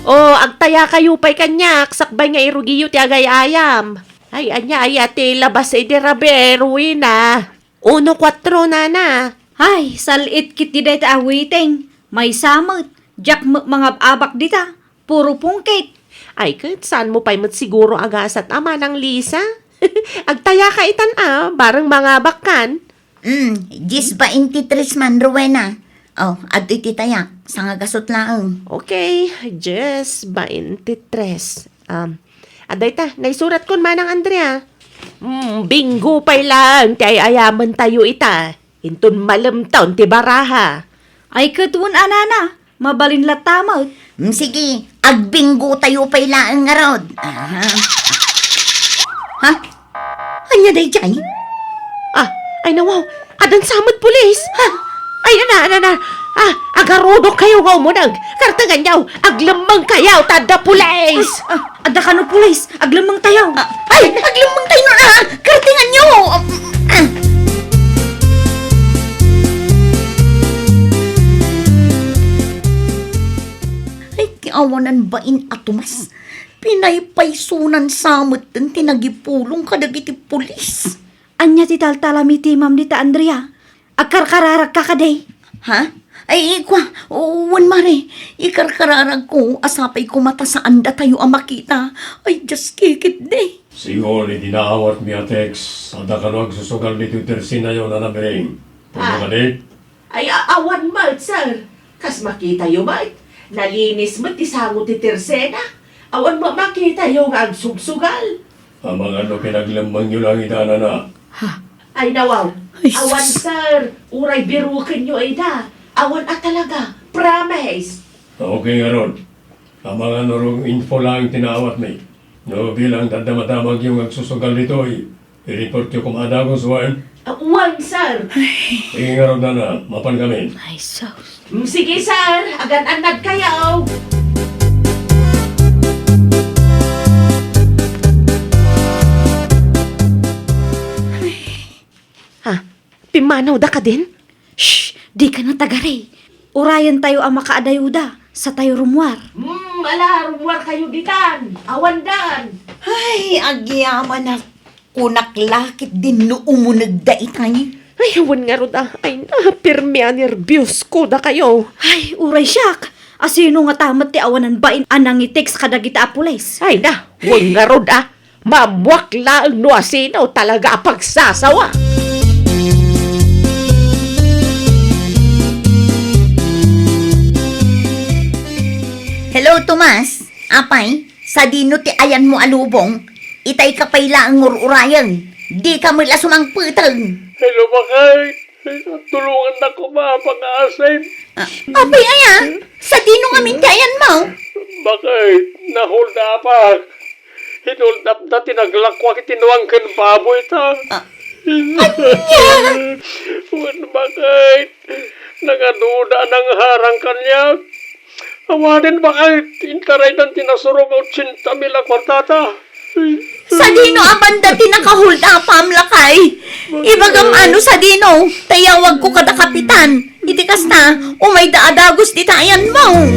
O, agtayakayo pay kaniak, sakbay nga irugiyo ti agay-ayam. Ay, ania aya ti labas idi rabii, Rowena? Uno kuatro, nana. Ay, sal-it ketdi dayta a waiting. Maysa met, diak met mangab-abak dita. Puro pungkit. Ay, ket saanmo pay met siguro a gasat a, Manang Lisa? Agtayaka itan a, bareng mangabakkan. Mm, dies baintitres man, Rowena. Oh, adtoy ti tayak, sangagasut laeng. Okay, dies baintitres. Um, adda ita, naisuratkon, Manang Andrea. Mm, bingo pay laeng ti ay-ayamentayo ita. Inton malemtaw ti baraha. Ay, ket wen a, nana, mabalin latta met. Mm, sige, agbinggotayo pay laeng ngarud. Aha. Ha? Ania daydiay? Ah, ay nawaw, addan sa met pulis. Ha? Ay, ana, ana, ana. Ah, agarudok kayo nga umuneg. Kartenganyo, aglemmengkayo ta adda pulis. Ah, adda kano pulis. Aglemmengtayo. Ah, ay, aglemmengtayo na. Kartenganyo. Ah, ah. Ay, ti awanan bain a Tomas. Pinaypaysonan sa metten ti nagipulong kadagiti pulis. Ania ti taltalamitimam dita, Andrea? Agkarkararagka kadi? Ha? Ay, ikua, wen, mare, ikarkararagko a sapay koma ta saandatayo a makita. Ay, diaskikitdi. Sigun iti naawatmi a text, adda kano agsusugal ditoy tersenayo, Nana Bering. Pudno Ah. kadi? Ay, a-, awan met, sir. Kas makitayo met, nalinis met ti sango ti tersena. Awan met makitayo nga agsugsugal. Amangan no pinaglemmengyo lang ida, nana. Ha? Ay, nawaw. Ay, Awan, sus. sir. Uray birukenyo ida. Awan a talaga. Promise. Okay ngarud. Amangan no info lang ti naawatmi. No bilang daddamadamagyo nga agsusugal ditoy, i-reportyo koma a dagus, wen? Ah, wen, sir. Sige ngarud, nana, mapankamin. Ay, sus. Mm, sige, sir. Agan-annad kayo. Ha? Pimmanawda kadin? Shh! Dika natagari. Urayentayo a makaadayoda, satayo rummuar. Hmm, ala, rummuar kayo ditan. Awandan. Ay, agyamanak. Kunak la ketdin no umunegda itay. Ay, awan ngarud a. Ay, na, pirmi a nerbios ko dakayo. Ay, uray siak. Asino ngata met ti awanan bain a nangitext kadagita a pulis? Ay, na, awan ngarud a. Maammuak laeng no asino talaga a pagsasawa. Hello, Tomas. Apay, sadino ti ayanmo a lubong? Itay ka pay laeng ngur-urayen. Dika met la sumangpeteng. Hello, bakay. Tulongannak koma, pangaasim. Ah, apay aya? Sadino ngamin ti ayanmo? Bakit? Nahold up ak. Hinold up da ti naglakuak iti nuang ken baboy ta. Ah, ania? Wen, bakit? Nagaduda a nangharang kaniak. Awanen, bakit? Intaraydan ti nasurok a ochenta mil a kuartata. Sadino a banda ti nakahold up-am, lakay? Ibagam ano sadino, ta iyawagko kada kapitan. Iti kasta, umayda a dagus dita ayanmo.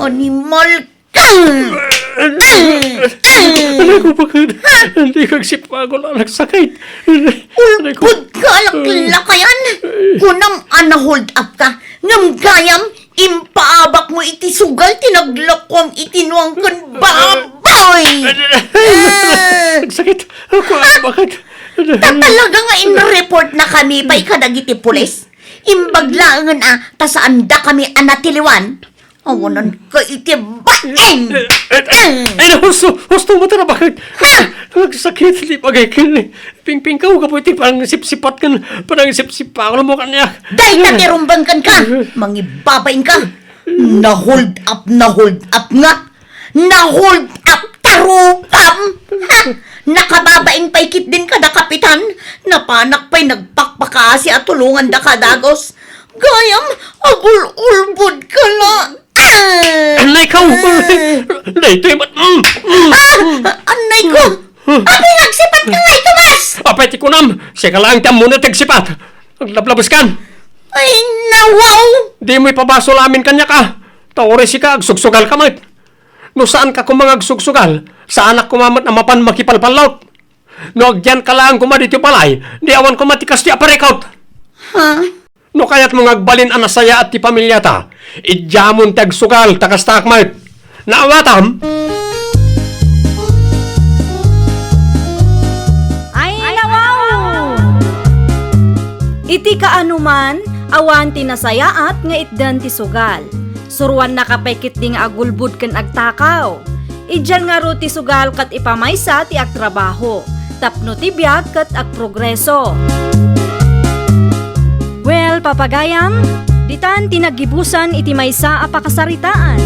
Animal ka! Anay ko, bakit? Hindi kag sipagol, anak, sakit. Ulpod ka, alaklakayan. Kunam a na-hold up ka. Ngem gayam, impaabak mo iti sugal ti naglakuam iti nuang ken baboy. Ah! Sakit. Ako, bakit? Ta talaga nga in-report na kami pay kadagiti pulis. Imbag laengen a ta saandakami a natiliwan. Awanan ka iti baeng! Ay, husto, husto mo tara, bakit? Ha? Nagsakit, di bagay ken. Pingpingkaw ka po iti panangisipsipat ken panangisipsipat mo kaniak. Dayta ti rumbengken ka, mangibabain ka. Na-hold up, na-hold up nga. Na-hold up ta rupam. Ha? Nakababain pay ketdin kada kapitan. Napanak pay nagpakpakaasi a tulonganda ka dagus. Gayam, agul-ulbod ka la. Ah! Anay ka, ah! Daytoy met, mm, mm, ah! Mm. Anay ko! Hmm. Apay nagsipat ka ngay, Tomas? Apay ti kunam, sika laeng ti ammona ti agsipat. Aglablabes kan. Ay, nawaw! Di mo ipabasol amin kaniak a. Ta uray sika, agsugsugal ka met. No saan ka koma nga agsugsugal, saanak koma met a mapan makipalpallot. No agyan ka laeng koma ditoy balay, di awan koma ti kastoy a parikut. Ha? No kayatmo nga agbalin a nasayaat ti pamiliata, idiamon ti agsugal ta kastaak met. Naawatam? Ay, nawaw! Iti kaanoman, awan ti nasayaat nga itdan ti sugal. Suruannaka pay ketdi nga agulbod ken agtakaw. Idian ngarud ti sugal ket ipamaysa ti agtrabaho, tapno ti biag ket agprogreso. Well, papagayam, ditan ti naggibusan iti maysa a pakasaritaan.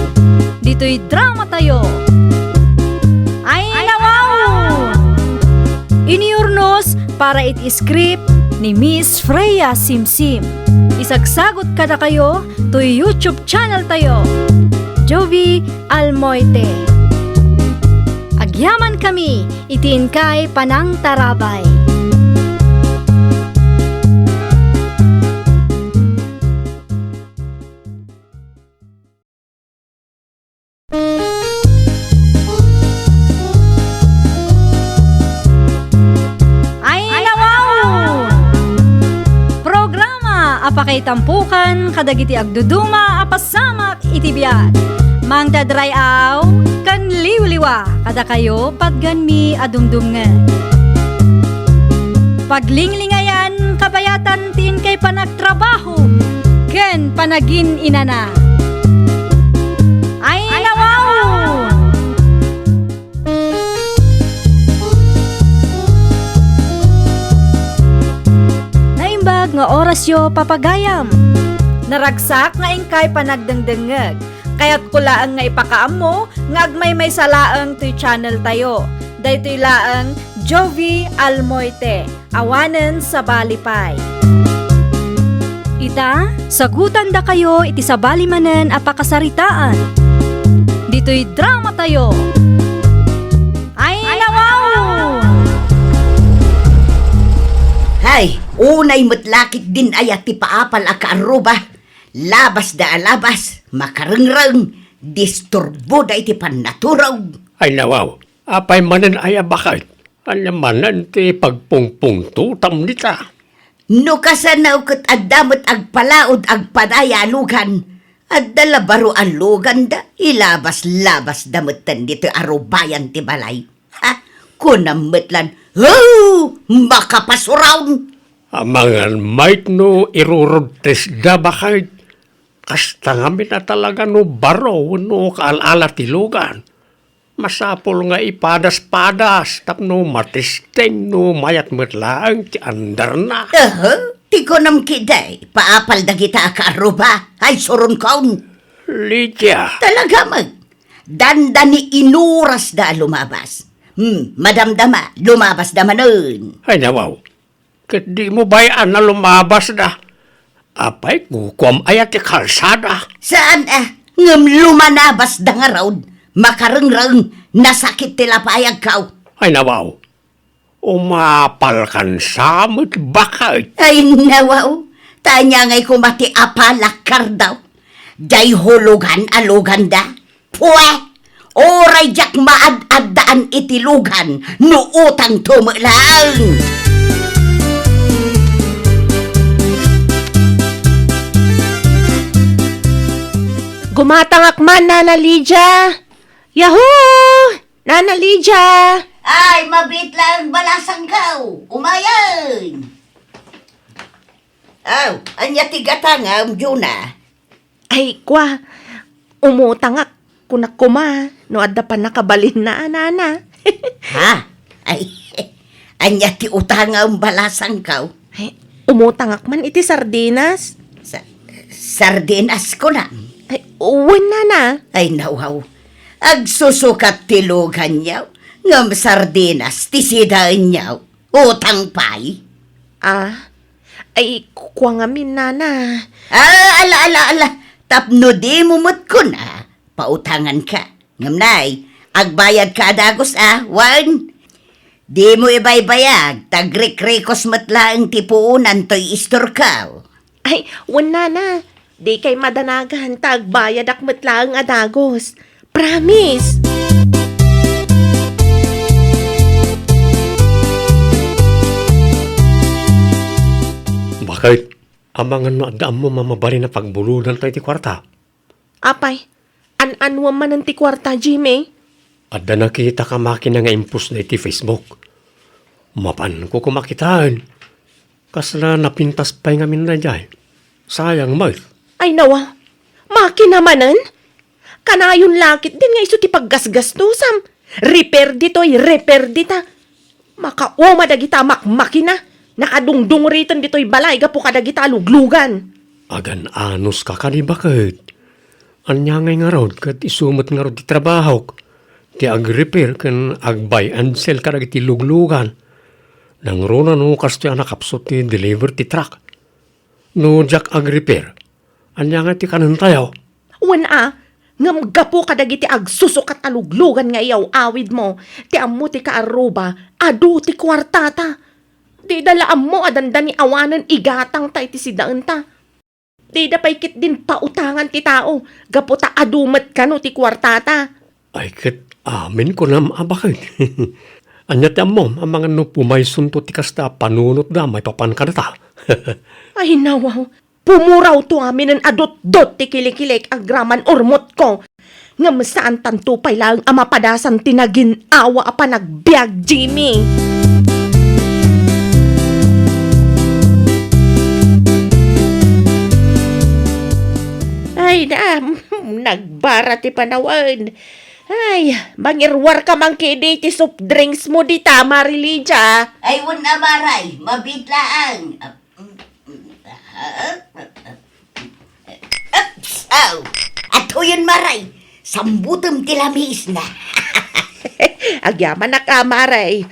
Ditoy dramatayo. Ay, nawaw! Iniurnos para iti script ni Miss Freya Simsim. Isagsagot kadakayo toy YouTube channel tayo, Jovie Almoite. Agyaman kami iti inkay panangtarabay. Ay, nawaw! Programa a pakaitampukan kadagiti agduduma a pasamak iti biag. Mangted ray-aw ken liwliwa kadakayo patgenmi a dumdumngeg. Paglinglingayan kabayatan ti inkay panagtrabaho ken panagin-inana. Ay, nawaw! Naimbag nga orasyo, papagayam. Naragsak nga inkay panagdengdengngeg. Kayatko laeng nga ipakaammo nga agmaymaysa laeng toy channel tayo. Daytoy laeng Jovie Almoite. Awanen sabali pay. Ita, sagutandakayo iti sabali manen a pakasaritaan. Ditoy dramatayo. Ay, nawaw! Hay, unay met la ketdin aya ti paapal a kaarruba. Labasda a labas, makarengreng, disturboda iti pannaturog. Ay, nawaw, apay manen aya, bakit? Ania manen ti pagpungpungtotam dita? No kasano ket adda met agpalaod agpadaya a lugan, adda la baro a luganda, ilabaslabasda metten ditoy arubayan ti balay. Ha? Kunam met lan, "Ho! Makapasuraw!" Amangan mayt no iruruttesda, bakit? Kasta ngamin a talaga no baro wenno kaal-ala ti lugan. Masapul nga ipadas-padas tapno matesteng no mayat met laeng ti andarna. Aha, ti kunam ketdi, paapal dagita a kaarruba, ay suronkon. Lydia. Talaga met, dandani inurasda a lumabas. Hmm, madamdama, lumabasda manen. Ay, nawaw. Ket dimo bay-an a lumabasda. Apay, kukuam aya ti kalsada? Saan a, ngem lumanabasda ngarud. Makarengreng, nasakit ti lapayagko. Ay, nawaw. Umapalkan sa met, bakit? Ay, nawaw. Ta ania ngay koma ti apalak, Cardo? Diay hulugan a luganda. Pue! Uray diak maad-addaan iti lugan no utangto met laeng. Gumatangak man, Nana Lydia. Yahoo! Nana Lydia! Ay, mabiit laeng balasangko. Umayen! Aw, ania ti gatangam, Juna? Ay, kua, umutangak, kunak koma, no adda pannakabalinna, a, Nana. Ha? Ay, ania ti utangam balasangko? Ay, umutangak man iti sardinas. Sa-, sardinas, kunam? Ay, wen, Nana. Ay, nawaw. Agsusukat ti luganyo, ngem sardinas ti sidaenyo. Utang pay? Ah, ay, kua ngamin, Nana. Ah, ala, ala, ala. Tapno dimo met kuna, pautanganka. Ngem nay, agbayadka a dagus a, wen? Dimo ibaybayag, ta agrikrikos met laeng ti puonan toy istorko. Ay, wen, Nana. Dikay madanagan ta agbayadak met laeng a dagus. Promise! Baket, amangan no adda ammom a mabalin a pagbulodanto iti kuarta? Apay, an-anuam manen ti kuarta, Jimmy? Adda nakitak a makina nga impostna iti Facebook. Mapanko koma kitaen. Kasla napintas pay ngamin daydiay. Sayang met. Ay, nawa. Makina manen? Kanayon la ketdin nga isu ti paggasgastosam. Repair ditoy, repair dita. Makauma dagita a makmakina. Nakadungdungriten ditoy balay gapu kadagita a luglugan. Agan-anos ka kadi, baket? Ania ngay ngarud ket isu met ngarud ti trabahok, ti agrepair ken ag-buy and sell kadagiti luglugan. Nangruna no kastoy a nakapsut ti deliver ti truck. No diak agrepair, ania ngay ti kanentayo? Wen a, ngem gapu kadagiti agsusukat a luglugan nga iyaw-awidmo, ti ammo ti kaarruba, adu ti kuartata. Dida la ammo a dandani awanen igatangta iti sidaenta. Dida pay ketdin pautangan ti tao, gapu ta adu met kano ti kuartata. Ay, ket amin kunam a baket. Ania ti ammom, amangan no pumaysonto ti kasta a panunotda maipapan kadata? Ay, nawaw. Pumurawto aminen a dutdot ti kilikilik agraman urmotko. Ngem saantanto pay laeng a mapadasan ti nagin-awa a panagbiag, Jimmy. Ay, na, nagbara ti panawen. Ay, mangirwarka man kadi ti soft drinks mo dita, Mari Lydia. Ay, wen a, Maray, mabiit laeng. Ups! Aw! Atoyen, Maray! Sambutem ti lamisna. Agyamanak a, Maray.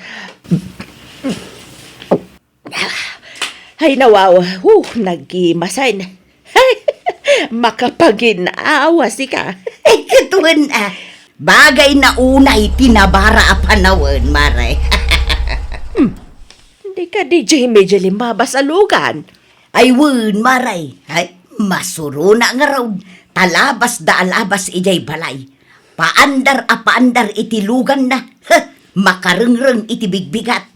Ay, nawaw. Huh, nagimasen. Makapagin-awa sika. Ay, ket wen a. Bagay na unay ti nabara a panawen, Maray. Hmm. Di kadi Jimmy di limmabas a lugan? Ay wen, Maray. Ay, masurona ngarud, ta labasda a labas idiay balay. Paandar a paandar iti luganna. Heh, makarengreng iti bigbigat.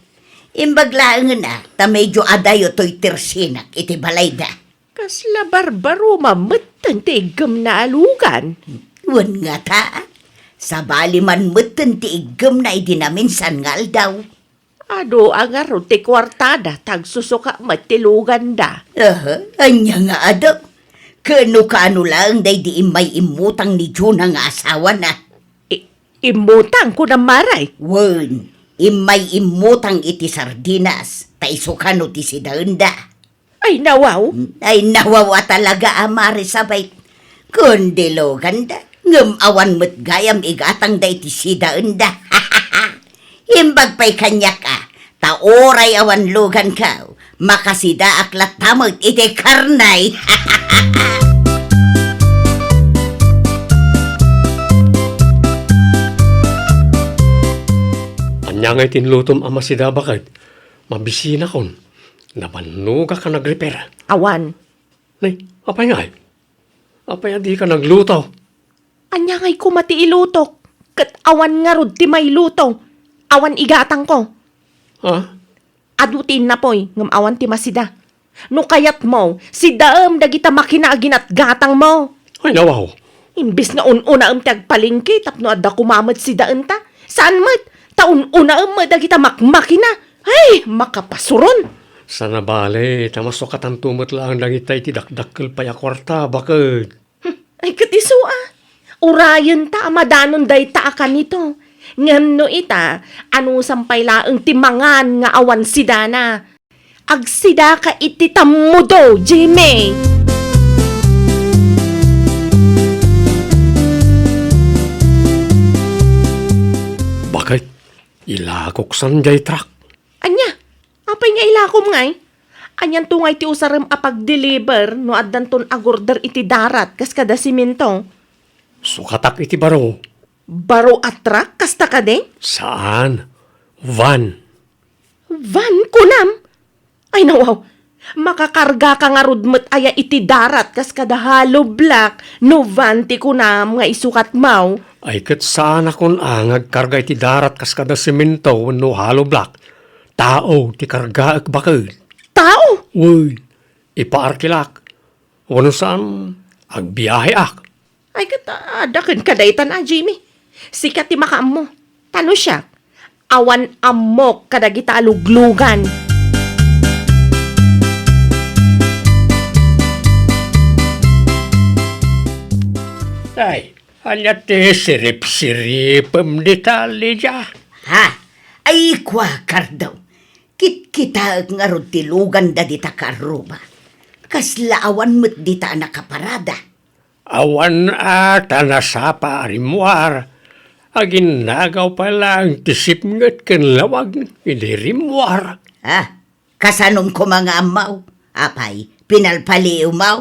Imbag laengen a, ta medyo adayo toy tersinak iti balayda. Kasla barbaruma metten ti iggemna a lugan. Wen ngata, sabali man metten ti iggemna idi naminsan nga aldaw. Adu a ngarud ti kuartada, ta agsusuka met ti luganda. Aha, ania nga adu? Ken no kaano laeng daydi immay immutang ni Juna nga asawana? I-, immutang, kunam, Maray? Wen, immay immutang iti sardinas, ta isu kano ti sidaenda. Ay, nawaw. Ay, nawaw a talaga a Mari Sabay. Kundi luganda, ngem awan met gayam igatangda iti sidaenda. Imbag pay kaniak a, ta uray awan luganko, makasidaak latta met iti karne. Ania ngay ti inlutom a masida, baket? Mabisinakon. Nabannogak a nagrepair. Awan. Nay, apay ngay? Apay a dika nagluto? Ania ngay koma ti ilutok? Ket awan ngarud ti mailuto. Awan igatangko. Ha? Adu ti innapoy, ngem awan ti masida. No kayatmo, sidaem dagita makina a ginatgatangmo. Ay, nawaw. Imbes nga un-unaem ti agpalengke tapno adda koma met sidaenta. Saan met, ta un-unaem met dagita makmakina. Ay, makapasuron! Sana bale, ta masukatanto met laeng dagita iti dakdakkel pay a kuarta, baket. Hmm, ay, ket isu a. Urayenta a madanon dayta a kanito. Ngem no ita, anusam pay laeng ti mangan nga awan sidana? Agsidaka iti tammudo, Jimmy! Baket, ilakok san jay truck. Ania? Apay nga ilakom ngay? Anianto ngay ti usarem a pag-deliver no addanton agurder iti darat kas kada simento? Sukatak iti baro. Baro a truck kasta kadi? Saan. Van. Van, kunam? Ay, nawaw. Makakarga ka ngarud met aya iti darat kas kada hollow block no van ti kunam nga isukatmo? Ay, ket saanakon a nga agkarga iti darat kas kada semento wenno hollow block. Tao ti kargaek baket. Tao? Wen, ipaarkilak. Wenno saan, agbiaheak. Ay, ket, ah, adda kenka daytan a, Jimmy. Sika ti makaammo. Ta no siak, awan ammok kadagita a luglugan. Ay, ania ti sirip-siripem dita, Lydia? Ha? Ay, kua, Cardo. Kitkitaek ngarud ti lugan dagita kaarruba. Kasla awan met dita a nakaparada. Awan a ta nasapa a rimmuar. Aginnagaw pay laeng ti sipnget ken lawag idi rimmuar. Ah, kasanom koma nga ammaw? Apay, pinalpaliiwmaw?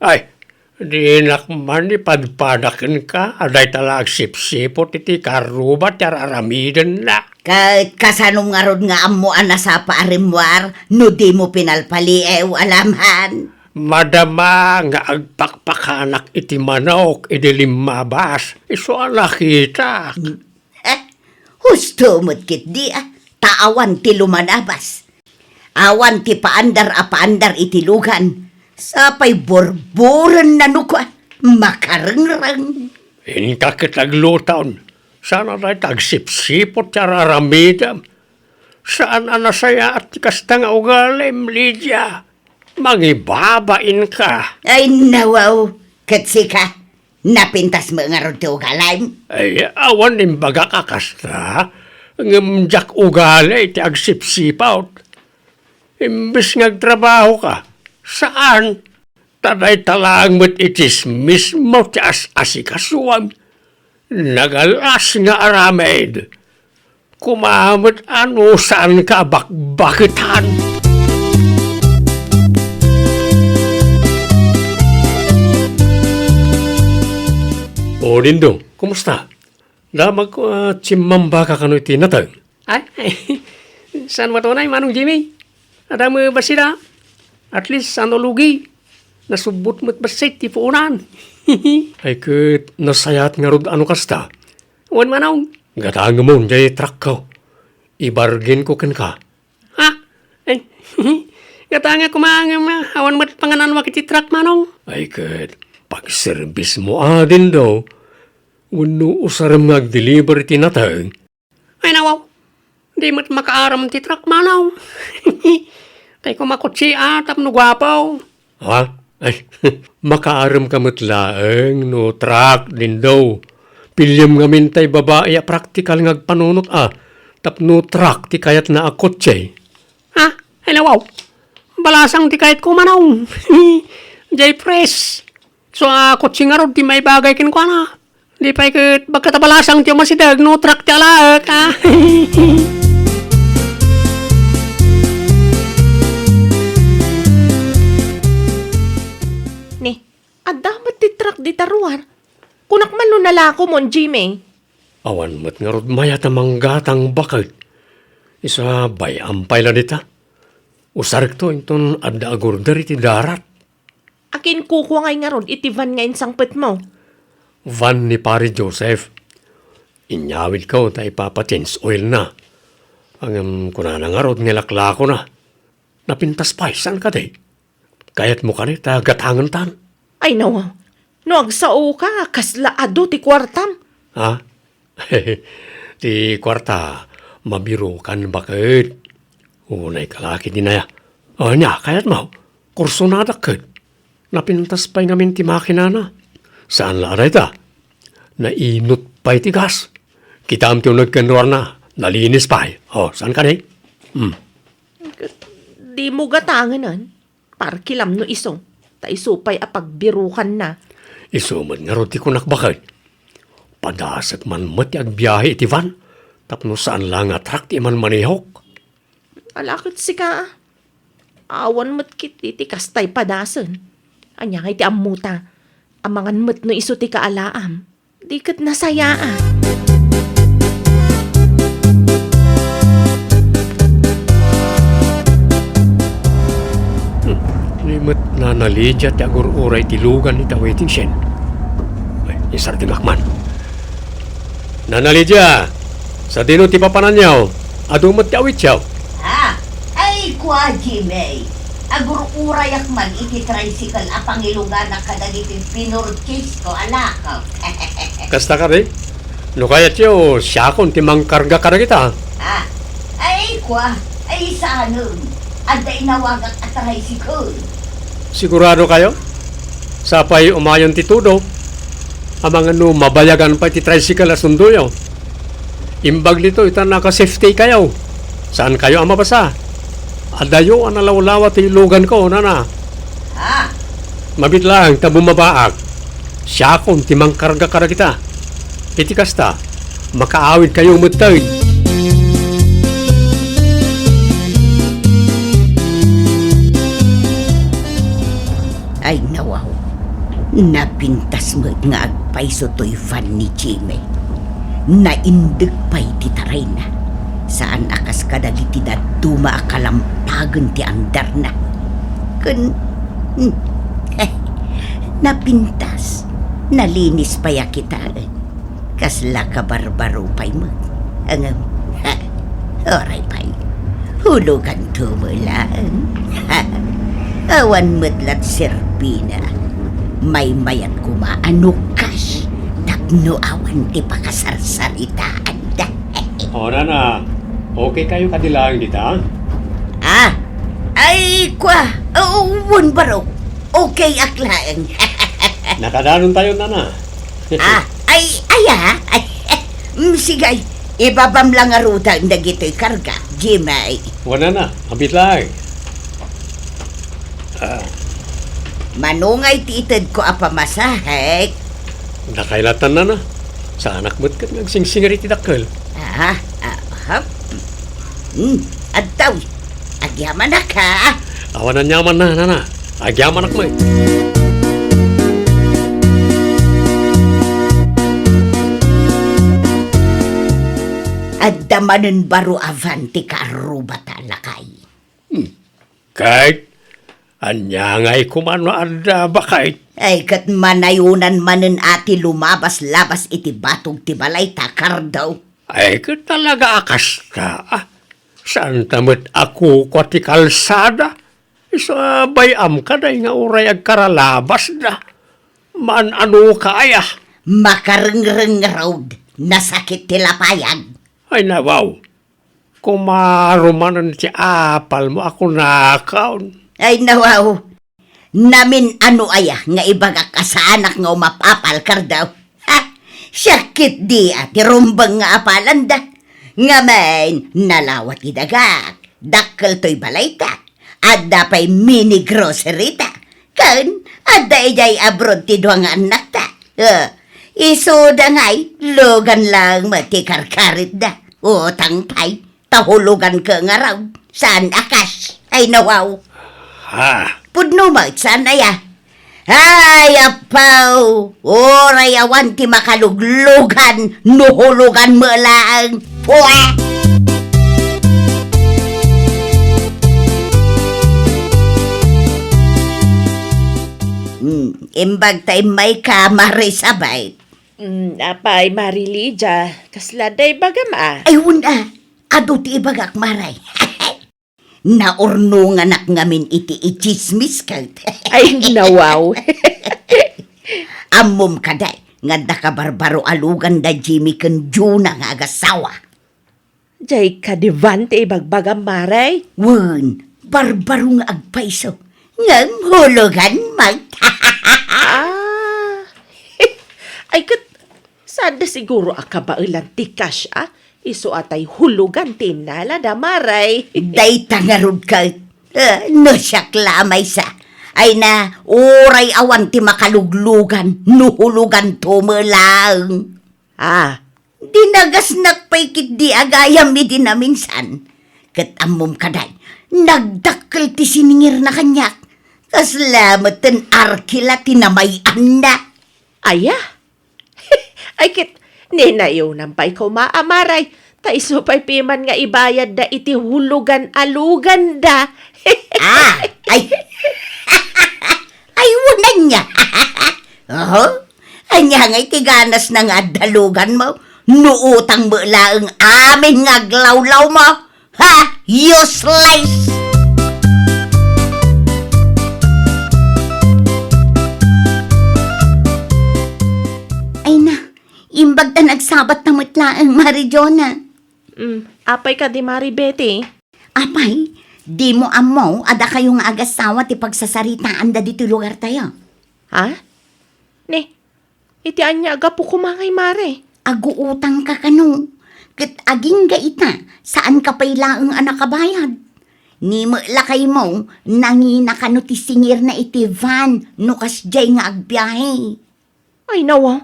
Ay, dinak man ipadpada kenka a dayta la agsipsiput iti kaarruba ti ar-aramidenna. Ket kasanom ngarud nga ammo a nasapa a rimmuar no dimo pinalpaliiw, alamhan? Madama nga agpakpakanak iti manok idi limmabas, isu a nakitak. Eh, husto met ketdi, ah, ta awan ti lumanabas. Awan ti paandar a paandar iti lugan. Sapay burburenna no kua, makarengreng. Inka ket agluton. Saan a dayta agsipsiput ti ar-aramidem. Saan a nasayaat ti kasta nga ugalim, Lydia. Mangibabainka. Ay, nawaw. Ket sika, napintas met ngarud ti ugalim? Ay, awan imbagak a kasta, ngem diak ugali ti agsipsiput. Imbes nga agtrabahoka, saan? Ta dayta laeng met iti mismo ti as-asikasuam. Nagalas nga aramid. Koma met a no saanka a bakbaketan. O, Dindo, kumusta? Damagko a timmambaka kano iti nateng. Ay, saan met unay, Manong Jimmy? Adda met bassit a. At least, saan a lugi. Nasubbot met bassit ti puonan. Ay, ket nasayaat ngarud a no kasta. Wen, Manong. Gatangemon jay truckko. Ibargainko kenka. Ha? Ay, gatangek koma ngem awan met pangan-anuak iti truck, Manong. Ay, ket pagserbismo a, Dindo. Wenno usarem nga agdeliver iti nateng? Ay, nawaw. Di met makaaram ti truck, Manong. Kayko makotse a tapno guapo. Ha? Ay, makaaramka met laeng no truck, Dindo. Piliem ngamin tay babai a praktikal nga agpanunot a tapno truck ti kayatna a kotse. Ha? Ay, nawaw. Balasang ti kayatko, Manong. Jay Fresh. So, a kotse ngarud ti maibagay kenkuana. Di pay ket bagka ta balasang ti umasideg no truck ti alaek, a. Ni, adda met ti truck dita ruar. Kunak man no nalakomon, Jimmy. Awan met ngarud mayat a manggatang baket. Isu a bay-am pay la dita. Usarekto inton adda agurder iti darat. Akin kukua ngay ngarud iti van nga insangpetmo? Van ni Pare Joseph. Inyawidko ta ipapa-change oilna. Ngem kunana ngarud nga laklakona. Napintas pay, saan kadi? Kayatmo kadi ta gatangentan? Ay, nawaw. No agsaoka, kasla adu ti kuartam. Ha? Ti kuarta, mabirukan baket. Unay kalaki dinaya. O, ania, kayatmo? Kursonadak ket. Napintas pay ngamin ti makinana. Saan la a dayta? Nainut pay ti gas. Kitam ti uneg ken ruarna. Nalinis pay. O, saan kadi? Hmm. Dimo gatangenan. Parkilam no isu, ta isu pay a pagbirukanna. Isu met ngarud ti kunak baket. Padasek man met ti agbiahe iti van, tapno saan la nga truck ti imanmanehok. Ala ket sika, a. Awan met ketdi ti kastay padasen. Ania ngay ti ammota? Amangan met no isu ti kaalaam. Di ket nasayaat. Hmm, ni met Nana Lydia ti agur-uray ti lugan iti waiting shed. Ay, isardengak man. Nana Lydia, sadino ti papananyo? Adu met ti awityo? Ah, ay, kua, Jimmy. Agur-urayak man iti tricycle a pangiluganak kadagiti pinurchasesko a lakok. Kasta kadi? No kayatyo, siakon ti mangkarga kadagita. Ah, ay, kua, ay, saanen. Adda inawagak a tricycle. Sigurado kayo? Sapay umayon ti tudo. Amangan no mabayagan pay ti tricycle a sundoyo. Imbag ditoy ta naka-safety kayo. Saan kayo a mabasa? Adayo a nalawlawa ti luganko, nana. Ha? Mabit laeng ta bumabaak. Siakon ti mangkarga kadagita. Iti kasta, makaawid kayo metten. Ay, nawaw. Napintas met nga agpayso toy van ni Jimmy. Naindeg pay ti tarayna. Saan a kas kadagiti dadduma a kalampagen ti andarna. Ken, hmm, napintas. Nalinis pay a kitaen. Kasla kabarbaro pay met. Ngem, ha, oray pay. Huluganto met laeng. Ha, awan met lat serbina. Maymayat koma a no cash tapno awan ti pakasarsaritaanda. O, nana, okay kayo kadi laeng dita? Ah, ay, kua, wen, barok. Okay ak laeng. Nakadanon tayo, nana. Ah, ay, aya, ay, mm, sige, ibabam lang ngaruden dagitoy karga, Jimmy. Wen, nana, abit laeng. Ah. Mano ngay ti itedko a pamasahe? Dakay latta, nana. Saanak met ket nga agsingsingar iti dakkel. Ah, ah, ha? Hmm, adtaw. Agyamanak, ha? Awan aniamanna, nana. Agyamanak met. Adda manen baro a van ti kaarrubata, lakay. Hmm. Ket ania ngay koma no adda, baket? Ay, ket manayonan manen a ti lumabas-labas iti batog ti balayta, kardaw. Ay, ket talaga a kasta, a. Saanta met a kukua ti kalsada. Isu a bay-am kadi nga uray agkaralabasda. Maan-anoka aya? Makarengreng ngarud, nasakit ti lapayag. Ay, nawaw. Kumaro manen ti apalmo a kunakon. Ay, nawaw. Namin-ano aya nga ibagak a saanak nga umapapal, kardaw? Ha? Siak ketdi a ti rumbeng nga apalanda. Ngamin, nalawa ti dagak. Dakkel toy balayta. Adda pay mini grocery ta. Ken adda idiay abroad ti dua nga annakta. Eh, isuda ngay, lugan laeng met ti karkaritda. Utang pay, ta huluganko ngarud. Saan a cash? Ay, nawaw. Ha? Pudno met, saan aya? Ay, apaw! Uray awan ti makaluglugan no huluganmo laeng. Pua! Hmm, imbag ta immayka, Marisabet. Mm, apay, Mari Lydia, kasla da ibagam a? Ay, wen a. Adu ti ibagak, Mari. Naurnonganak ngamin iti itsismis ket. Ay, nawaw. Ammom kadi nga adda kabarbaro a lugan da Jimmy ken Juna nga agasawa. Jay kadi Van ti ibagbagam, Mari? Wen, barbaro nga agpayso. Ngem hulugan met. Ah. Ay, ket, saan da siguro a kabaelan ti cash, a? Isu a tay hulugan ti innalada, Mari. Dayta ngarud ket, eh, no siak la a maysa. Ay na, uray awan ti makaluglugan, no huluganto met laeng. Ah. Dinagasnak pay ketdi a gayam idi naminsan. Ket ammom kadi, nagdakkel ti siningirna kaniak. Kasla met ten arkila ti namay-anna. Aya? Ay ket, ninayunan pay koma a Mari, ta isu pay piman nga ibayadda iti hulugan a luganda. Ah, ay. Ay, wen ania. Oho. Ania ngay ti ganasna nga adda luganmo? No utang met laeng amin nga aglawlawmo. Ha? Useless! Ay na, imbag ta nagsabat ta met laeng, Mari Jona. Mm, apay kadi, Mari Betty? Apay, dimo ammo a dakayo nga agasawa ti pagsasaritaanda ditoy lugartayo? Ha? Ni, iti ania a gapu koma ngay, Mari? Aguutangka kano, ket agingga ita, saanka pay laeng a nakabayad. Ni met lakaymo, nangina kano ti singirna iti van no kasdiay nga agbiahe. Ay, nawa.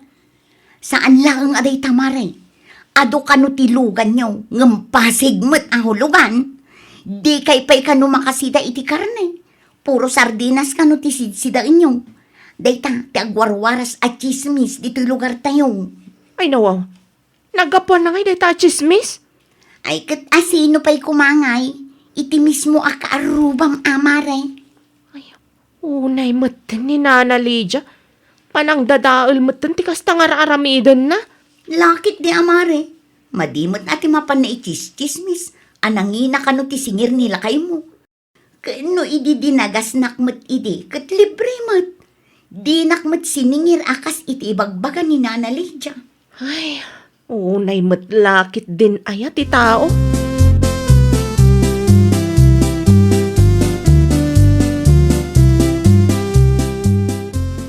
Saan laeng a dayta, Mari. Adu kano ti luganyo, ngem basig met a hulugan. Dikay pay kano makasida iti karne. Puro sardinas kano ti sidsidaenyo. Dayta ti agwarwaras a tsismis ditoy lugartayo. Ay, nawa. Naggapuanna ngay dayta a tsismis? Ay, ket asino pay koma ngay iti mismo a kaarrubam a, Mari? Ay, unay metten ni Nana Lydia. Panangdadael metten ti kasta nga ar-aramidenna. Laketdi a, Mari. Madi met a ti mapan naitsistsismis a nangina kano ti singir ni lakaymo. Ken no idi dinagasnak met idi, ket libre met. Dinak met siningir a kas iti ibagbaga ni Nana Lydia. Ay, unay met la ketdin aya ti tao.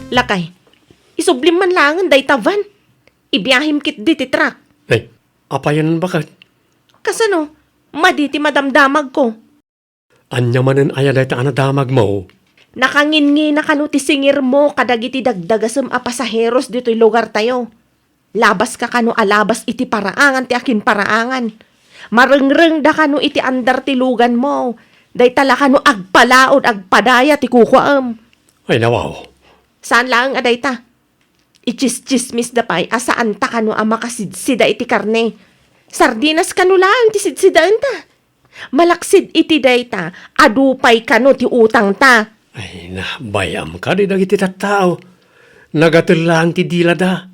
Lakay, isublim man laengen dayta van. Ibiahim ketdi ti truck. Ay, apayen baket? Kasano? Madi ti madamdamagko. Ania manen aya dayta a nadamagmo? Nakanginngina kano ti singirmo kadagiti dagdagasem a pasaheros ditoy lugartayo. Labaska kano a labas iti paraangan ti akinparaangan. Marengrengda kano iti andar ti luganmo. Dayta la kano agpalaod, agpadaya ti kukuaem. Ay, nawaw. Saan laeng a dayta. Itsistsismisda pay a saanta kano a makasidsida iti karne. Sardinas kano laeng ti sidsidaenta. Malaksid iti dayta, adu pay kano ti utangta. Ay, na, bay-am kadi dagiti tattao. Nagatel laeng ti dilada.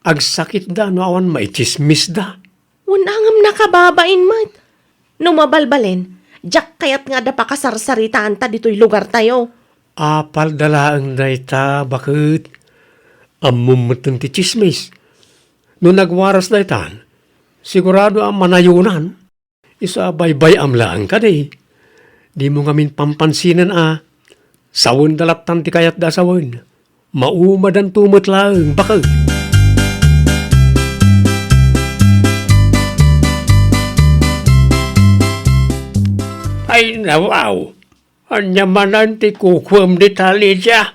Agsakitda no awan maitsismisda. Wen a ngem nakababain met. No mabalbalen, diak kayat nga adda pakasarsaritaanta ditoy lugartayo. Apalda laeng dayta, baket. Ammom metten ti tsismis. No nagwaras daytan, sigurado a manayonan. Isu a baybay-am laeng kadi. Dimo ngamin pampansinen a sawenda lattan ti kayatda a sawen. Maumadanto met laeng, baket. Ay, nawaw. Ania manen ti kukuem dita, Lydia?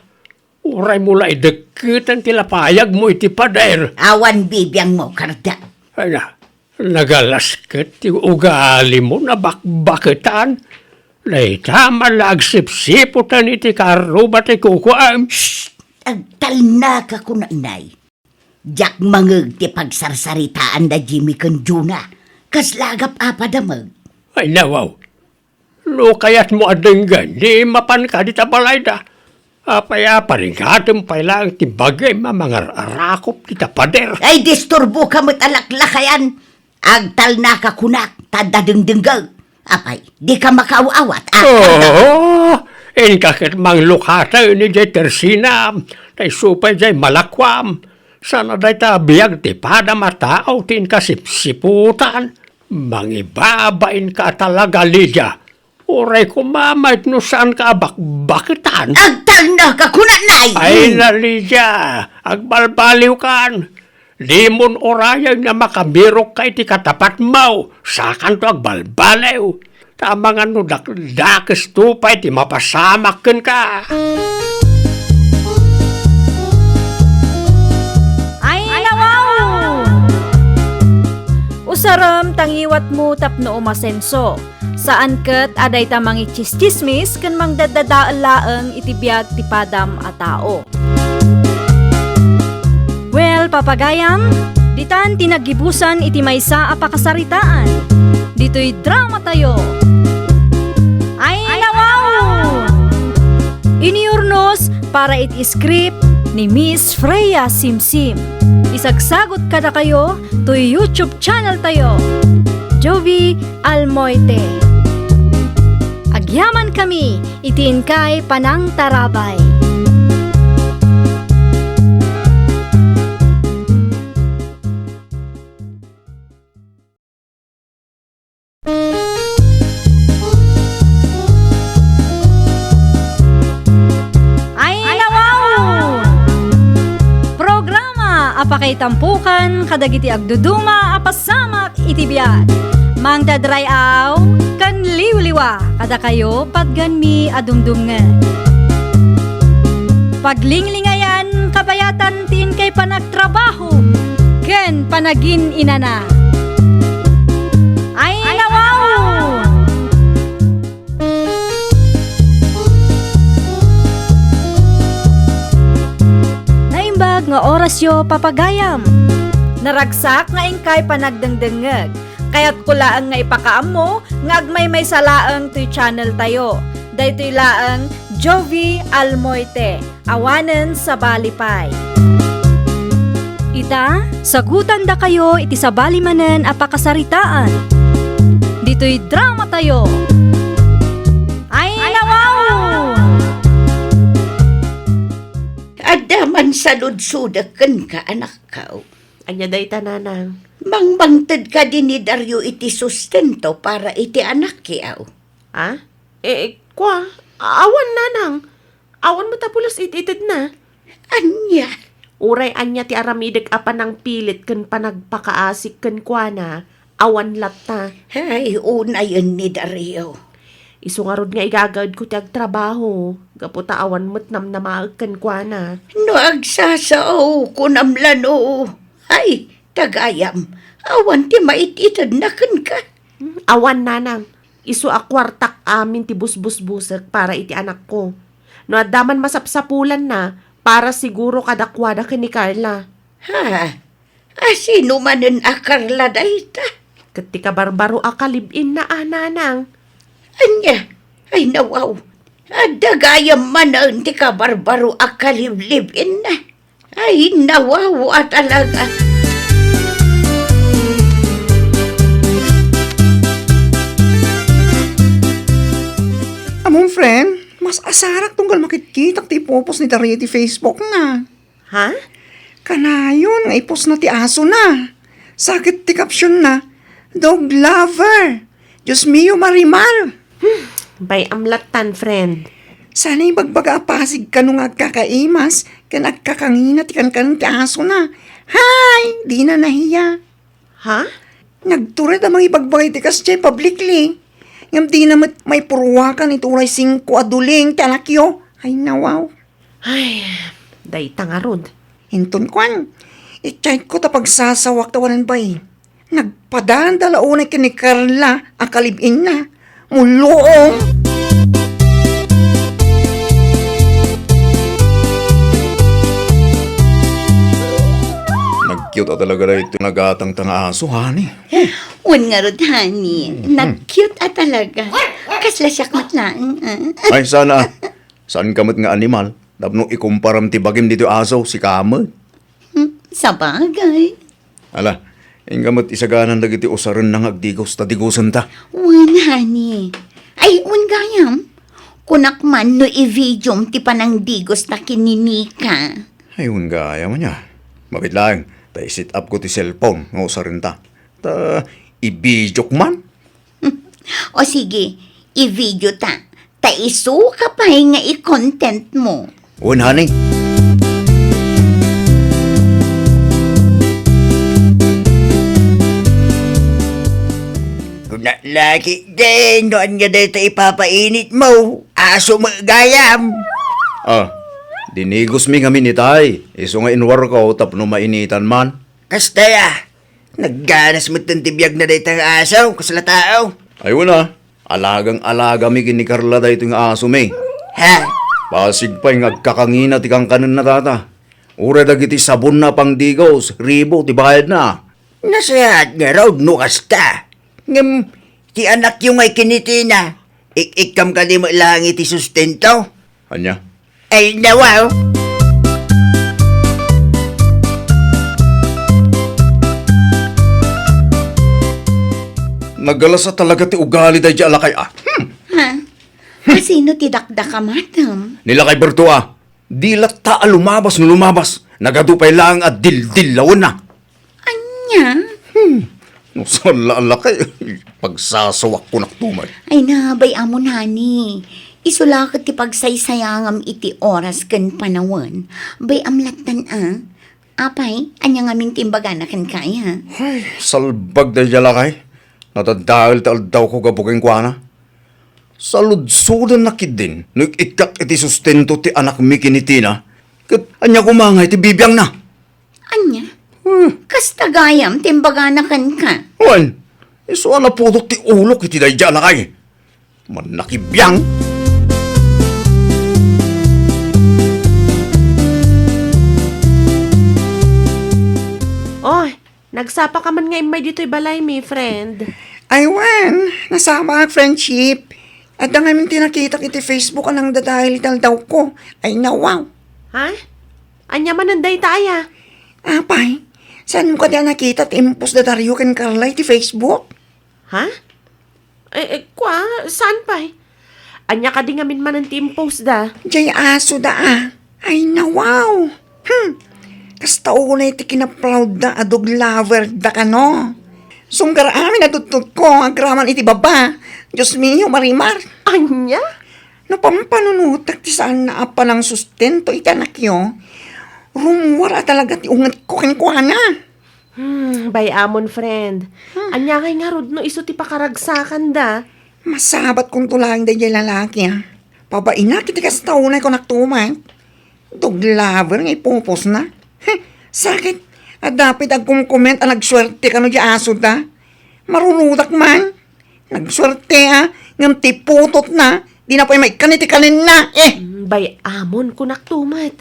Uraymo la idekketen ti lapayagmo iti pader. Awan bibiangmo, kardak. Ay na, nagalas ket ti ugalimo, nabakbaketan. Dayta man la agsipsiputan iti kaarruba ti kukuem. Shh! Agtalnaka, kunanay. Diak mangeg ti pagsarsaritaanda Jimmy ken Juna. Kasla agap-apa da met? Ay, nawaw. No kayatmo a denggen, di mapanka dita balayda. Apay a parigatem pay laeng ti bagim a mangar-arakop dita pader? Ay, disturboka met a laklakayan. Agtalnaka kunak, ta adda dengdengngeg. Apay, dika makaaw-awat, a? Oo, inka ket manglukatay ni jay tersina, ta isu pay jay malakuam. Sana dayta a biag ti padam a tao ti inka sipsiputan. Mangibabainka a talaga, Lydia. Uray koma met no saanka a bakbaketan. Agtalnaka kunanay! Ay, Lydia, agbalbaliwkan. Dimon urayen nga makabirokka iti katapatmo, sakanto agbalbaliw. Ta amangan no dakdakesto pay ti mapasamak kenka. Ay, nawaw! Usarem ta ngiwatmo tapno umasenso. Saan ket a dayta mangitsistsismis ken mangdaddadael laeng iti biag ti padam a tao. Well, papagayam, ditan ti naggibusan iti maysa a pakasaritaan. Ditoy dramatayo. Ay, nawaw! Iniurnos para iti script ni Miss Freya Simsim. Isagsagot kadakayo toy YouTube channel tayo, Jovie Almoite. Agyamankami iti inkay panangtarabay. Ay, nawaw! Programa a pakaitampokan kadagiti agduduma a pasamak iti biag. Mangdadray-aw ken liwliwa kadakayo patgenmi a dumdumngeg. Paglinglingayan kabayatan ti inkay panagtrabaho ken panagin-inana. Ay, nawaw! Naimbag nga orasyo, papagayam. Naragsak nga inkay panagdengdengngeg. Kayatko laeng nga ipakaammo nga agmaymaysa laeng toy channel tayo. Daytoy laeng Jovie Almoite, awanen sabali pay. Ita, sagutandakayo iti sabali manen a pakasaritaan. Ditoy dramatayo. Ay, nawaw! Adda man saludsodek kenka, anakko. Ania dayta, nanang? Mangmangted kadi ni Dario iti sustento para iti anakki, aw? Ha? Eh, kua, awan, nanang. Awan met a pulos it-itedna. Ania? Uray ania ti aramidek a panangpilit ken panagpakaasik kenkuana, awan latta. Ay, unayen ni Dario. Isu ngarud nga igagaedko ti agtrabaho, gapu ta awan met namnamaek kenkuana. No agsasao, kunam la no. Ay, tagayam, awan ti mait-itedna kenka. Hmm, awan, nanang. Isu a kuartak amin ti busbusbusek para iti anakko. No adda man masapsapulanna, para siguro kadakuada ken ni Carla. Ha? A, sino manen a Carla dayta? Ket ti kabarbaro a kalib-inna a, nanang. Ania? Ay, nawaw. Adda gayam manen ti kabarbaro a kaliblib-inna. Ay, nawaw a talaga. Amon, friend, mas asarak tunggal makitkitak ti ipupos ni Dario iti Facebook na. Ha? Kanayon nga ipos na ti aso na. Sakit ti caption na, "Dog lover. Diyos mio, Marimar." Hmm, bay-am lattan, friend. Sana ibagbaga a pasig kano nga agkakaimas ken agkakangina ti kankanen ti aso na. Hay, dina nahiya. Ha? Nagtured a mangibagbaga iti kasdiay publicly. Ngem dina met maipurwakan iti uray singko a duling ti anakyo. Ay, nawaw. Ay, dayta ngarud. Inton kuan, i-chat ko ta pagsasawak ta wanan bay. Nagpadanda la unay ken ni Carla a kalib-inna. Mulluong! Nag-cute a talaga daytoy nagatangtang a aso, honey. Wen ngarud, honey. Mhm. Nag-cute a talaga. Kasla siak met laeng, ah. Ay, sana. Saan ka met nga animal? Tapno ikumparam ti bagim ditoy aso, sika met. Hmm, sabagay. Ala, inka met isaganan dagiti usarenna nga agdigos ta digosenta. Wen, honey. Ay, wen gayam. Kunak man no i-videom ti panangdigos ta ken ni Nika. Ay, wen gayam ania. Mabiit laeng, ta i-set up ko ti cellphone nga usarenta. Ta i-videok man. O sige, i-video ta. Ta isuka pay nga i-content mo. Wen, honey. Kunak laeng, no ania dayta ipapainit mo. Aso met gayam. Ah, dinigos mi ngamin itay. Isu nga inwarko tapno mainitan man. Kasta, a. Nagganas metten ti biagna dayta nga aso, kasla tao. Ay, wen a. Alagang-alaga mi ken ni Carla daytoy nga aso mi. Ha? Basig pay nga agkakangina ti kankanenna dayta. Uray dagiti sabonna a pangdigos, ribo ti bayadna. Nasayaat ngarud no kasta. Ngem, ti anakyo nga ken ni Tina, ik-ikkam kadi met laeng iti sustento? Ania? Ay, nawaw. Nagalasa talaga ti ugali daydi a lakay, a. Hmm. Ha? Asino ti dakdakam, madam? Ni Lakay Berto, a. Di latta a lumabas no lumabas. Nagadu pay laeng a dildillawenna. Ania? Hmm. No saan la a lakay, pagsasawak kunak tuman. Ay na, bay-amon, honey. Isu la ket ti pagsaysayangam iti oras ken panawen. Bay-am lattan a. Apay, ania ngamin ti imbagana kenka, a? Ay, salbag daydi a lakay. Nadadael ti aldawko gapu kenkuana. Saludsodanna ketdin no ik-ikkak iti sustento ti anakmi ken ni Tina. Ket ania koma ngay ti bibiangna? Ania? Hmm. Kasta gayam ti imbagana kenka? Wen, isu a naputot ti ulok iti daydi a lakay. Mannakibiang! Oy, nagsapa ka man nga immay ditoy balaymi, friend. Ay, wen, nasapaak, friendship. Adda ngamin ti nakitak iti Facebook a nangdadael iti aldawko. Ay, nawaw. Ha? Ania manen dayta aya? Apay, saanmo kadi a nakita ti impost da Dario ken Carla iti Facebook? Ha? Eh, eh, kua, saan pay? Ania kadi ngamin manen ti impost da? Jay aso da a. Ay, nawaw. Hmm. Kasta unay ti kinaplaud da a dog lover da kano. Sunggar amin a tuttuko, agraman iti baba. Dios mio, Marimar. Ania? No pampanunotek ti saanna a panangsus-, tento iti anakyo, rummuar a talaga ti ungetko kenkuana. Hmm, bay-amon, friend. Hmm. Ania ngay ngarud no isu ti pakaragsakanda? Masabatkonto laeng daydiay lalaki, a. Pabainak iti kasta unay kunak tuman. Dog lover nga ipupos na. Heh, sakit. Adda pay ti agkomkoment a nagsuerte kano di aso da. Marurudak man. Nagsuerte, a, ngem ti putotna, dina pay maikkan iti kanenna, eh! Mm, bay-amon, kunak tumet.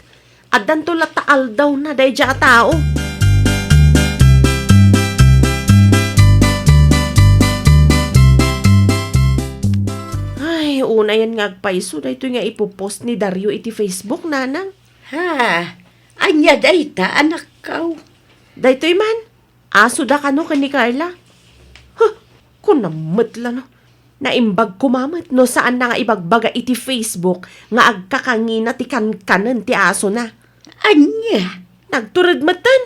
Addanto latta aldawna daydiay a tao. Ay, unayen nga agpayso daytoy nga ipopost ni Dario iti Facebook, nanang. Ha? Ania dayta, anakko? Daytoy man. Aso da kano ken ni Carla? Huh, kunam met la no. Naimbag koma met no saanna nga ibagbaga iti Facebook nga agkakangina ti kankanen ti asona. Ania? Nagtured metten.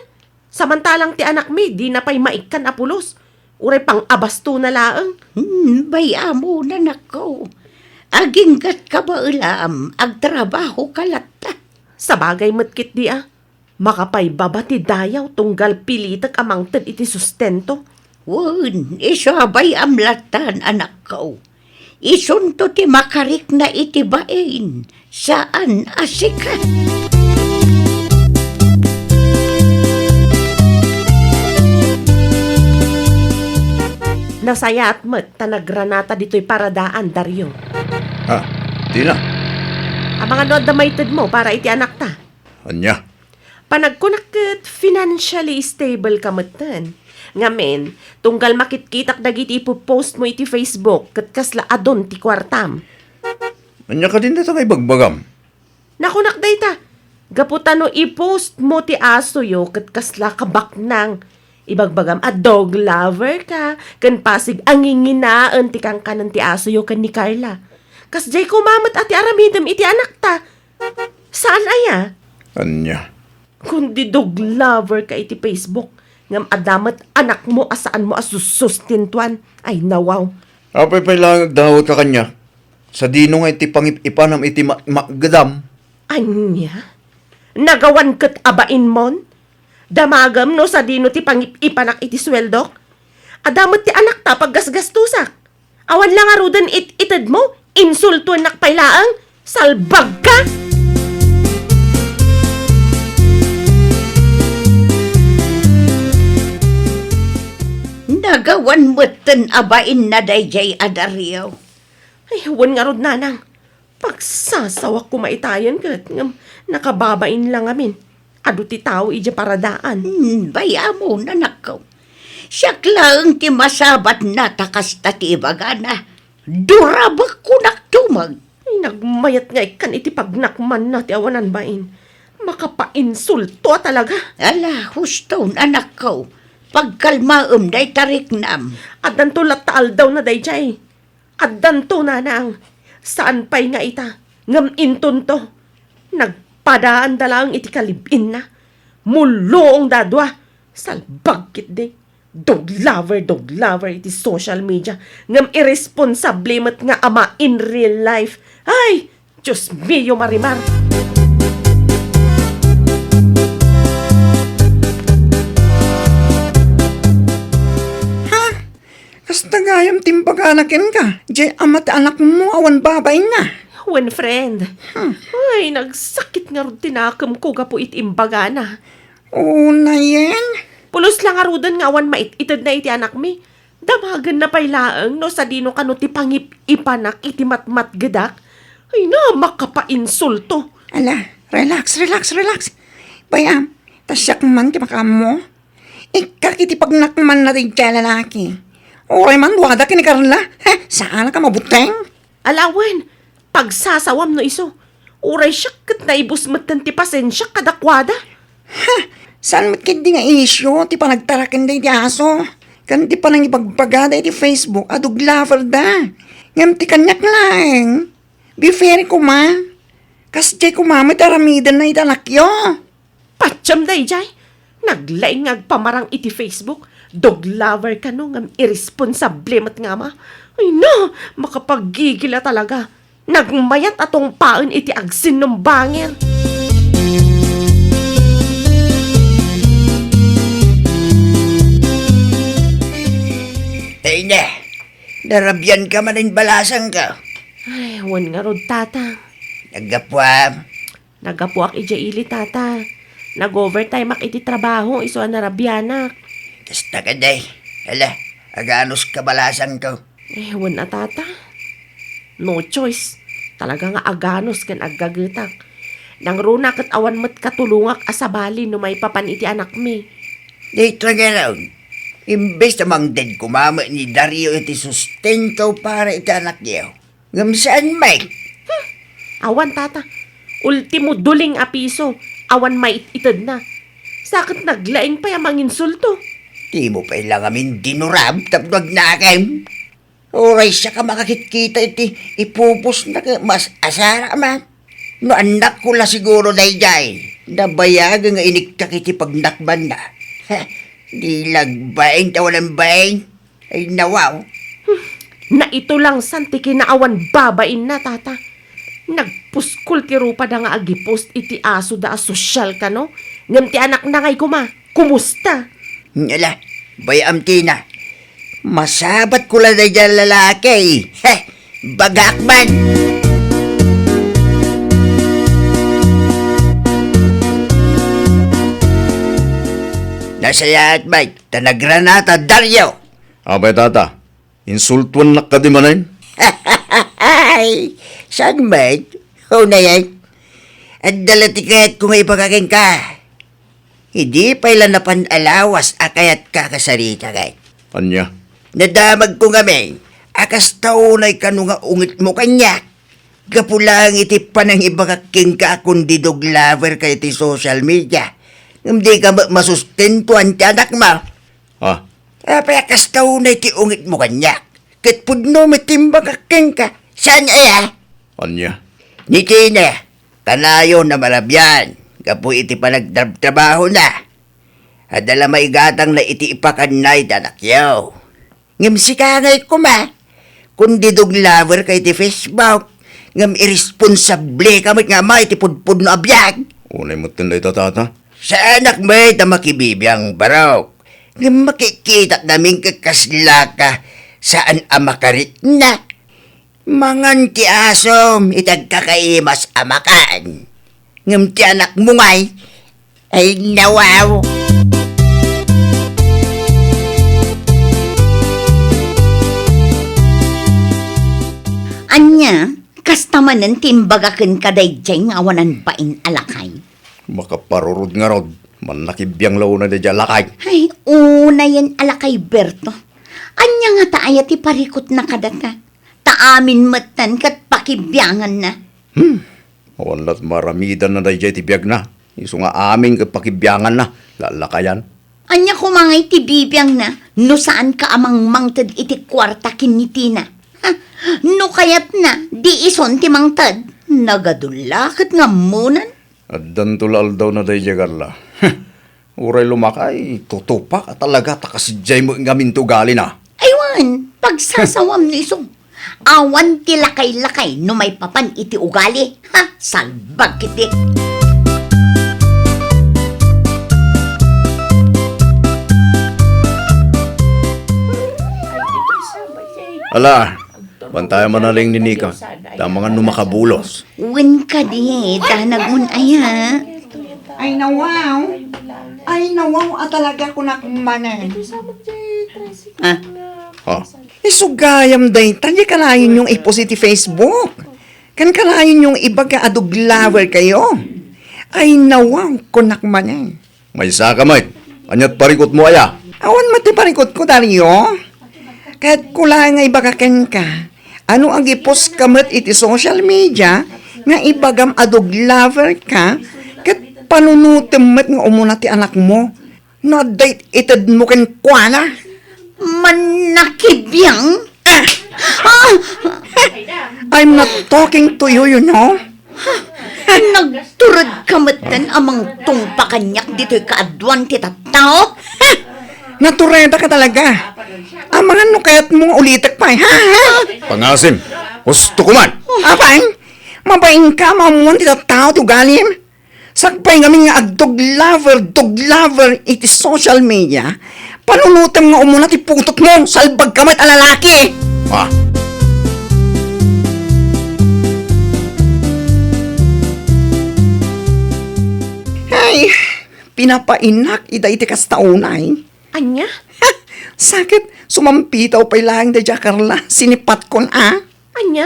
Samantalang ti anakmi, dina pay maikkan a pulos. Uray pang-abastona laeng. Hmm, bay-amon, anakko. Aginggatka baelam, agtrabahoka latta. Sabagay met ketdi a. Makapaybaba ti dayaw tunggal pilitek a mangted iti sustento. Wen, isu a bay-am lattan, anakko. Isunto ti makarikna iti bain, saan a sika. Nasayaat met ta nagranata ditoy paradaan, Dario. Ah, dina. Amangan no adda maitedmo para iti anakta. Ania? Panagkunak ket financially stable ka metten. Ngamin, tunggal makitkitak dagiti ipopost mo iti Facebook ket kasla adun ti kuartam. Ania kadin dayta nga ibagbagam? Nakunak dayta, gapu ta no i-post mo ti asoyo ket kasla kabaknang. Ibagbagam a dog lover ka, ken pasig a nginginaen ti kankanen ti asoyo ken ni Carla. Kasdiay koma met a ti aramidem iti anakta. Saan aya? Ania? Kundi dog lover ka iti Facebook, ngem adda met anakmo a saanmo a sussustentuan. Ay, nawaw. Apay pay laeng agdawat ka kaniak? Sadino nga iti pangip-ipanam iti ma-, makgedam? Ania? Nagawan ket a bainmon? Damagem no sadino ti pangip-ipanak iti sueldok? Adda met ti anakta paggasgastusak. Awan la ngaruden it-itedmo, insultuennak pay laeng, salbagka! Nagawan metten a bainna daydiay a Dario. Ay, wen ngarud, nanang. Pagsasawak koma itayen ket ngem nakababain la ngamin. Adu ti tao idiay paradaan. Hmm, bay-am, anakko. Siak laeng ti masabatna ta kasta ti ibagana. Durabek kunak tumeng. Ay, nagmayat nga ikkan iti pagnakmanna ti awanan bain. Makapainsulto a talaga. Ala, husto, anakko. Pagkalmaem dayta riknam. Addanto latta aldawna daydiay. Addanto, nanang. Saan pay nga ita, ngem intonto. Nagpadaanda laeng iti kalib-inna. Mulluongda a dua. Salbag ketdi. Dog lover, dog lover iti social media. Ngem irresponsable met nga ama in real life. Ay! Dios mio, Marimar! Ha? Kasta gayam ti imbagana kenka, diay ama ti anakmo awan babainna. Wen, friend. Hmm. Ay, nagsakit ngarud ti nakemko gapu iti imbagana. Unayen? Pulos la ngaruden nga awan mait-itedna iti anakmi. Damagenna pay laeng no sadino kano ti pangip-ipanak iti matmatgedak. Ay na, makapainsulto. Ala, relax, relax, relax. Bay-am, ta siak man ti makaammo. Ikkak iti pagnakmanna daydiay a lalaki. Uray man duada ken ni Carla. He, saanka mabuteng? Ala wen, pagsasawam no isu. Uray siak ket naibus metten ti pasensiak kadakuada. Ha! Saan met ketdi nga isyu ti panagtaraken daydi aso ken ti panangibagbagada iti Facebook a dog lover da. Ngem ti kaniak laeng, be fair koma. Kasdiay koma met aramidenna iti anakyo. Patiem daydiay, naglaing nga agpamarang iti Facebook, dog lover kano ngem irresponsable met nga ama. Ay na, makapagigil a talaga. Nagmayat a tungpaen iti agsinnumbanger. Ay na, narabian ka manen balasang ka. Ay, wen ngarud, tata. Naggapuam. Naggapuak idiay ili, tata. Nag-overtime ak iti trabaho, isu a narabianak. Kasta kadi. Hala, aganus ka balasang ko. Eh, wen a, tata. No choice. Talaga nga aganus ken aggagetak. Nangruna ket awan met katulongak a sabali no maipapan iti anakmi. Dayta gayam, imbes ta mangted koma met ni Dario iti sustento para iti anakyo. Ngem saan met? Hmm. Awan, tata. Ultimo duling a piso, awan mait-itedna. Sa ket naglaing pay a manginsulto. Dimo pay la ngamin dinurab tapno agnakem. Uray siak a makakitkita iti ipupusna ket mas asara man. No annakko la siguro daydiay, nabayagen nga inikkak iti pagnakmanna. Heh, di la agbain ta awan bain. Ay, nawaw. Hmm, naitulangsan ti kinaawan babainna, tata. Nagpuskol ti rupada nga agipost iti asoda a sosyal kano, ngem ti anakna ngay koma, kumusta? Ala, bay-am, Tina. Masabatko la daydiay a lalaki. Heh, bagak man. Nasayaat, bay. Ta nagranata, Dario! Apay, tata, insultuannak kadi manen? Ay, saan met? Unayen, adda la ti kayatko nga ibaga kenka. Idi pay la napan a lawas a kayatka a kasaritaek. Ania? Nadamagko ngamin a kasta unay kano nga ungitmo kaniak. Gapu laeng iti panangibagak kenka a kundi dog lover ka iti social media, ngem dika met masustentuan ti anakmo. Ah. Apay a kasta unay ti ungitmo kaniak? Ket pudno met ti imbagak kenka. Saan aya? Ania? Ni Tina, kanayon a marabian gapu iti panagtrabtrabahona. Adda la maigatangna iti ipakanna iti anakyo. Ngem sika ngay koma, kundi dog lover ka iti Facebook, ngem irresponsable ka met nga ama iti pudpudno a biag. Unay metten dayta, tata. Saanak met a makibibiang, barok. Ngem makikita ngamin ket kasla ka saan a makarikna. Mangan ti asom iti agkakaimas a makan. Ngem ti anakmo ngay, ay nawaw. Ania, kasta manen ti imbagaken ka daydiay nga awanan bain a lakay? Makaparurod ngarud, mannakibiang la unay daydiay a lakay. Ay, unayen a lakay, Berto. Ania ngata aya ti parikutna kadata? Ta amin metten ket pakibianganna. Hmm. Awan lat maramidanna daydiay ti biagna. Isu nga amin ket pakibianganna, lalakayan. Ania koma ngay ti bibiangna no saanka a mangmangted iti kuarta ken ni Tina? Ha? No kayatna, di ison ti mangted. Nagadu la ket nga ammonan. Addanto la aldawna daydiay, Carla. Uray lumakay, tutupak a talaga ta kasdiay met ngamin ti ugalina. Ay wen, pagsasawam no isu. Awan ti lakay-lakay no maipapan iti ugali. Ha, salbag ketdi. Ala, bantayan man a laeng ni Nika. Ta amangan no makabulos. Wen kadi, danag mon aya. Ay, nawaw. Ay, nawaw a talaga kunak manen. Ah. Oh. Isu gayam dayta, di kanayon yung i-post iti Facebook. Kan kanayon yung ibaga a dog lover kayo. Ay, nawaw kunak manen. Maysaka met. Ania't parikutmo aya? Awan met ti parikutko, Dario. Kayatko laeng nga ibaga kenka, a no agi-post ka met iti social media nga ibagam a dog lover ka, ket panunotem met nga umuna ti anakmo no adda it-, itedmo kenkuana. Mannakibiang? Ah! Ah! I'm not talking to you, you know. Nagtured ka metten a mangtungpa kaniak ditoy kaaduan ti tattao? Ha! Natureda ka talaga. Amangan no kayatmo nga ulitek pay, ha? Ha? Pangasim, husto ko man. Apay, mabain ka, maammuan ti tattao ti ugalim. Sakbay ngamin nga agdog lover, dog lover iti social media, panunotem nga umuna ti putotmo, salbag ka met a lalaki! Ah. Ay, pinapainak ida iti kasta unay. Ania? Ha! Sakit, sumampitaw pay laeng daydiay a Carla, sinipatkon a. Ania?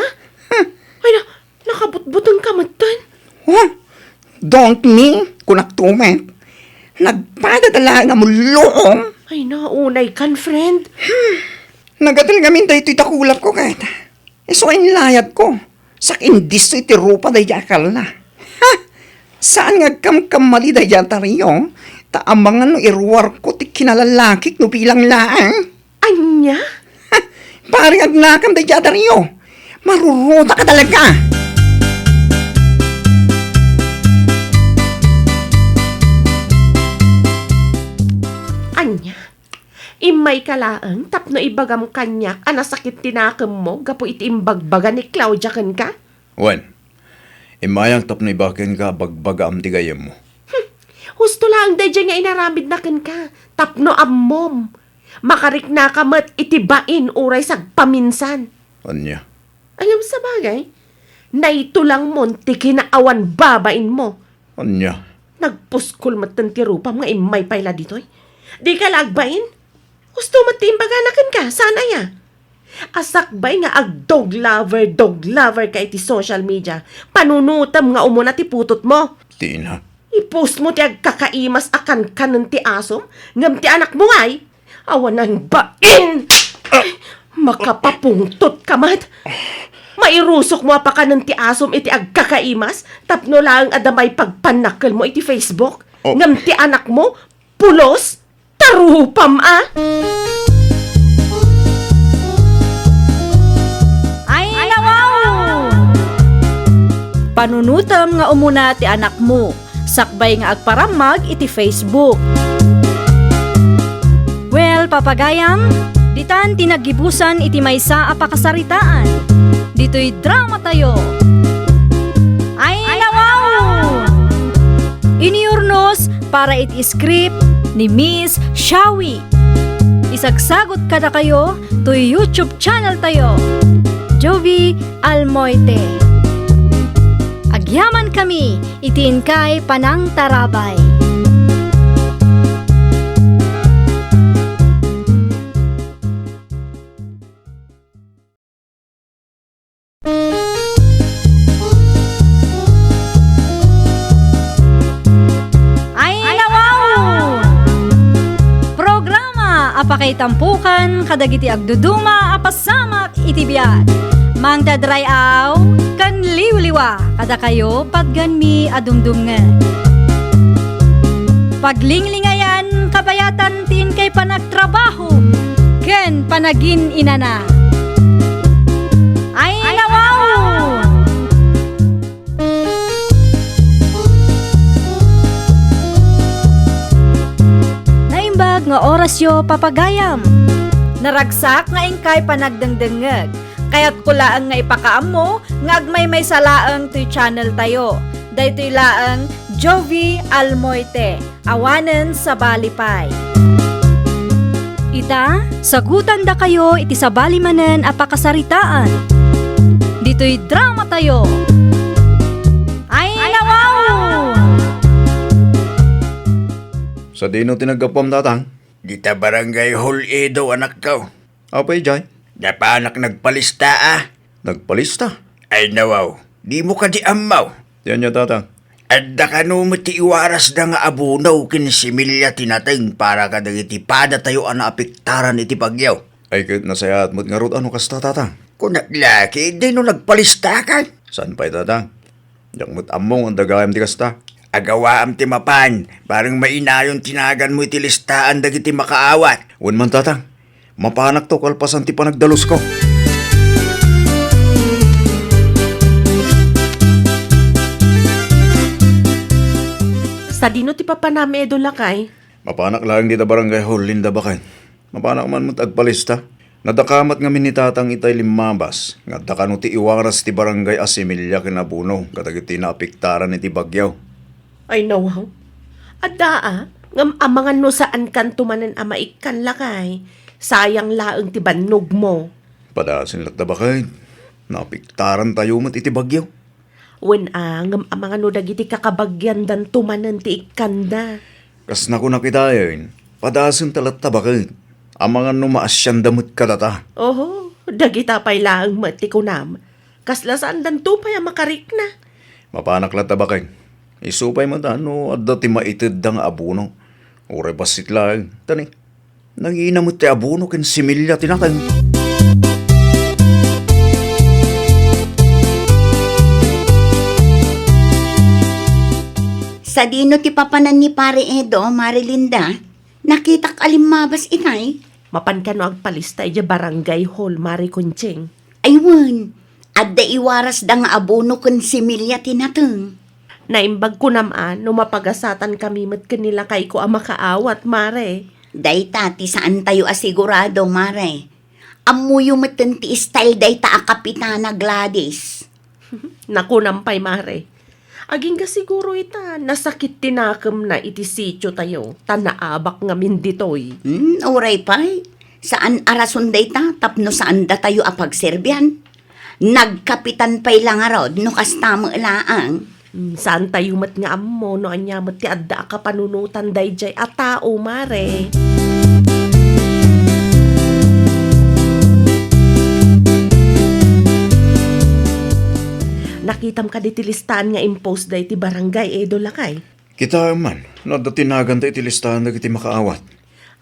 Ha! Ay na, nakabutbuteng ka metten. Oh, don't me, kunak to met. Nagpadadala nga mulluom. Ay na, unay kan, friend. Hmm. Nagatel ngamin daytoy dakulap ko ket. Isu a inlayad ko. Sak-indisso iti rupa daydiay a Carla. Ha! Saan nga agkamkamali daydiay a Dario, ta amangan no iruarko ti kinalalakik no bilang laeng. Ania? Pare, agnakam daydiay a Dario. Maruruta ka talaga. Ania? Immay ka laeng tapno ibagam kaniak a nasakit ti nakemmo gapu iti imbagbaga ni Claudia kenka? Wen, immayak tapno ibagak kenka a bagbagaam ti gayyemmo. Hmm. Husto laeng daydiay nga inaramidna kenka tapno ammom. Makariknaka met iti bain uray sagpaminsan. Ania? Ngem sabagay, naitulangmon ti kinaawan babainmo. Ania? Nagpuskol metten ti rupam nga immay pay la ditoy. Dika la agbain? Husto met ti imbagana kenka, saan aya? A sakbay nga agdog lover, dog lover ka iti social media, panunotem nga umuna ti putotmo. Tina. I-post mo ti agkakaimas a kankanen ti asom, ngem ti anakmo ngay, awanan bain! Ah! Makapapungtot ka met! Mairusokmo a pakanen ti asom iti agkakaimas tapno laeng adda maipagpannakkelmo iti Facebook? Oh. Ngem ti anakmo, pulos? Tarupam a! Ay, nawaw! Panunotem nga umuna ti anakmo, sakbay nga agparammag iti Facebook. Well, papagayam, ditan ti naggibusan iti maysa a pakasaritaan. Ditoy drama tayo. Ay, nawaw! Iniurnos para iti script ni Miss Shawi. Isagsagot kadakayo toy YouTube channel tayo, Jovi Almoite. Agyaman kami iti inkay panangtarabay. Ay, nawaw! Programa a pakaitampukan kadagiti agduduma a pasamak iti biag. Mangted ray-aw ken liwliwa kadakayo patgenmi a dumdumngeg. Paglinglingayan kabayatan ti inkay panagtrabaho ken panagin-inana. Ay, nawaw! Naimbag nga orasyo, papagayam. Naragsak nga inkay panagdengdengngeg. Kayatko laeng nga ipakaammo nga agmaymaysa laeng toy channel tayo. Daytoy laeng Jovi Almoite. Awanen sabali pay. Ita, sagutandakayo iti sabali manen a pakasaritaan. Ditoy drama tayo. Ay, nawaw! Sadino ti naggapuam, Tatang? Dita Barangay Hall Edo, anakko. Apay, jay? Napanak nagpalista, a. Nagpalista? Ay, nawaw. Dimo kadi ammo? Ti ania, Tatang? Adda kano met ti iwarasda nga abono ken similya ti nateng para kadagiti padatayo a naapektaran iti bagyo. Ay, ket nasayaat met ngarud a no kasta, Tatang. Kunak la, ket dayno nagpalista, a. Saan pay, Tatang? Diak met ammo nga adda gayam ti kasta. Agawaam ti mapan, bareng mainayon ti naganmo iti listaan dagiti makaawat. Wen man, Tatang. Mapanakto kalpasan ti panagdalusko. Sadino ti papanam, Edo, lakay? Mapanak laeng dita Barangay Hall, Linda, baket. Mapanak man met agpalista. Nadakamat ngamin ni Tatang itay limmabas nga adda kano ti iwaras ti barangay a similya ken abono kadagiti naapektaran iti bagyo. Ay, nawaw. Adda, a, ngem amangan no saankanto manen a maikkan, lakay. Sayang laeng ti bannogmo. Padasen latta, baket. Naapektarantayo met iti bagyo. Wen, a, ngem amangan no dagiti kakabagiandanto manen ti ikkanda. Kas nakunak itayen, padasenta latta, baket. Amangan no maasianda met kadata. Oho, dagita pay laeng met ti kunam. Kasla saandanto pay a makarikna. Mapanak latta, baket. Isu pay met a no adda ti maitedda nga abono. Uray bassit laeng. Tani, nangina met ti abono ken similya ti nateng. Sadino ti papanan ni Pare Edo, Mare Linda? Nakitak a limmabas itay. Mapan kano agpalista idiay barangay hall, Mare Conching? Ay wen, adda iwarasda nga abono ken similya ti nateng. Naimbag kunam a no mapagasatan kami met ken ni lakayko a makaawat, Mare. Dayta ti saantayo a sigurado, Mare. Ammoyo metten ti style dayta a kapitana, Gladys. Nakunam pay, Mare. Agingga siguro ita, nasakit ti nakemna iti sitio tayo, ta naabak ngamin ditoy. Hmm, uray pay. Saan a rason dayta tapno saandatayo a pagserbian. Nagkapitan pay la ngarud no kasta met laeng. Hmm, saantayo met nga ammo no ania met ti adda a kapanunotan daydiay a tao, Mare. Nakitam kadi ti listaan nga impost da iti barangay, Edo, lakay? Kitaem man, no adda ti naganta iti listaan dagiti makaawat.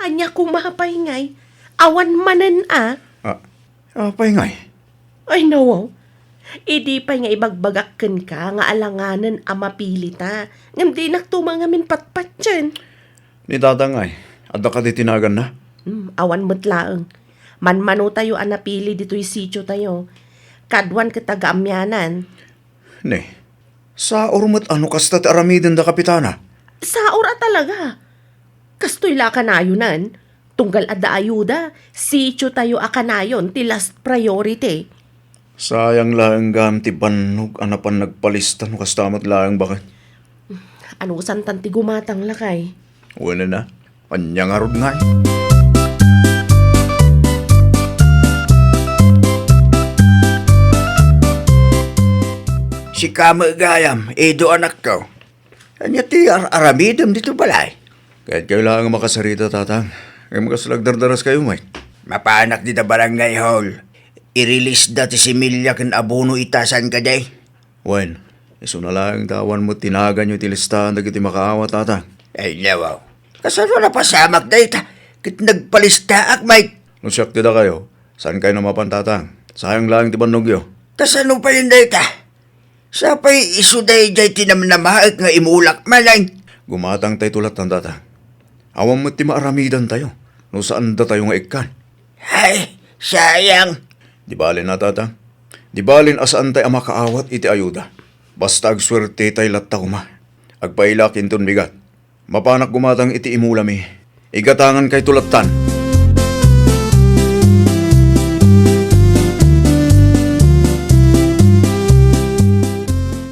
Ania koma pay ngay? Awan manen a? Ah, apay ngay? Ay, nawaw. Idi pay nga ibagbagak kenka nga alanganen a mapilita, ngem dinak tumangamin patpatien. Ni tatang ay, adda kadi ti naganna? Hmm, awan met laeng. Manmanotayo a napili ditoy sitiotayo. Kaduan ket agaamianan. Ne, saor met a no kasta ti aramidenda, Kapitana. Saor a talaga. Kastoy la a kanayonan. Tunggal adda ayuda, sitiotayo a kanayon ti last priority. Sayang laeng gayam ti bannog a napan nagpalista no kasta met laeng, baket. Anusantan ti gumatang, lakay? Wen a, ania ngarud ngay? Sika met gayam, Edo, anakko. Ania ti ar-aramidem ditoy balay? Kayatkayo laeng a makasarita, tatang. Ngem kasla agdardaraskayo met. Mapanak dita barangay hall. I-release da ti similya ken abono ita, saan kadi? Wen, isuna laeng ta awan met ti naganyo iti listaan dagiti makaawat, tatang. Ay, nawaw. Kasano napasamak dayta? Ket nagpalistaak met. No siak ti dakayo, saankayo a mapan, tatang? Sayang laeng ti bannogyo. Kasano pay dayta? Sapay isu daydiay ti namnamaek nga imulak manen. Gumatangtayo latta, tatang. Awan met ti maaramidantayo no saandatayo nga ikkan. Ay, sayang. Di bale na, tatang. Di bale a saantay a makaawat iti ayuda. Basta agsuertetay latta koma. Agpailak inton bigat. Mapanak gumatang iti imulami. Igatangankayto lattan.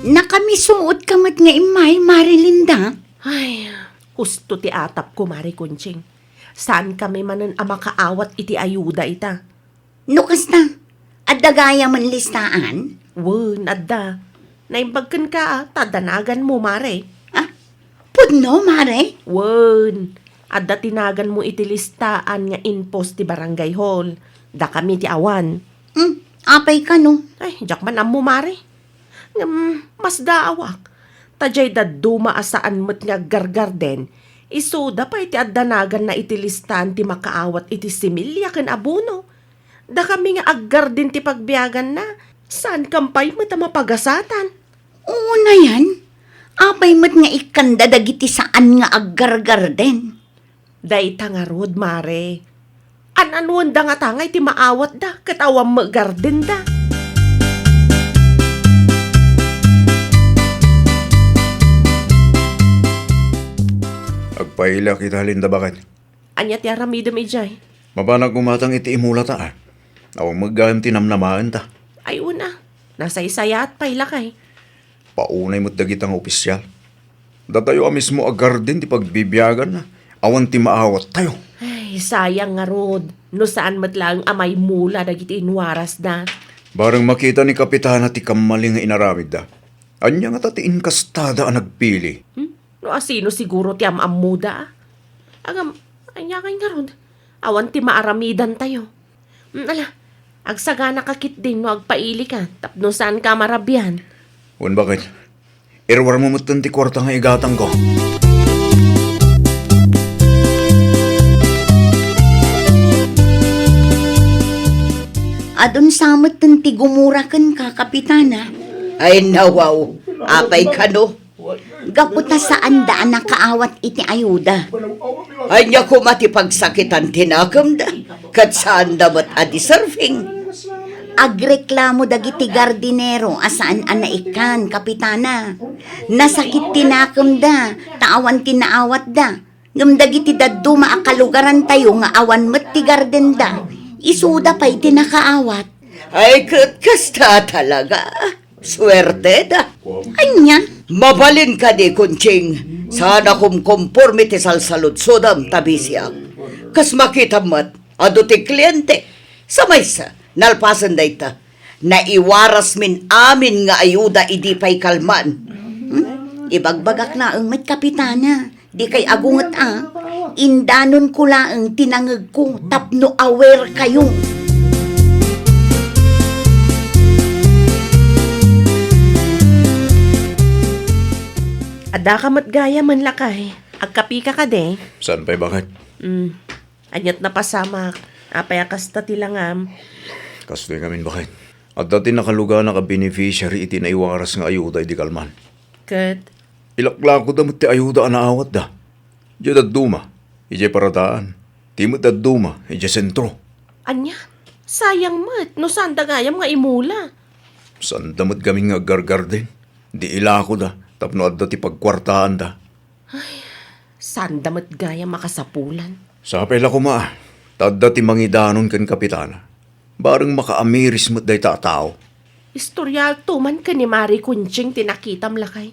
Nakamisuotka met nga immay, Mare Linda. Ay, husto ti atapko, Mare Conching. Saankami manen a makaawat iti ayuda ita. No kasta, adda gayamen listaan? Wen, adda. Naimbag kenka, a, ta adda naganmo, Mare. Ah, pudno, Mare? Wen, adda ti naganmo iti listaan nga in-post ti barangay hall. Dakami ti awan. Hmm, apay kano? Ay, diak man ammo, Mare. Ngem, masdaawak. Ta diay dadduma a saan met nga aggargarden, isuda pay ti adda naganna iti listaan ti makaawat iti similya ken abono. Dakami nga aggarden ti pagbiaganna, saankam pay met a mapagasatan. Unayen, apay met nga ikkanda dagiti saan nga aggargarden? Dayta ngarud, Mare. An-anuenda ngata nga iti maawatda ket awan met gardenda? Agpailak ita, Linda, baket. Ania ti aramidem idiay? Mapanak gumatang iti imulata, a. Awan met gayam ti namnamaenta. Ay, una. Nasaysayaat pay, lakay. Paunay met dagita nga opisial. Datayo a mismo a garden ti pagbibiaganna. Awan ti maawattayo. Ay, sayang ngarud. No saan met laeng a maimula dagiti inwarasda. Bareng makita ni Kapitana ti kammali nga inaramidda. Ania ngata ti inkastada a nagpili? Hmm? No asino siguro ti am-ammoda, a? Agam, ania ngay ngarud? Awan ti maaramidantayo. Hmm, ala, agsaganaka ketdin no agpailika tapno saanka a marabian. Wen, baket. Iruarmo metten ti kuarta nga igatangko. Adun sa metten ti gumura kenka, Kapitana. Ay, nawaw. Apay kano? Gapu ta saanda a nakaawat iti ayuda. Ania koma ti pagsakitan ti nakemda, ket saanda met a deserving. Agreklamo dagiti gardinero a saan a naikkan, Kapitana. Nasakit ti nakemda, ta awan ti naawatda. Ngem dagiti dadduma a kalugarantayo nga awan met ti gardenda, isuda pay ti nakaawat. Ay, ket kasta talaga. Suerteda. Ania? Mabalin kadi, Conching. Saan a kumkomporme ti salsaludsodam ta bisiak. Kas makitam met, adu ti kliente. Sa maysa, nalpasen dayta. Naiwarasmin amin nga ayuda idi pay kalman. Hmm? Ibagbagak laeng met, Kapitana. Dikay agunget a, indanonko laeng ti nangegko tapno aware kayo. Addaka met gayamen, lakay. Agkapika kadi? Saan pay, baket? Mm. Aniat napasamak. Apay a kasta ti langam? Kastoy ngamin, baket. Adda ti nakalugana a beneficiary iti naiwaras nga ayuda idi kalman. Ket? Ilaklakoda met ti ayuda a naawatda. Diay dadduma, idiay paradaan, ti met dadduma, idiay sentro. Ania? Sayang met no saanda gayam nga imula. Saanda met gamin nga aggargarden. Di ilakoda tapno adda ti pagkuartaanda. Ay, saanda met gayam a kasapulan. Sapay la koma, ta adda ti mangidanon ken Kapitana. Bareng makaamiris met dayta a tao. Istoriato man ken ni Mari Conching ti nakitam, lakay.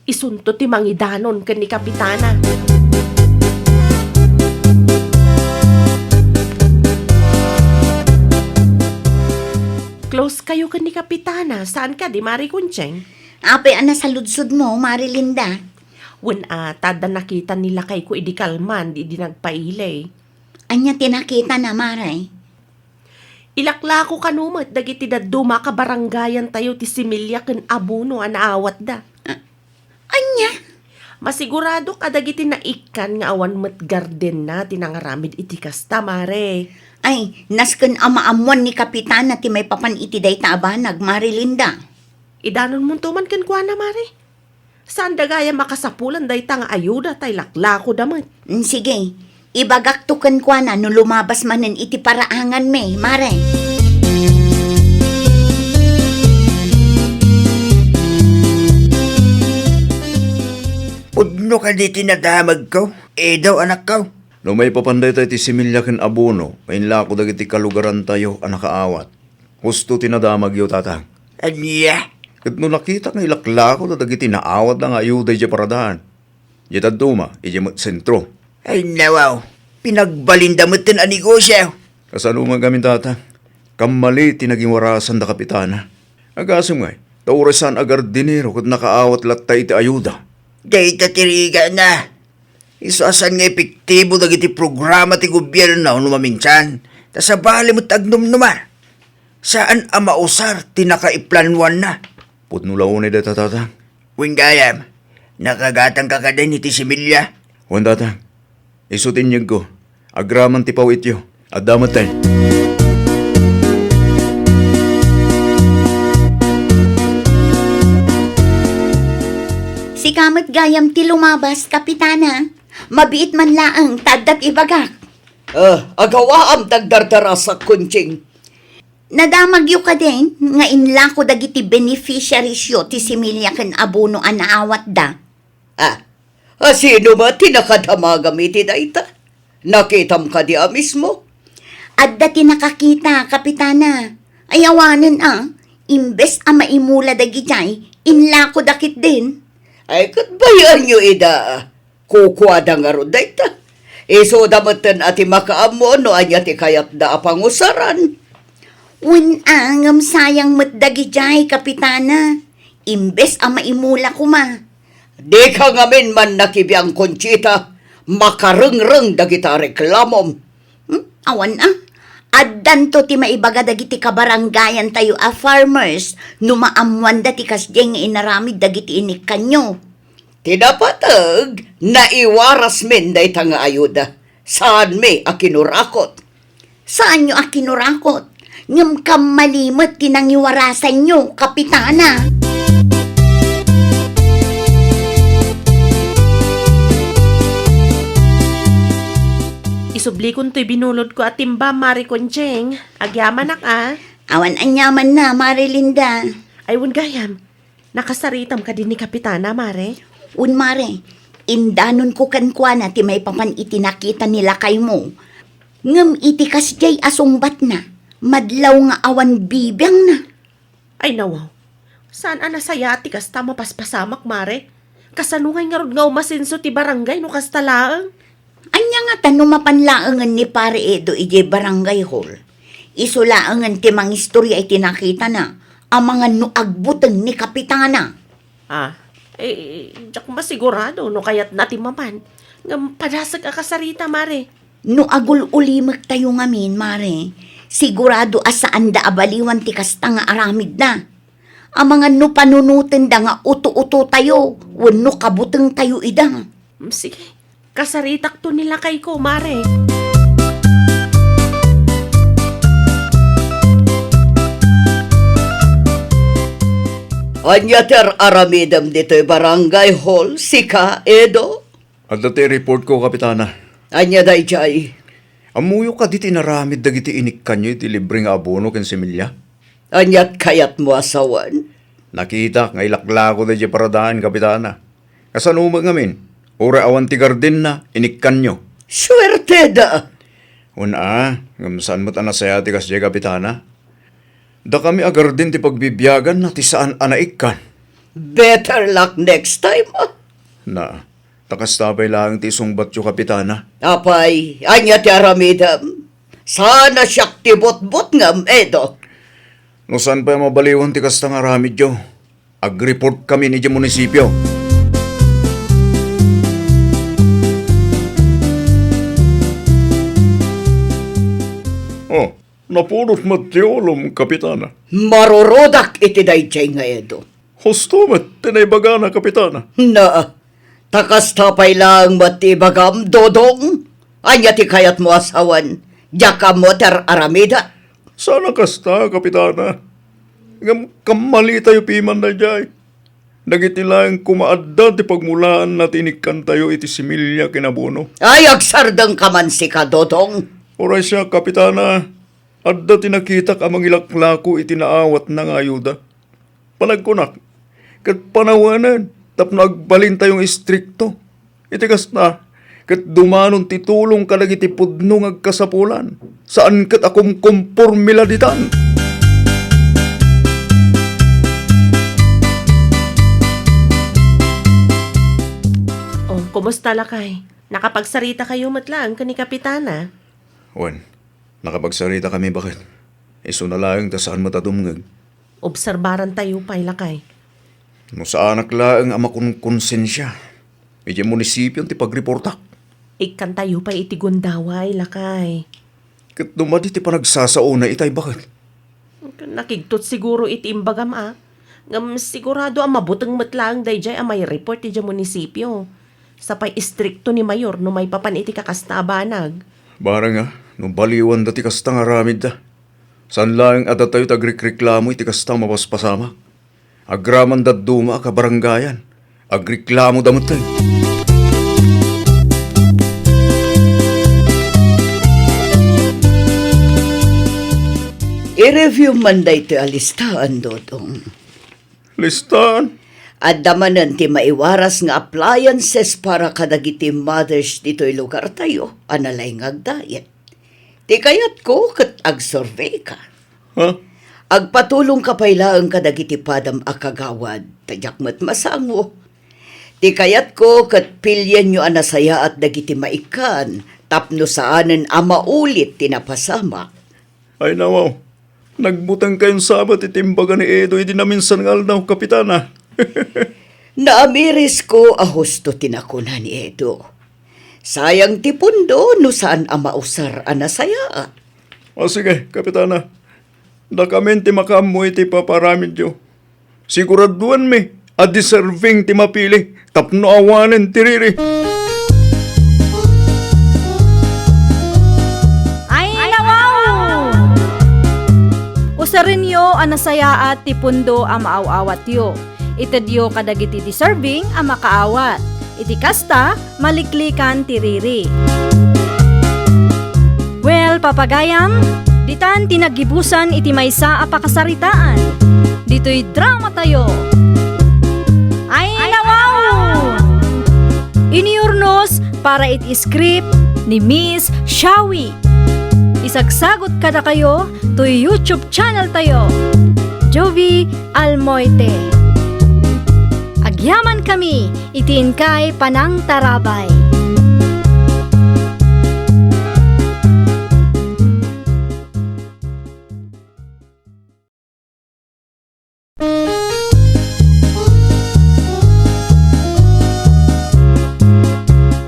Isunto ti mangidanon ken ni Kapitana. Close kayo ken ni Kapitana, saan kadi, Mari Conching? Apay a nasaludsodmo, Mari Linda? Wen a, ta adda nakita ni lakayko idi kalman, di, di nagpaili. Ania ti nakitana, Mari? Ilaklako kano met dagiti dadduma a kabarangayantayo ti similya ken abono a naawatda. A-, ania? Masiguradok a dagiti naikkan nga awan met gardenna ti nangaramid iti kasta, Mari. Ay, nasken a maammoan ni Kapitana ti maipapan iti dayta a banag, Mari Linda. Idanonmonto man kenkuana, Mari. Saanda gayam a kasapulan dayta nga ayuda ta ilaklakoda met. Mm, sige. Ibagakto kenkuana no lumabas manen iti paraanganmi, Mari. Pudno kadi ti nadamagko, Edo, anakko? No maipapan dayta iti similya ken abono nga inlako dagiti kalugarantayo a nakaawat, husto ti nadamagyo, Tatang. Ania? Ket no nakitak nga ilaklako dagiti naawatda nga ayuda idiay paradaan, idiay dadduma, idiay met sentro. Ay, nawaw. Pinagbalinda metten a negosio. Kasano nga gamin, Tatang? Kammali ti nagiwarasanda, Kapitana. Agasem ngay, ta uray saan a gardinero ket nakaawat latta iti ayuda. Dayta ti rigana. Isu a saan nga epektibo dagiti programa ti gobierno no maminsan, ta sabali met agnumnumar. Saan a mausar ti nakaiplanuanna. Pudno la unay dayta, Tatang. Wen gayam, nakagatangka kadin iti similya? Wen, Tatang. Isu ti inyegko. Agraman ti pawityo. Adda metten. Sika met gayam ti lumabas, Kapitana. Mabiit man laeng ta adda ti ibagak. Ah, agawaam ti agdardarasak, Conching. Nadamagyo kadin nga inlako dagiti beneficiariesyo ti similya ken abono a naawatda? Ah, a sino met ti nakadamagam iti dayta? Nakitam kadi a mismo? Adda ti nakakita, Kapitana. Ay, awanen a, imbes a maimula dagidiay, inlakoda ketdin. Ay, ket bayaenyo ida. Kukuada ngarud dayta. Isuda metten a ti makaammo no ania ti kayatda a pangusaran. Wen a, ngem sayang met dagidiay, Kapitana. Imbes a maimula koma. Dika ngamin mannakibiang, Conchita. Makarengreng dagita reklamom. Hmm? Awan a. Addanto ti maibaga dagiti kabarangayantayo a farmers no maammoanda ti kasdiay nga inaramid dagiti inikkanyo. Ti napateg, naiwarasmin dayta nga ayuda. Saanmi a kinurakot. Saanyo a kinurakot? Ngem kammali met ti nangiwarasanyo, Kapitana. Isublikon toy binulodko a timba, Mari Conching. Agyamanak a. Awan aniamanna, Mari Linda. Ay, wen gayam. Nakasaritam kadi ni Kapitana, Mare? Wen, Mare. Indanonko kenkuana ti maipapan iti nakita ni lakaymo. Ngem iti kasdiay a sungbatna, madlaw nga awan bibiangna. Ay, nawaw. Saan a nasayaat ti kasta a mapaspasamak, Mare? Kasano ngay ngarud nga umasenso ti barangay no kasta laeng? Ania ngata no mapan laengen ni Pare Edo idiay barangay hall? Isu laengen ti mangistoria iti nakitana, amangan no agbuteng ni Kapitana. Ah, eh, diak masigurado no kayatna ti mapan. Ngem padasek a kasarita, Mare. No agul-ulimektayo ngamin, Mare, sigurado a saanda a baliwan ti kasta nga aramidna. Amangan no panunotenda nga uto-utotayo wenno kabutengtayo ida. Mm, sige. Kasaritakto ni lakayko, Mare. Ania ti ar-aramidem ditoy barangay hall, sika, Edo? Adda ti report ko, Kapitana. Ania daydiay? Ammoyo kadi ti inaramid dagiti inikkanyo iti libre nga abono ken similya? Ania ti kayatmo a sawen? Nakitak nga ilaklako daydiay paradaen, Kapitana. Kasano met ngamin? Uray awan ti gardenna, inikkanyo. Suerteda! Wen a, ngem saan met a nasayaat ti kasdiay, Kapitana. Dakami a garden ti pagbibiaganna ti saan a naikkan. Better luck next time, ah. Na, ta kasta pay laeng ti isungbatyo, Kapitana. Apay, ania ti aramidem? Saan a siak ti butbutngem, Edo? No saan pay a mabaliwan ti kasta nga aramidyo, agreport kami idiay munisipio. Oh, napudot met ti ulom, Kapitana. Marurudak iti daydiay nga Edo. Husto met ti naibagana, Kapitana. Na, ta kasta pay laeng met ti ibagam, Dodong. Ania ti kayatmo a sawen? Diak ammo ti ar-aramida. Saan a kasta, Kapitana. Ngem kammalitayo piman daydiay. Dagiti laeng koma adda ti pagmulaanna ti inikkantayo iti similya ken abono. Ay, agsardengka man sika, Dodong. Uray siak, Kapitana, adda ti nakitak a mangilaklako iti naawatna nga ayuda. Panagkunak, ket panawanen tapno agbalintayo nga istrikto. Iti kasta, ket dumanon ti tulong kadagiti pudno nga agkasapulan, saan ket a kumkomporme la ditan. Oh, kumusta, lakay? Nakapagsarita kayo met laeng ken ni Kapitana? Wen, nakapagsarita kami, baket. Isuna laeng ta saan met a dumngeg. Obserbaran tayo pay, lakay. No saanak laeng a makunkonsensia, idiay munisipio ti pagreportak. Ikkan tayo pay iti gundaway, lakay. Ket no madi ti panagsasaona itay, baket? Nakigtot siguro iti imbagam, a. Ngem sigurado a mabuteng met laeng daydiay a maireport idiay munisipio. Sapay istrikto ni Mayor no maipapan iti kakasta a banag. Barang a, no baliwanda ti kasta nga aramidda. Saan laeng a datayo ti agrikreklamo iti kasta a mapaspasamak. Agraman dadduma a kabarangayan, agreklamoda metten. I-review man daytoy a listaan, Dodong. Listaan? Adda manen ti maiwaras nga appliances para kadagiti mothers ditoy lugartayo a nalaing nga agdiet. Ti kayatko ket agsurveyka. Ha? Agpatulongka pay laeng kadagiti padam a kagawad, ta diak met masango. Ti kayatko ket pilienyo a nasayaat dagiti maikkan tapno saanen a maulit ti napasamak. Ay, nawaw. Nagbutengkayon sabet iti imbaga ni Edo idi naminsan nga aldaw, Kapitana. Naamirisko a husto ti nakuna ni Edo. Sayang ti pundo no saan a mausar a nasayaat. O, sige, Kapitana. Dakamin ti makaammo iti paparamidyo. Siguraduanmi a deserving ti mapili tapno awanen ti riri. Ay, nawaw! Usarenyo a nasayaat ti pundo a maaw-awatyo. Itedyo kadagiti deserving a makaawat. Iti kasta, maliklikan ti riri. Well, papagayam, ditan ti naggibusan iti maysa a pakasaritaan. Ditoy drama tayo. Ay, nawaw! Inurnos para iti script ni Miss Shawi. Isagsagot kadakayo toy YouTube channel tayo, Jovie Almoite. Agyamankami iti inkay panangtarabay.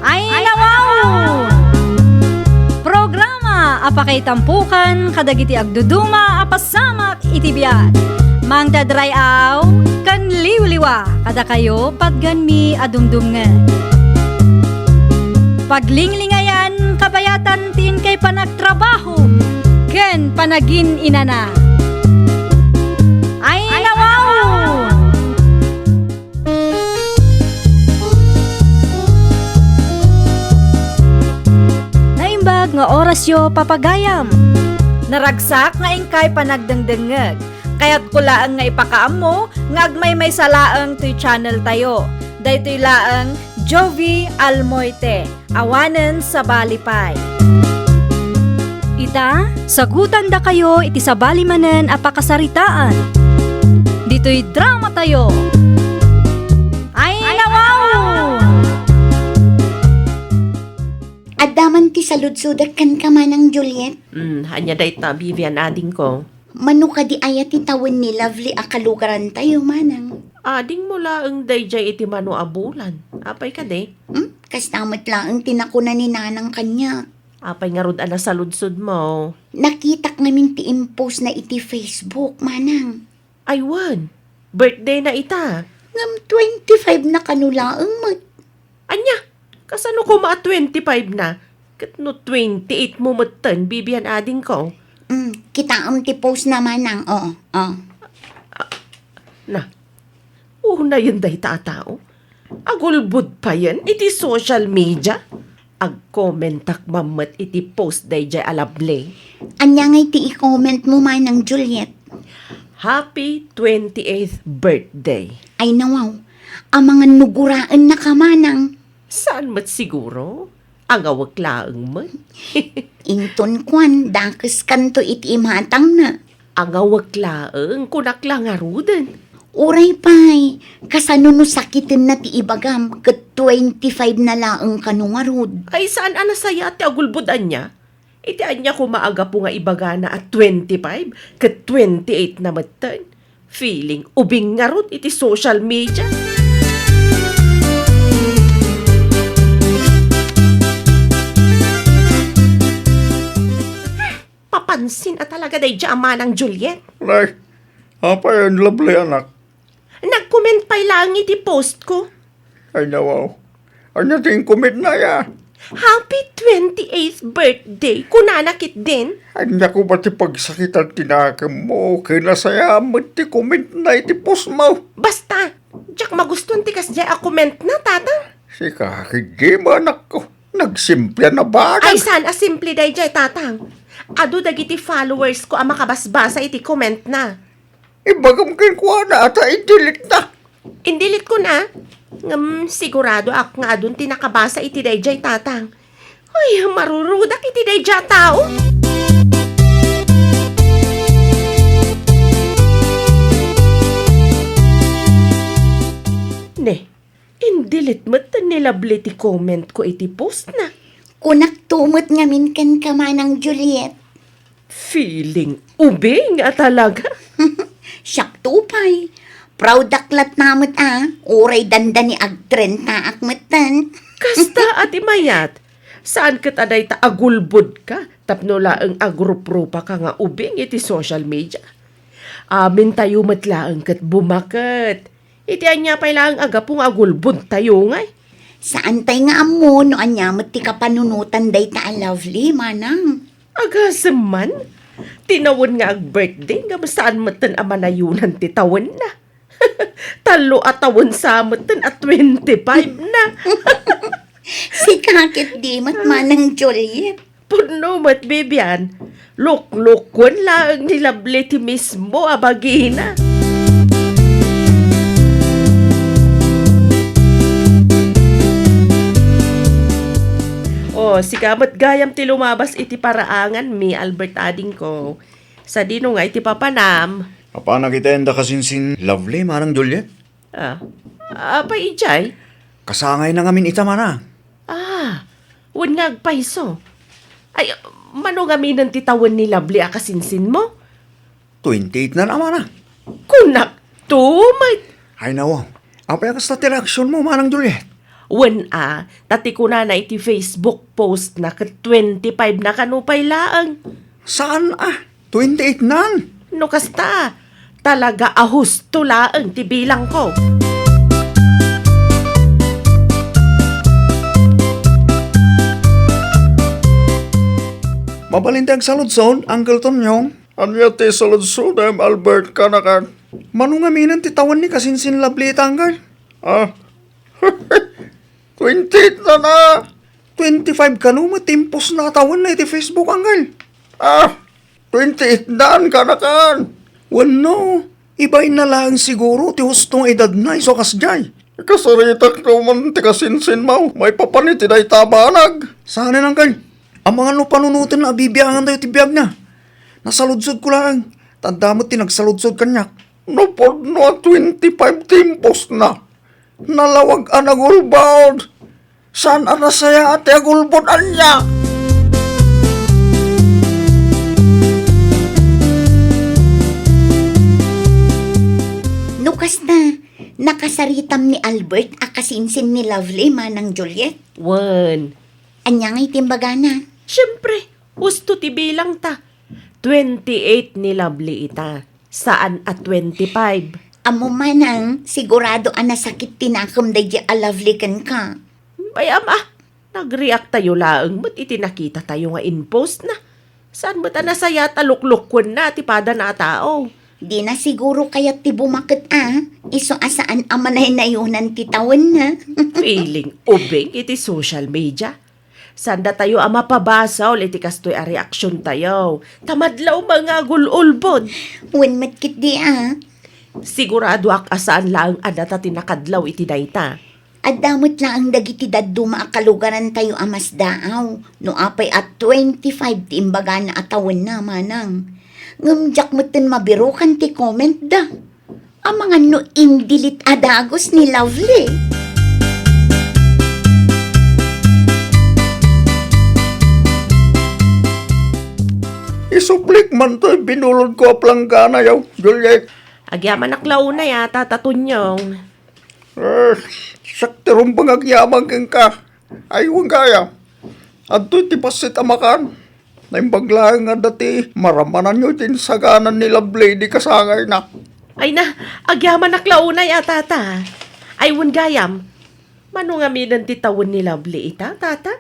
Ay, nawaw! Programa a pakaitampokan kadagiti agduduma a pasamak iti biag. Mangted ray-aw ken liwliwa kadakayo patgenmi a dumdumngeg. Paglinglingayan kabayatan ti inkay panagtrabaho ken panagin-inana. Ay, nawaw! nga orasyo, papagayam. Naragsak nga inkay panagdengdengngeg. Kayatko laeng nga ipakaammo nga agmaymaysa laeng toy channel tayo. Daytoy laeng Jovi Almoite, awanen sabali pay. Ita, sagutandakayo iti sabali manen a pakasaritaan. Ditoy drama tayo. Ay, nawaw! Adda man ti saludsodek kenka, Manang Juliet? Hmm, ania dayta, Vivian, adingko? Mano kadi aya ti tawen ni Lovely a kalugaran tayo, Manang? Adingmo laeng daydiay iti mano a bulan. Apay kadi? Hmm? Kasta met laeng ti nakuna ni Nanang kaniak. Apay ngarud a nasaludsodmo? Nakitak ngamin ti impost na iti Facebook, Manang. Ay wen, birthday na ita. Ngem twenty-five na kano laeng met. Ania? Kasano koma a twenty-five na? Ket no twenty-eight mo metten, Vivian, adingko? Mm, kitaem ti post na, Manang. Oo, oo. Na, unayen dayta a tao. Agulbod payen iti social media. Agkomentak man met iti post daydiay a Lovely. Ania ngay ti i-comment mo, Manang Juliet? Happy twenty-eighth birthday. Ay, nawaw. Amangan no guraennaka, Manang. Saan met siguro? Angawek laeng met. Inton kuan, dakeskanto iti imatangna. Angawek laeng, kunak la ngaruden. Uray pay, kasano no sakitenna ti ibagam ket twenty-five na laeng kano ngarud? Ay, saan a nasayaat ti agulbod ania? Iti ania koma a gapu nga ibagana a twenty-five ket twenty-eight na metten? Feeling ubing ngarud iti social media. Mapansin a talaga daydiay a Manang Juliet. Nay, apay a Lovely, anak? Nag-comment pay laeng iti post ko. Ay, nawaw. Ania ti inkomentna, ya? Happy twenty-eighth birthday, kunana ketdin. Ania koma ti pagsakitan ti nakemmo ken nasayaat met ti komentna iti postmo? Basta, diak magustuan ti kasdiay a komentna, Tatang. Sika ketdi, anakko. Nagsimple a nabanag. Ay, saan a simple daydiay, Tatang? Adu dagiti followers ko a makabasbasa iti komentna. Ibagam kenkuana ta i-delete na. In-delete ko na. Ngem siguradoak nga adun ti nakabasa iti daydiay, Tatang. Ay, marurudak iti daydiay a tao. Ne, in-delete met ni Lovely ti comment ko iti post na. Kunakto met ngamin kenka, Manang Juliet. Feeling ubing a talaga. Siakto pay. Proudak latta met a, uray dandani agtrentaak metten. Kasta a ti mayat, saan ket a dayta agulbodka tapno laeng agruprupa ka nga ubing iti social media. Amintayo met laeng ket bumaket. Iti ania pay laeng a gapu nga agulbodtayo ngay? Saantay nga ammo no ania met ti kapanunotan dayta a Lovely, Manang. Agasem man, ti nawen nga ag-birthday ngem saan metten a manayonan ti tawenna. Tallo a tawen sa metten a twenty-five na. Sika ketdi met, Manang Juliet. Pudno met, Vivian. Luklukuen laeng ni Lovely ti mismo a bagina. O, sika met gayam ti lumabas iti paraanganmi, Albert, adingko. Sadino nga iti papanam? Apanak iti enda kasinsin Lovely, Manang Juliet? Ah, apay idiay? Kasangayna ngamin ita, Manang. Ah, wen nga agpayso. Ay, mano ngaminen ti tawen ni Lovely a kasinsinmo? Twenty-eight na, Manang. Kunakto met. Ay, nawaw. Apay a kasta ti reaksionmo, Manang Juliet? Wen a, ta ti kunana iti Facebook post na ket twenty-five na kano pay laeng. Saan a? Twenty-eight nan. No kasta, talaga a husto laeng ti bilangko. Mabalin ti agsaludsod, Uncle Tonyong? Ania ti saludsodem, Albert, kanakan? Mano ngaminen ti tawen ni kasinsin Lovely ita, Uncle? Ah, twenty-eight na na. Twenty-five kano met ti imposna a tawenna iti Facebook, Angkel? Ah, twenty-eight dan, kanakan. Wenno, ibayna laeng siguro ti husto nga edadna isu a kasdiay. Ikasaritak no man ti kasinsinmo, maipapan iti dayta a banag. Saanen, Angkel. Amangan no panunotenna a bibiangantayo ti biagna. Nasaludsodko laeng, ta adda met ti nagsaludsod kaniak. No pudno a twenty-five ti imposna, nalawag a nagulbod. Saan a nasayaat ti agulbod ania? No kasta, nakasaritam ni Albert a kasinsin ni Lovely, Manang Juliet? Wen. Ania ngay ti imbagana? Siempre, husto ti bilangta. Twenty-eight ni Lovely ita, saan a twenty-five. Ammo manang, sigurado a nasakit ti nakem daydi a Lovely kenka. Bay, ama, nagreact tayo laeng met iti nakita tayo nga in-post na. Saan met a nasayaat a luklukuenna ti padana a tao? Dina siguro kayat ti bumaket a, isu a saan a manaynayonan ti tawenna. Feeling ubing iti social media. Saan datayo a mapabasol iti kastoy a reaksiontayo, ta madlaw met nga agul-ulbod. Wen met ketdi a. Siguradoak a saan laeng a data ti nakadlaw iti dayta. Adda met laeng dagiti dadduma a kalugarantayo a masdaaw no apay a twenty-five ti imbagana a tawenna, manang. Ngem diak metten mabirukan ti comment da. Amangan no in-delete a dagus ni Lovely. Isublik man toy binulodko a plangganayo, Juliet. Agyamanak la unay a, Tata Tunyong. Eh, siak ti rumbeng agyaman kenka. Ay, wen gayam. Adtoy ti bassit a makan. Naimbag laeng nga adda ti maramananyo iti insaganan ni Lovely idi kasangayna. Ay na, agyamanak la unay a, Tata. Ay, wen gayam. Mano ngaminen ti tawen ni Lovely ita, Tata?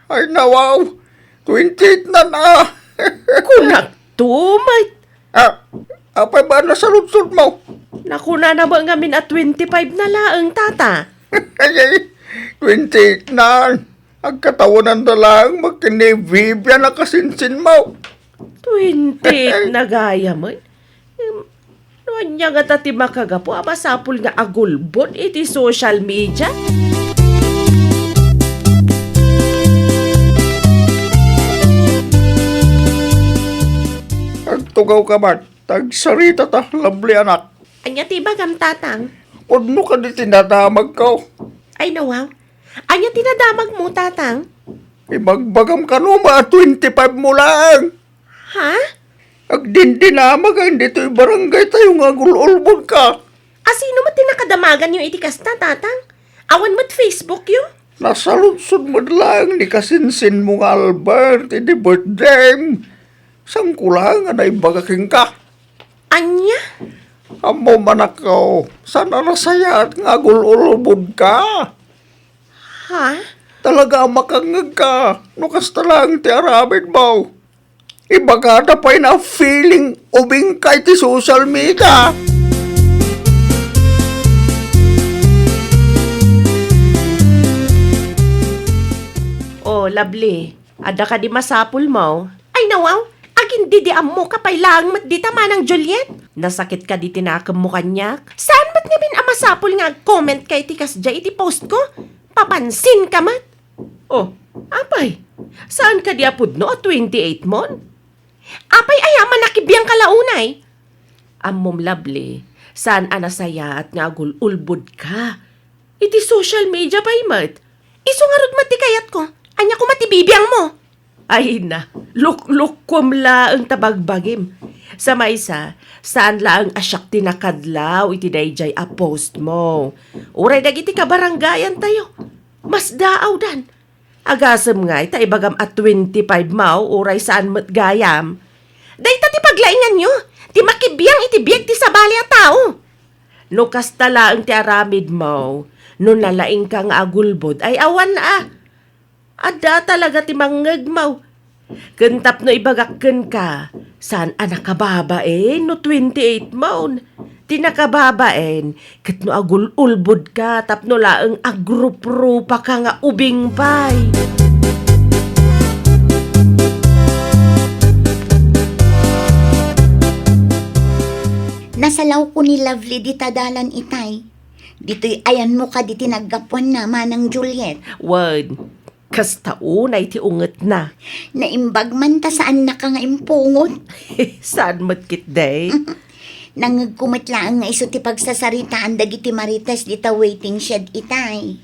Ay, nawaw. Twenty-eight nan a. Kunak to, may. Ah, apay ba nasaludsodmo? Nakunana ba ngamin a twenty-five na laeng, Tata? Ay, ay, twenty-eight nan. Agkatawanan da laeng met ken ni Vivian a kasinsinmo. Twenty-eight na gayam, ay. Em, no ania ngata ti makagapu a masapul nga agulbod iti social media? Agtugaw ka man, ta agsarita ta, Lovely anak. Ania ti ibagam, Tatang? Pudno kadi ti nadamagko. Ay, nawaw. Ania ti nadamagmo, Tatang? Ibagbagam kano a twenty-five mo laeng. Ha? Agdindinamag a ditoy barangay tayo nga agul-ulbod ka. A sino met ti nakadamaganyo iti kasta, Tatang? Awan met Facebook yo? Nasaludsod met laeng ni kasinsinmo nga Albert iti birthdayem. Sangko laeng a naibaga kenka. Ania? Ammom, anakko, saan a nasayaat nga agul-ulbod ka. Ha? Talaga a makangngeg ka no kasta laeng ti aramidmo. Ibagada pay na feeling ubing ka iti social media. Oh, Lovely, adda kadi masapulmo? Ay, nawaw, agin didi ammoka pay laeng met dita, Manang Juliet? Nasakit kadi ti nakemmo kaniak? Saan met ngamin a masapul nga ag-comment ka iti kasdiay iti post ko? Papansin ka met? Oh, apay, saan kadi a pudno a twenty-eight mon? Apay aya a manakibiang ka la unay? Ammom, Lovely, saan a nasayaat nga agul-ulbod ka. Iti social media pay met. Isu ngarud met ti kayatko. Ania koma ti bibiangmo? Ay na, luklukkom laeng ta bagbagim. Sa maysa, saan laeng a siak ti nakadlaw iti daydiay a post mo. Uray dagiti kabarangayan tayo, masdaawdan. Agasem ngay ta ibagam a twenty-five mo, uray saan met gayam. Dayta ti paglainganyo, ti makibiang iti biag ti sabali a tao. No kasta laeng ti aramidmo, no nalaingka nga agulbod, ay awan a. Adda talaga ti mangngegmo. Ken tapno ibagak kenka, saan a nakababain no twenty-eight mon. Ti nakababain, ket no agul-ulbodka tapno laeng agruprupa ka nga ubing pay. ni Lovely dita dalan itay. Ditoy ayanmo kadi ti naggapuanna, Manang Juliet. Wen, kasta unay ti ungetna. Naimbag man ta saannaka nga impungot. Saan met ketdi? Nangngegko met laeng nga isu ti pagsasaritaan dagiti marites dita waiting shed itay.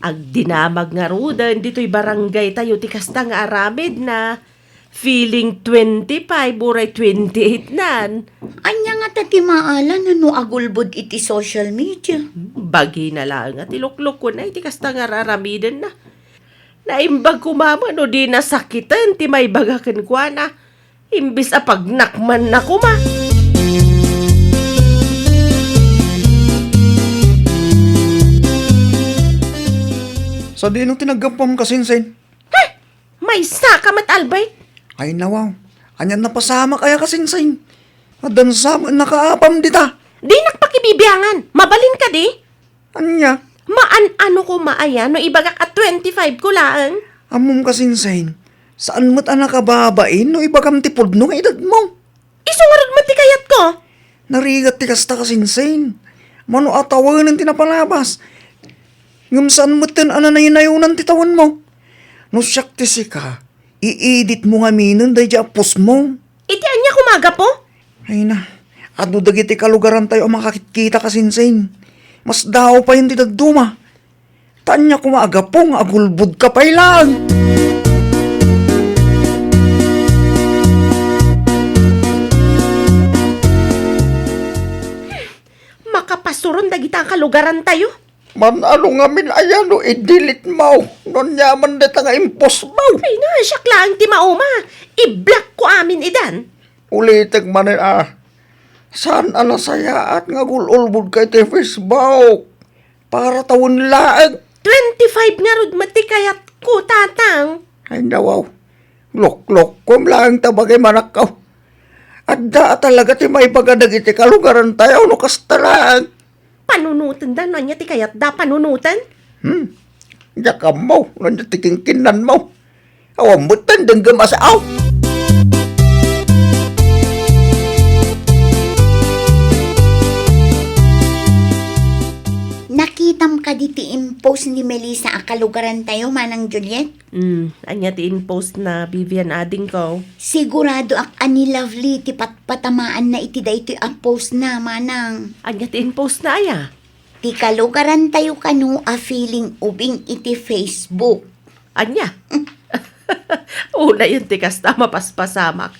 Agdinamag ngaruden ditoy barangay tayo ti kasta nga aramidna. Feeling twenty-five uray twenty-eight nan. Ania ngata ti maala no agulbod iti social media? Bagina laeng a ti luklukuenna iti kasta nga ar-aramidenna. Naimbag koma met no di nasakiten ti maibaga kenkuana, imbes a pagnakmanna koma. Sadino ti naggapuam, Kasinsin? Heh! Maysaka met, Albert! Ay, nawaw. Ania, napasamak aya, Kasinsin? Addan sa met nakaapam dita. Dinak pakibibiangan. Mabalin kadi? Ania? Maan-ano koma aya no ibagak a twenty-five ko laeng? Ammom, Kasinsin, saan met a nakababain no ibagam ti pudno nga edadmo. Isu ngarud met ti kayatko. Narigat ti kasta, Kasinsin. Mano a tawenen ti napalabas. Ngem saan metten a nanaynayonan ti tawenmo. No siak ti sika, i-editmo ngaminen daydiay a postmo. Iti ania koma a gapu? Ay na, adu dagiti kalugarantayo a makakitkita, Kasinsin. Masdaaw payen ti dadduma. Ta ania koma a gapu nga agulbodka pay laeng? Makapasuron dagita a kalugarantayo. Maan-ano ngamin aya no i-delete mo no aniaman dayta nga impostmo? Ay na, siak laeng ti mauma. I-block ko amin idan. Ulitek manen a, saan a nasayaat nga agul-ulbodka iti Facebook? Para tawen laeng. Twenty-five ngarud met ti kayatko, Tatang. Ay, nawaw. Loklokkom laeng ta bagim, anakko. Adda a talaga ti maibaga dagiti kalugarantayo no kasta laeng. Panunotenda no ania ti kayatda panunoten? Hmm. Diak ammo no ania ti kinkinnanmo. Awan met ti denggem a sao. Nakitam kadi ti impost ni Melissa a kalugarantayo, Manang Juliet? Hmm, ania ti impostna, Vivian, adingko? Siguradoak a ni Lovely ti patpatamaanna iti daytoy a postna, Manang. Ania ti impostna aya? Ti kalugarantayo kano a feeling ubing iti Facebook. Ania? Unayen ti kasta a mapaspasamak.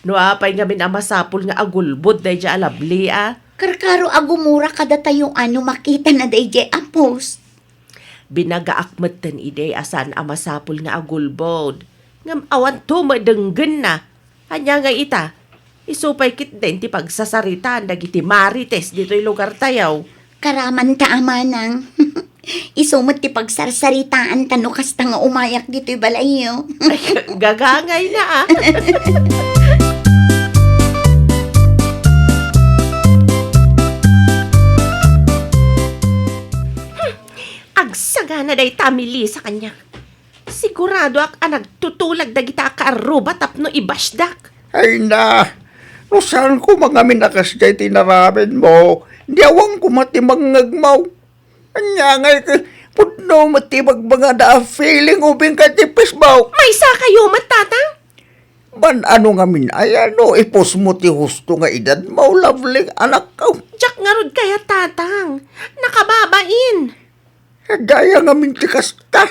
No apay ngamin a masapul nga agulbod daydiay a Lovely a? Karkaro a gumura kadatayo a no makitana daydiay a post. Binagaak metten idi a saan a masapul nga agulbod. Ngem awanto met denggenna. Ania ngay ita? Isu pay ketdin ti pagsasaritaan dagiti marites ditoy lugartayo. Karamanta a, Manang. Isu met ti pagsarsaritaanta no kasta nga umayak ditoy balayyo. Gagangayna a. Agsagana dayta a Melissa kaniak. Siguradoak a nagtutulag dagita a kaarruba tapno i-bashdak. Ay na, no saan koma ngamin a kasdiay ti inaramidmo, di awan koma ti mangngegmo. Ania ngay ket, pudno met ti bagbagada a feeling ubing ka iti Facebook. Maysakayo met, Tatang? Maan-ano ngamin aya no i-postmo ti husto nga edadmo, Lovely, anakko? Diak ngarud kayat, Tatang. Nakababain. Adda aya ngamin ti kasta.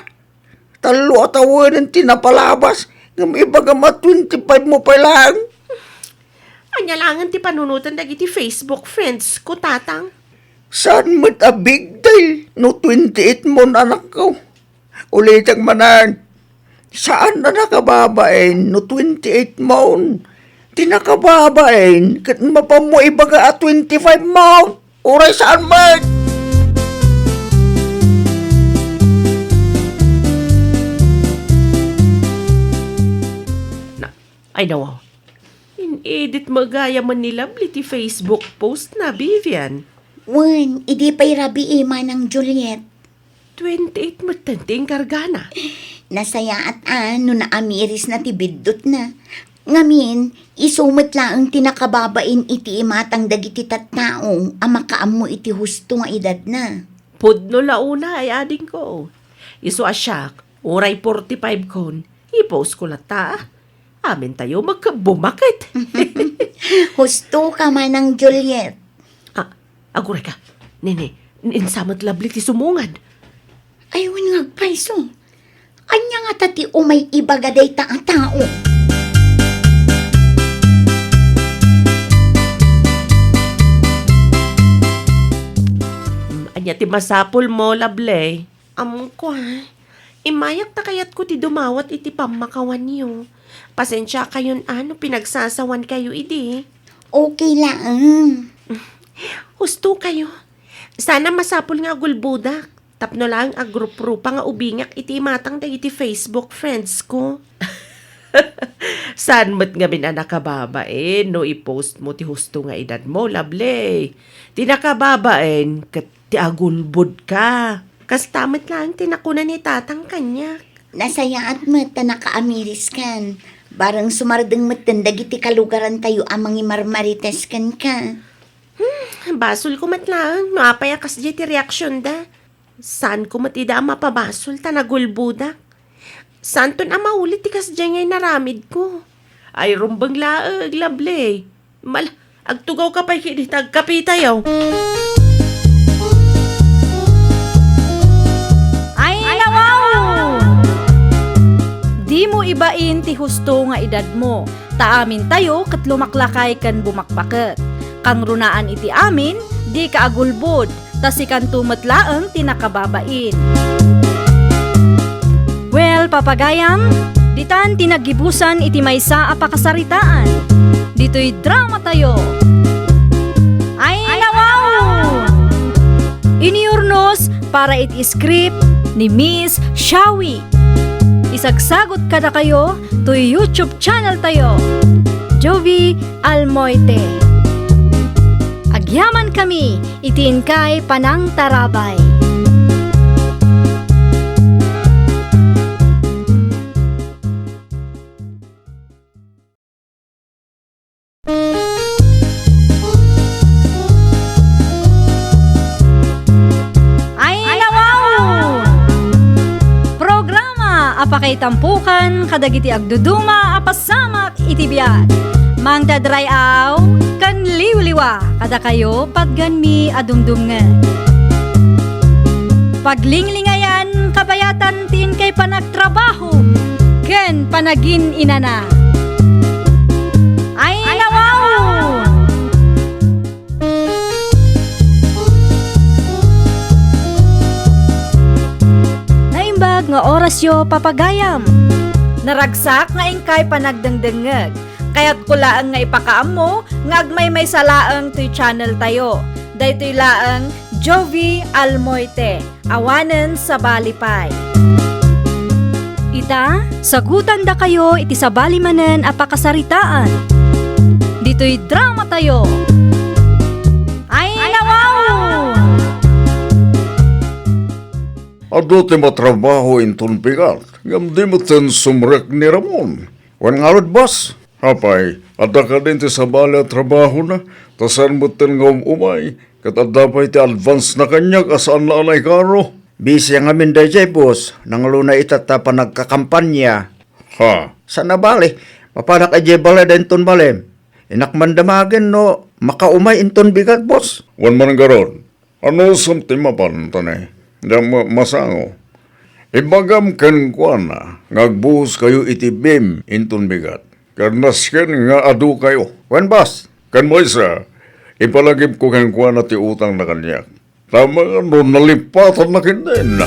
Tallo a tawenen ti napalabas, ngem ibagam a twenty-five mo pay laeng. Ania laengen ti panunoten dagiti Facebook friends ko, Tatang? Saan met a big deal no twenty-eight mon, anakko. Ulitek manen, saan a nakababain no twenty-eight mon. Ti nakababain ket mapammo ibaga a twenty-five mon. Uray saan met! Na, ay, nawaw. In-edit met gayam ni Lovely ti Facebook post na, Vivian. Wen, idi pay rabii, Manang Juliet. Twenty-eight met ti inkargana. Nasayaat a no naamirisna ti biddutna. Ngamin, isu met laeng ti nakababain iti imatang dagiti tattao a makaammo iti husto nga edadna. Pudno la unay, adingko. Isu a siak, uray forty-five kon, i-post ko latta. Amintayo met bumaket. Husto ka, Manang Juliet. Ah, aguray ka. Nene, insamet labli ti sumungad. Ay, wen nga agpayso. Ania ngata ti umay ibaga dayta a tao? Mm, ania ti masapul mo, Lovely? Amko, ah. Immayak ta kayatko ti dumawat iti pammakawanyo. Pasensiakayon, a, no pinagsasawankayo idi. Okay laeng. Husto kayo. Sana masapul nga agulbodak. Tapno laeng agruprupa nga ubingak iti imatang dagiti Facebook friends ko. Saan met ngamin a nakababain no i-post mo ti husto nga edad mo, Lovely? Ti nakababain ket ti agulbod ka. Kasta met laeng ti nakuna ni Tatang kaniak. Nasayaat met ta nakaamiriskan. Bareng sumardeng metten dagiti kalugarantayo a mangimarmarites kenka. Hmm, basolko met laeng no apay a kasdiay ti reaksionda. Saanko met ida a mapabasol ta nagulbodak. Saanton a maulit ti kasdiay nga inaramidko. Ay, rumbeng laeng, Lovely. Mal, agtugawka pay ket ita agkapitayo. Ay, nawaw! Dimo ibain ti husto nga edadmo, ta amintayo ket lumaklakay ken bumakbaket. Kangrunaan iti amin, dika agulbod, ta sikanto met laeng ti nakababain. Well, papagayam, ditan ti naggibusan iti maysa a pakasaritaan. Ditoy dramatayo. Ay, nawaw! Iniurnos para iti script ni Miss Shawi. Isagsagot kadakayo toy YouTube channel tayo, Jovi Almoite. Agyaman kami iti inkay panangtarabay. Ay, nawaw! Programa a pakaitampukan kadagiti agduduma a pasamak iti biag. Mangdadray-aw ken liwliwa kadakayo patgenmi a dumdumngeg. Paglinglingayan kabayatan ti inkay panagtrabaho ken panagin-inana. Ay, nawaw! Naimbag nga orasyo, papagayam. Naragsak nga inkay panagdengdengngeg. Kayatko laeng nga ipakaammo nga agmaymaysa laeng toy channel tayo. Daytoy laeng Jovi Almoite, awanen sabali pay. Ita, sagutandakayo iti sabali manen a pakasaritaan. Ditoy dramatayo. Ay, nawaw! Adu ti matrabaho inton bigat, ngem di metten sumrek ni Ramon. Wen ngarud, boss? Apay, adda kadin ti sabali a trabahona, ta saan metten nga um-umay, ket adda pay ti advance na kaniak a saan la a naikaro. Busy ngamin daydiay, boss. Nangluna ita ta panagkakampanya. Ha? Saan a bale, mapanak idiay balay da inton malem. Innak man damagen no makaumay inton bigat, boss. Wen man ngarud. Anusem ti mapan, tane? Diak ma-, masango. Ibagam kenkuana nga agbuhoskayo iti bim inton bigat. Ket nasken nga adukayo. Wen, boss. Ken maysa, ipalagipko kenkuana ti utangna kaniak. Ta amangan no nalipatanna ketdin.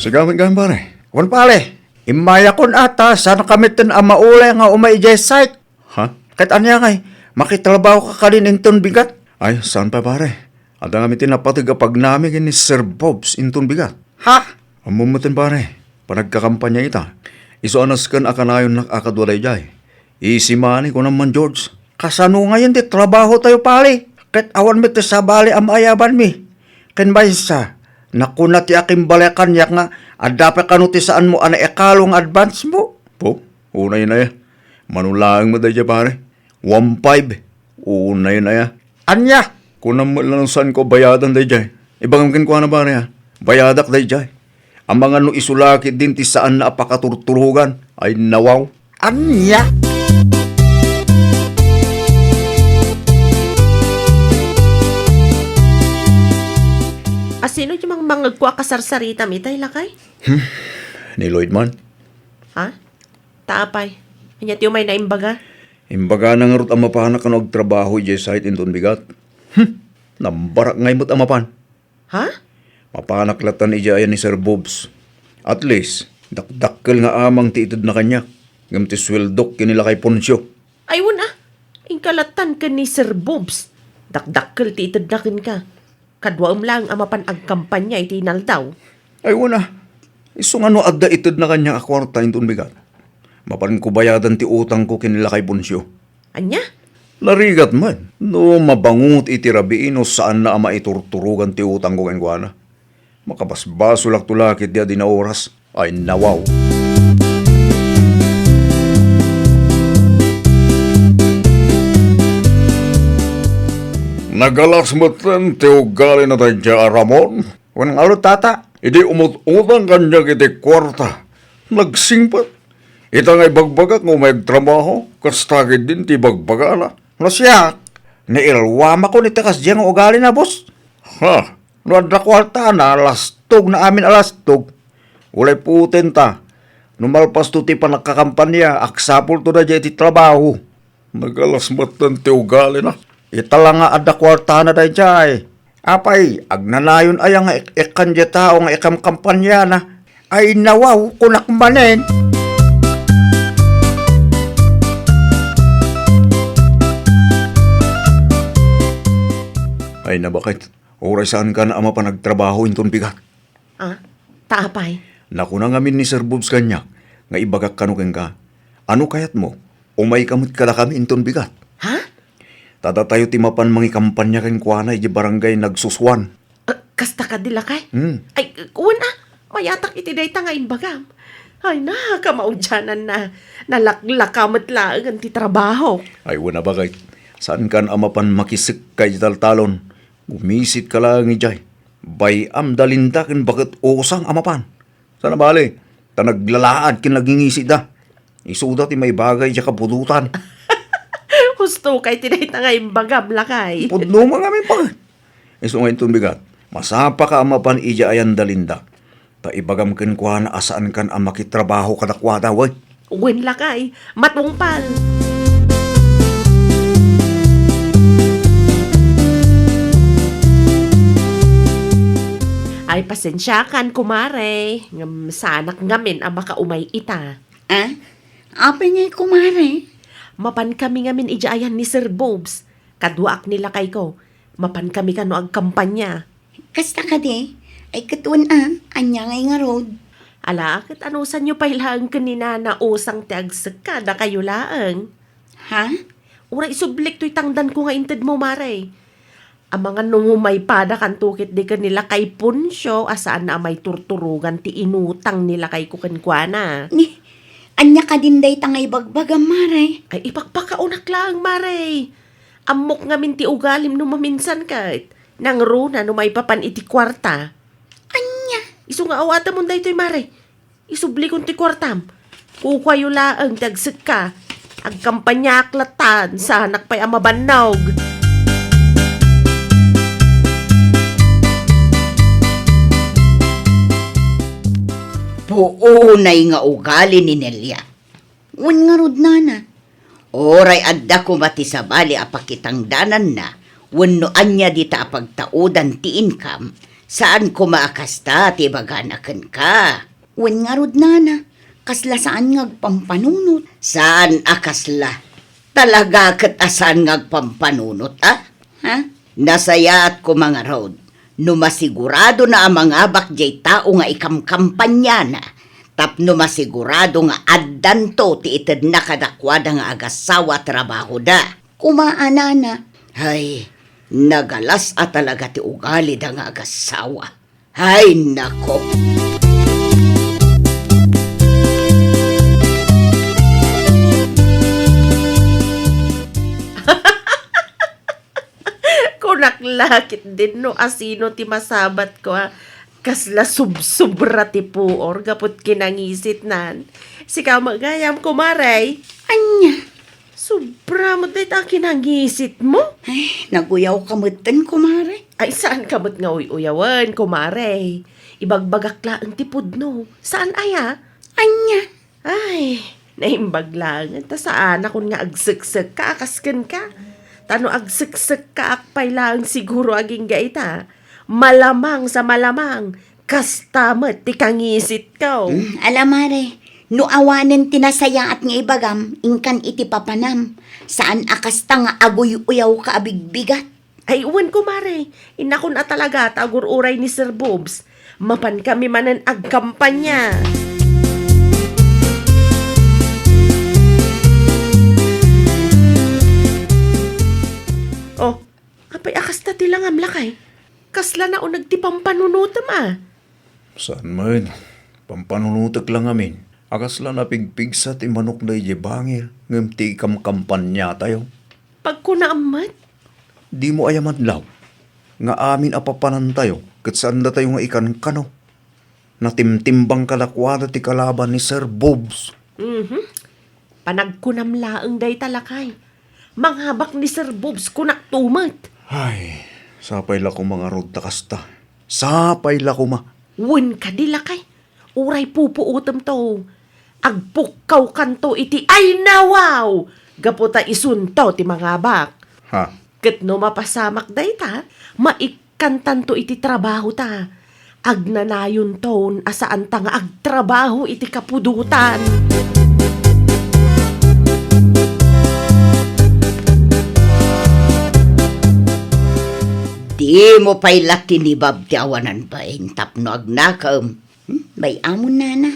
Sigamin gayam, pare. Wen, pare. Immayakon a ta saan ka metten a maulay nga umay idiay site. Ha? Ket ania ngay, makitrabaho ka kadin inton bigat? Ay, saan pay, pare. Adda ngamin ti napateg a pagnami ken ni Sir Bobs inton bigat. Ha? Ammom metten, pare. Panagkakampanya ita. Isu a nasken a kanayonnak a kadua daydiay. Easy money, kunam man, George. Kasano ngayen ti trabaho tayo, pare? Ket awan met ti sabali a maayabanmi. Ken maysa, Nakuna ti akimbale kaniak nga, adda pay kano ti saanmo a naikalo nga advance mo? Po, unay na ya. Mano laeng mo daydiay, pare? One five. Unay na ya. Ania? Kunam met la no saanko a bayadan daydiay. Ibagam kenkuana, pare, ha? Bayadak daydiay. Amangan no isu la ketdin ti saanna a pakaturturogan. Ay, nawaw. Ania? A sino ti mangmangegko a kasarsaritam itay, lakay? Hmm, ni Lloyd man. Ha? Ta apay? Ania ti umay na imbaga? Imbagana ngarud a mapanak kano agtrabaho idiay site inton bigat. Hmm, nambarak ngay met a mapan. Ha? Mapanak latta idiay ayan ni Sir Bobs. At least, dakdakkel nga amang ti itedna kaniak. Ngem ti sueldok ken ni Lakay Poncio. Ay, wen a. Inka lattan ken ni Sir Bobs. Dakdakkel ti itedna kenka. Kaduaem laeng a mapan agkampanya iti inaldaw. Ay, wen a. Isu nga no adda itedna kaniak a kuarta inton bigat, mapanko bayadan ti utangko ken ni Lakay Poncio. Ania? Narigat met no mabangot iti rabii no saanna a maiturturogan ti utangko kenkuana. Makabasbasolakto la ketdi a dina oras. Ay, nawaw. Nagalas metten ti ugalina daydiay a Ramon. Wen ngarud, tata. Idi umut-utang kaniak iti kuarta, nagsingpet. Ita nga ibagbagak nga umay agtrabaho, kasta ketdin ti ibagbagana. No siak, nailluamakon iti kasdiay nga ugalina, boss. Ha? No adda kuartana, lastogna amin a lastog. Ulay putenta, no malpasto ti pannakakampania, agsapulto daydiay iti trabaho. Nagalas metten ti ugalina. Ita la nga adda kuartana daydiay. Apay, agnanayon aya nga ik-, ikkan diay tao nga ikamkampaniana? Ay, nawaw, kunak manen. Ay, nabakit. Uray saankan a mapan agtrabaho inton bigat. Ah, ta apay? Nakuna ngamin ni Sir Bobs kaniak nga ibagak kano kenka, "Ano kayatmo? Umayka met kadakami inton bigat." Ha? Ta datayo ti mapan mangikampanya kenkuana idiay barangay Nagsusuan. Ah, kasta kadi, lakay? Hmm. Ay, wen a, mayatak iti dayta nga imbagam. Ay, nakamaudiananna. Nalaklaka met laeng ti trabaho. Ay, wen a, bakit? Saankan a mapan makisekka iti taltalon. Gumisit ka laeng idiay. Bay-am da Linda ken baket usang a mapan. Sana bale, ta naglalaad ken nagingisitda. Isuda ti maibaga idiay kapudotan. Husto kay ti dayta nga imbagam, lakay. Pudno man ngamin pa. Isu nga inton bigat, masapaka a mapan idiay ayan da Linda. Ta ibagam kenkuana a saankan a makitrabaho kadakuada, wen. Wen, lakay, matungpal. Ay, pasensiakan, kumare. Ngem saanak ngamin a makaumay ita. Ah? Apay ngay, kumare? Mapan kami ngamin idiay ayan ni Sir Bobs. Kaduaak ni lakayko. Mapan kami kano agkampanya. Kasta kadi? Ay, ket wen a, ania ngay ngarud? Ala, ket anusanyo pay laeng ken ni Nana Usang ti agsekka, dakayo laeng. Ha? Uray isublik toy tangdanko nga intedmo, mare. Amangan no maipada kanto ketdi ken ni lakay Poncio a saan a maiturturogan ti inutang ni lakayko kenkuana. Ni, ania kadin dayta nga ibagbagam, mare? Ay, ipakpakaonak laeng, mare. Ammok ngamin ti ugalim no maminsan ket nangruna no maipapan iti kuarta. Ania? Isu nga awatemon daytoy, mare. Isublikon ti kuartam. Kukuayo laeng ti agsekka. Agkampanyaak latta, saanak pay a mabannog. Puonay nga ugali ni Nelia. Wen ngarud, nana, uray adda koma ti sabali a pakitangdananna wenno ania dita a pagtaudan ti income, saan koma a kasta ti ibagana kenka. Wen ngarud, nana, kasla saan nga agpampanunot. Saan a kasla. Talaga ket a saan nga agpampanunot, a? Ha? Nasayaat koma ngarud no masiguradona a mangabak diay tao nga ikamkampaniana tapno masigurado nga addanto ti itedna kadakuada nga agassawa a trabahoda. Koma a, nana. Hay, nagalas a talaga ti ugalida nga agassawa. Ay, nako. Kunak la ketdin no asino ti masabat ko, a. Kasla subsubra ti puor gapu iti kinangisitnan. Sika met gayam, kumare. Ania? Subra met dayta kinangisitmo. Ay, naguyawka metten, kumare. Ay, saanka met nga uy-uyawen, kumare. Ibagbagak laeng ti pudno. Saan aya? Ania? Ay, naimbag laeng ta saanakon nga agseksekka a kas kenka. Ta no agseksekkaak pay laeng siguro agingga ita, malamang sa malamang, kasta met ti kangisitko. Hmm, ala, mare, no awanen ti nasayaat nga ibagam, inkan iti papanam. Saan a kasta nga aguy-uyawka a bigbigat. Ay, wen, kumare. Innakon a talaga ta agur-uray ni Sir Boobs. Mapankami manen agkampanya. Oh, apay a kasta ti langam, lakay? Kasla nauneg ti pampanunotem, a. Saan met. Pampanunotek la ngamin. A kasla napigpigsa ti manok daydiay bangir ngem ti ikamkampaniatayo. Pagkunaam met? Dimo aya madlaw nga amin a papanantayo ket saandatayo nga ikankano? Natimtimbang kadakuada ti kalaban ni Sir Boobs. Mhm. Panagkunam laeng dayta, lakay. Mangabak ni Sir Boobs, kunakto met. Ay, sapay la koma ngarud ta kasta. Sapay la koma. Wen kadi, lakay. Uray pupuotemto. Agpukkawkanto iti ay nawaw! Gapu ta isunto ti mangabak. Ha? Ket no mapasamak dayta, maik- kantanto iti trabahota. Agnanayonton a saanta nga agtrabaho iti kapudotan. Dimo pay la tinibab ti awanan bain tapno agnakem. Hmm? Bay-amon, nana.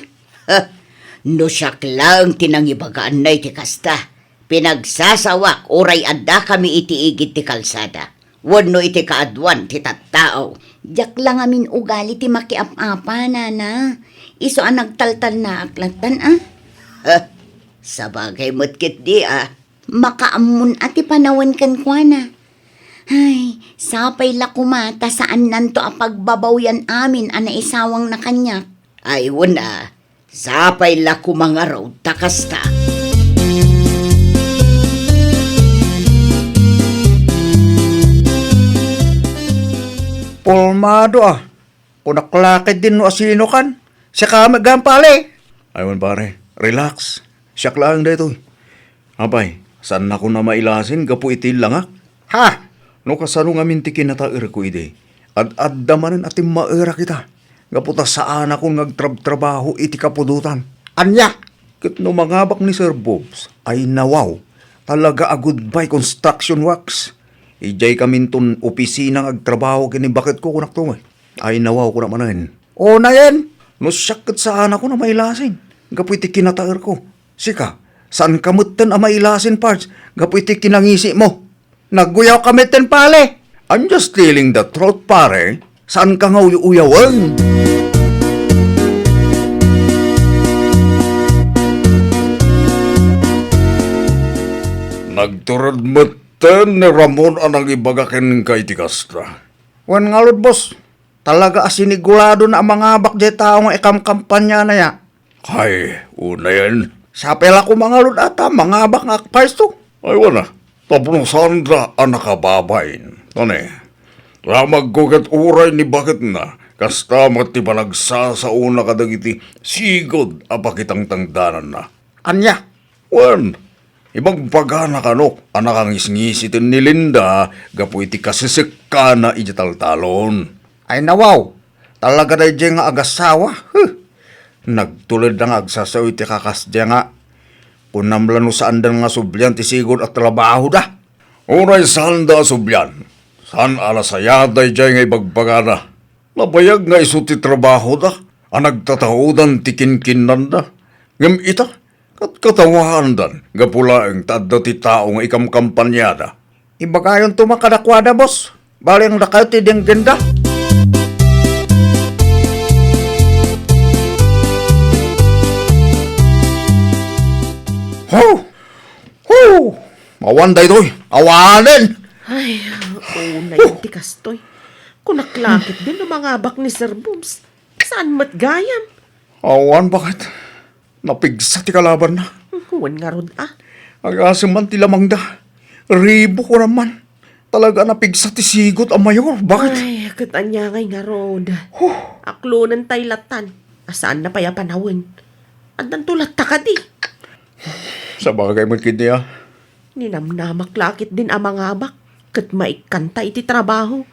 No siak laeng ti nangibagaanna iti kasta, pinagsasawak uray addakami iti igid ti kalsada wenno iti kaaduan ti tattao. Diak la ngamin ugali ti makiap-apa, nana. Isu a nagtaltalnaak lattan, a. Sabagay met ketdi, a. Makaammon a ti panawen kenkuana. Ay, sapay la koma ta saannanto a pagbabawyan amin a naisawangna kaniak. Ay, wen a, sapay la koma ngarud ta kasta. Pormado a. Kunak la ketdin no asinokan. Siak met gayam, pare. Ay wen, pare, relax. Siak laeng daytoy. Apay, saannakon a mailasin gapu iti langak? Ha? No kasano ngamin ti kinataerko idi, ad-adda manen a timmaerak ita, gapu ta saanakon nga agtrabtrabaho iti kapudotan. Ania? Ket no mangabak ni Sir Bobs, ay nawaw, talaga a goodbye construction works. Idiay kaminton opisina nga agtrabaho ken ni baketko, kunakto met. Ay nawaw, kunak manen. Unayen, no siak ket saanakon a mailasin gapu iti kinataerko. Sika, saanka metten a mailasin, Pards, gapu iti kinangisitmo. Nagguyawka metten, pare. I'm just telling the truth, pare. Saanka nga uyaw-uyawen. Nagtured metten ni Ramon a nangibaga kenka iti kasta. Wen ngarud, boss. Talaga a siniguradona a mangabak diay tao nga ikamkampanyanaya. Hay, unayen. Sapay la koma ngarud a ta mangabak nga agpayso. Ay, wen a, tapno saanda a nakababain. Tani, damagko ket uray ni baketna, kasta met ti panagsasaona kadagiti sigud a pakitangtangdananna. Ania? Wen, ibagbagana kano a nakangisngisiten ni Linda gapu iti kasesekkana idiay taltalon. Ay nawaw, talaga daydiay nga agasawa. Huh! Nagtuledda nga agsasao iti kakasdiay nga, kunam la no saandan nga sublian ti sigud a trabahoda. Uray saanda a sublian, saan a nasayaat daydiay nga ibagbagana. Nabayag nga isu ti trabahoda a nagtataodan ti kinkinnanda. Ngem ita, katkatawaandan gapu laeng ta adda ti tao nga ikamkampaniada. Ibagayonto man kadakuada, boss. Baliangdakayo ti denggenda. Awan daytoy. Awanen! Ay, unayen ti kastoy. Kunak la ketdin no mangabak ni Sir Booms. Saan met gayam? Awan, baket. Napigsa ti kalabanna. Wen ngarud, a. Agasem man ti lamangda. Ribo ko naman. Talaga napigsa ti sigot a mayor. Baket. Ay, ket ania ngay ngarud? Huh. Aklonen tay latan. A saanna pay a panawen. Addanto latta kadi. Sabagay met ketdi, a. Ninamnamak la ketdin a mangabak ket maikkanta iti trabaho.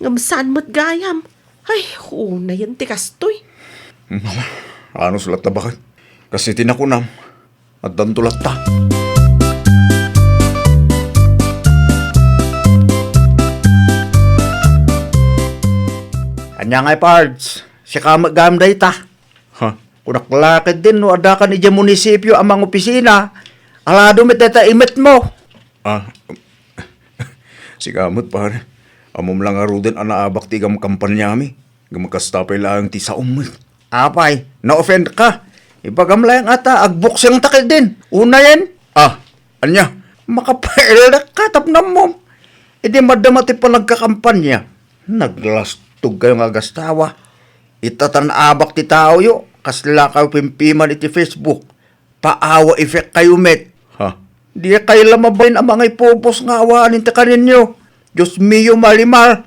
Ngem saan met gayam. Ay, unayen ti kastoy. Mama, anus latta, baket. Kas iti nakunam, addanto latta. Ania ngay, Pards? Sika met gayam dayta? Ha? Kunak la ketdin no adda kan idiay munisipio a mangopisina, alado met dayta imetmo. Ah, sika met, pare. Ammom la ngaruden a naabak ti igam kampaniami. Ngem kasta pay laeng ti saom met. Apay, na-offend ka? Ibagam laeng a ta agboksingta ketdin. Unayen? Ah, ania? Makapailek ka tapno ammom. Idi madama ti panagkakampanya, naglastog kayo nga agasawa. Ita ta naabak ti taoyo, kasla kayo pimpiman iti Facebook. Paawa effect kayo met. Ha? Di kayo la mabalin a mangipupos nga awanen ti kaninyo. Dios mio, Marimar.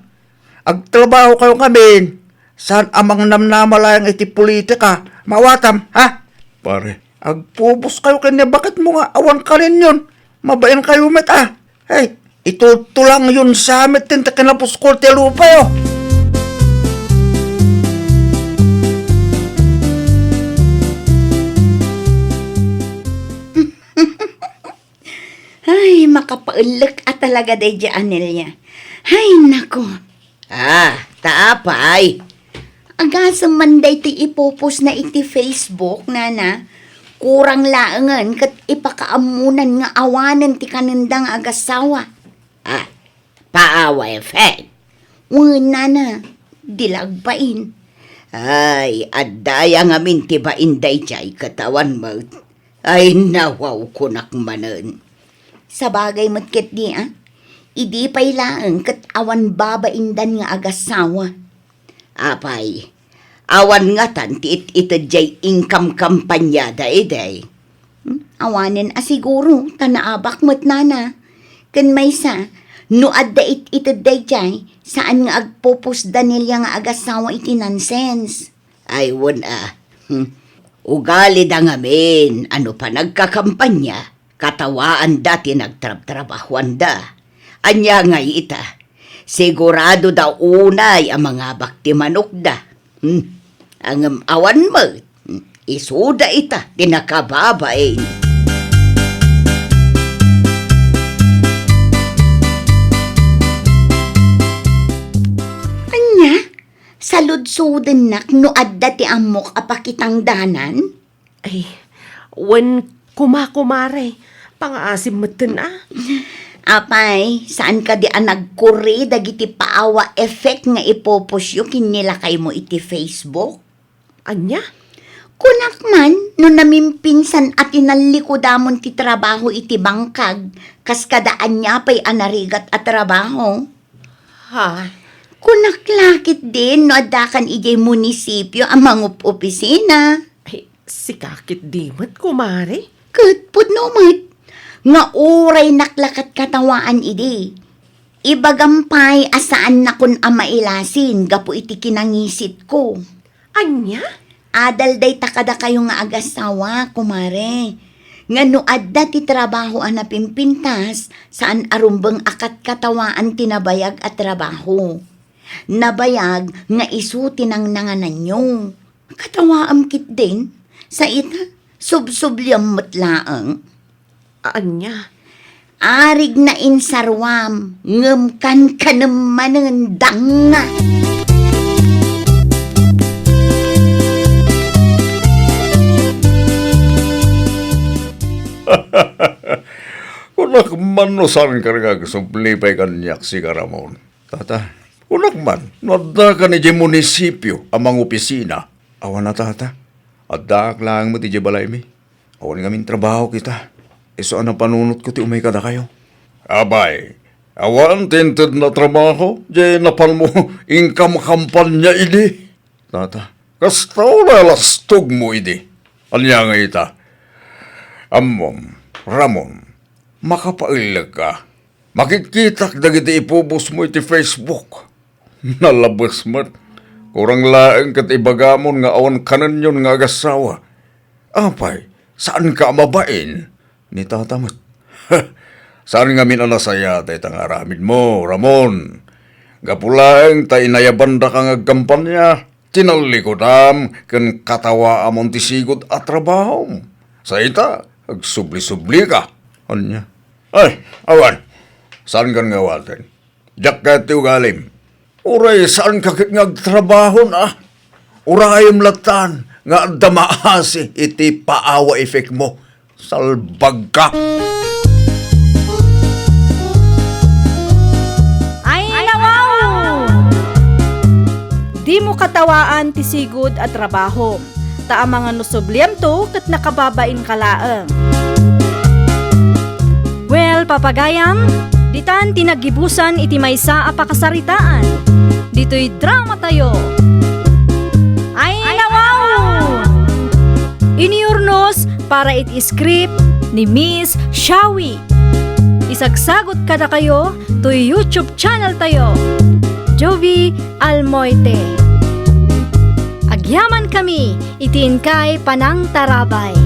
Agtrabaho kayo ngamin. Saan a mangnamnama laeng iti politika? Maawatam, ha? Pare. Agpupos kayo ken ni baketmo nga awan kaninyon. Mabain kayo met, a. Hey, itutulangyon sa met ti kinapuskol ti lupayo. Ay, makapaellek a talaga daydi Anelia. Ay, nako. Ah, ta apay? Agasem man daytoy ipupos na iti Facebook, nana. Kurang laengen ket ipakaammonan nga awanen ti kanenda nga agasawa. Ah, paawa effect? Wen, nana, di la agbain. Ay, adda aya ngamin ti bain daydiay ket awan met. Ay, nawaw, kunak manen. Sabagay met ketdi, a. Idi pay laeng ket awan babaindan nga agasawa. Apay, awan ngatan ti it-ited jay income kampanyada idi? Hmm? Awanen a siguro, ta naabak met, nana. Ken maysa, no adda it-ited dayjay, saan nga agpupos da Nelia nga agasawa iti nonsense. Ay, wen a. Hmm. Ugalida ngamin a no panagkakampanya, katawaanda ti nagtrabtrabahoanda. Ania ngay ita? Sigurado da unay a mangabak ti manokda. Hmm. Ngem awan met. Hmm. Isuda ita ti nakababain. Ania? Saludsodennak no adda ti ammok a pakitangdanan? Ay, wen koma, kumare. Pangaasim metten a. Apay, saan kadi a nagkuri dagiti paawa effect nga ipupos-yo ken ni lakaymo iti Facebook? Ania? Kunak man, no namimpinsan a tinallikodamon ti trabaho iti bangkag, kas kada ania pay a narigat a trabaho? Ha? Kunak la ketdin no addakan idiay munisipio a mangup-opisina. Ay, sika ketdi met, kumare? Ket pudno met, nga uray naklakat katawaan idi. Ibagam pay a saannakon a mailasin gapu iti kinangisitko. Ania? Adal dayta kadakayo nga agasawa, kumare, nga no adda ti trabaho a napimpintas, saan a rumbeng a katkatawaan ti nabayag a trabaho. Nabayag nga isu ti nangnangananyo. Katawaam ketdin, sa ita, subsubliam met laeng. Ania? Arigna insaruam, ngem kankanem manen danga. Kunak man no saan ka nga agsubli pay kaniak, sika Ramon. Tata, kunak man, no adda kan idiay munisipio a mangopisina, awan a, tata. Addaak laeng met idiay balaymi. Awan ngamin trabaho kita. Isu a napanunotko ti umay kadakayo. Apay, awan ti intedna a trabaho, diay napanmo inkamkampanya idi? Tata, kasta la lastogmo idi. Ania nga ita? Ammom, Ramon, makapaellek ka. Makitkitak dagiti ipubosmo iti Facebook. Nalabes met. Kurang laeng ket ibagamon nga awan kanenyon nga agassawa. Apay, saanka a mabain? Ni Tata met. Saan ngamin a nasayaat dayta nga aramidmo, Ramon. Gapu laeng ta inayabandaka nga agkampanya, tinallikudam ken katawaamon ti sigud a trabahom. Sa ita, agsubli-sublika. Ania? Ay, awan. Saankan nga awaten? Diak kayat ti ugalim. Uray saanka ket nga agtrabahon, a? Urayem lattan nga adda maasi iti paawa effect mo. Salbagka! Ay, nawaw! Dimo katawaan ti sigud a trabahom, ta amangan no subliamto ket nakababainka laeng. Well, papagayam, ditan ti naggibusan iti maysa a pakasaritaan. Ditoy dramatayo. Ay, nawaw! Iniurnos para iti script ni Miss Shawi. Isagsagot kadakayo toy YouTube channel tayo, Jovi Almoite. Agyaman kami iti inkay panangtarabay.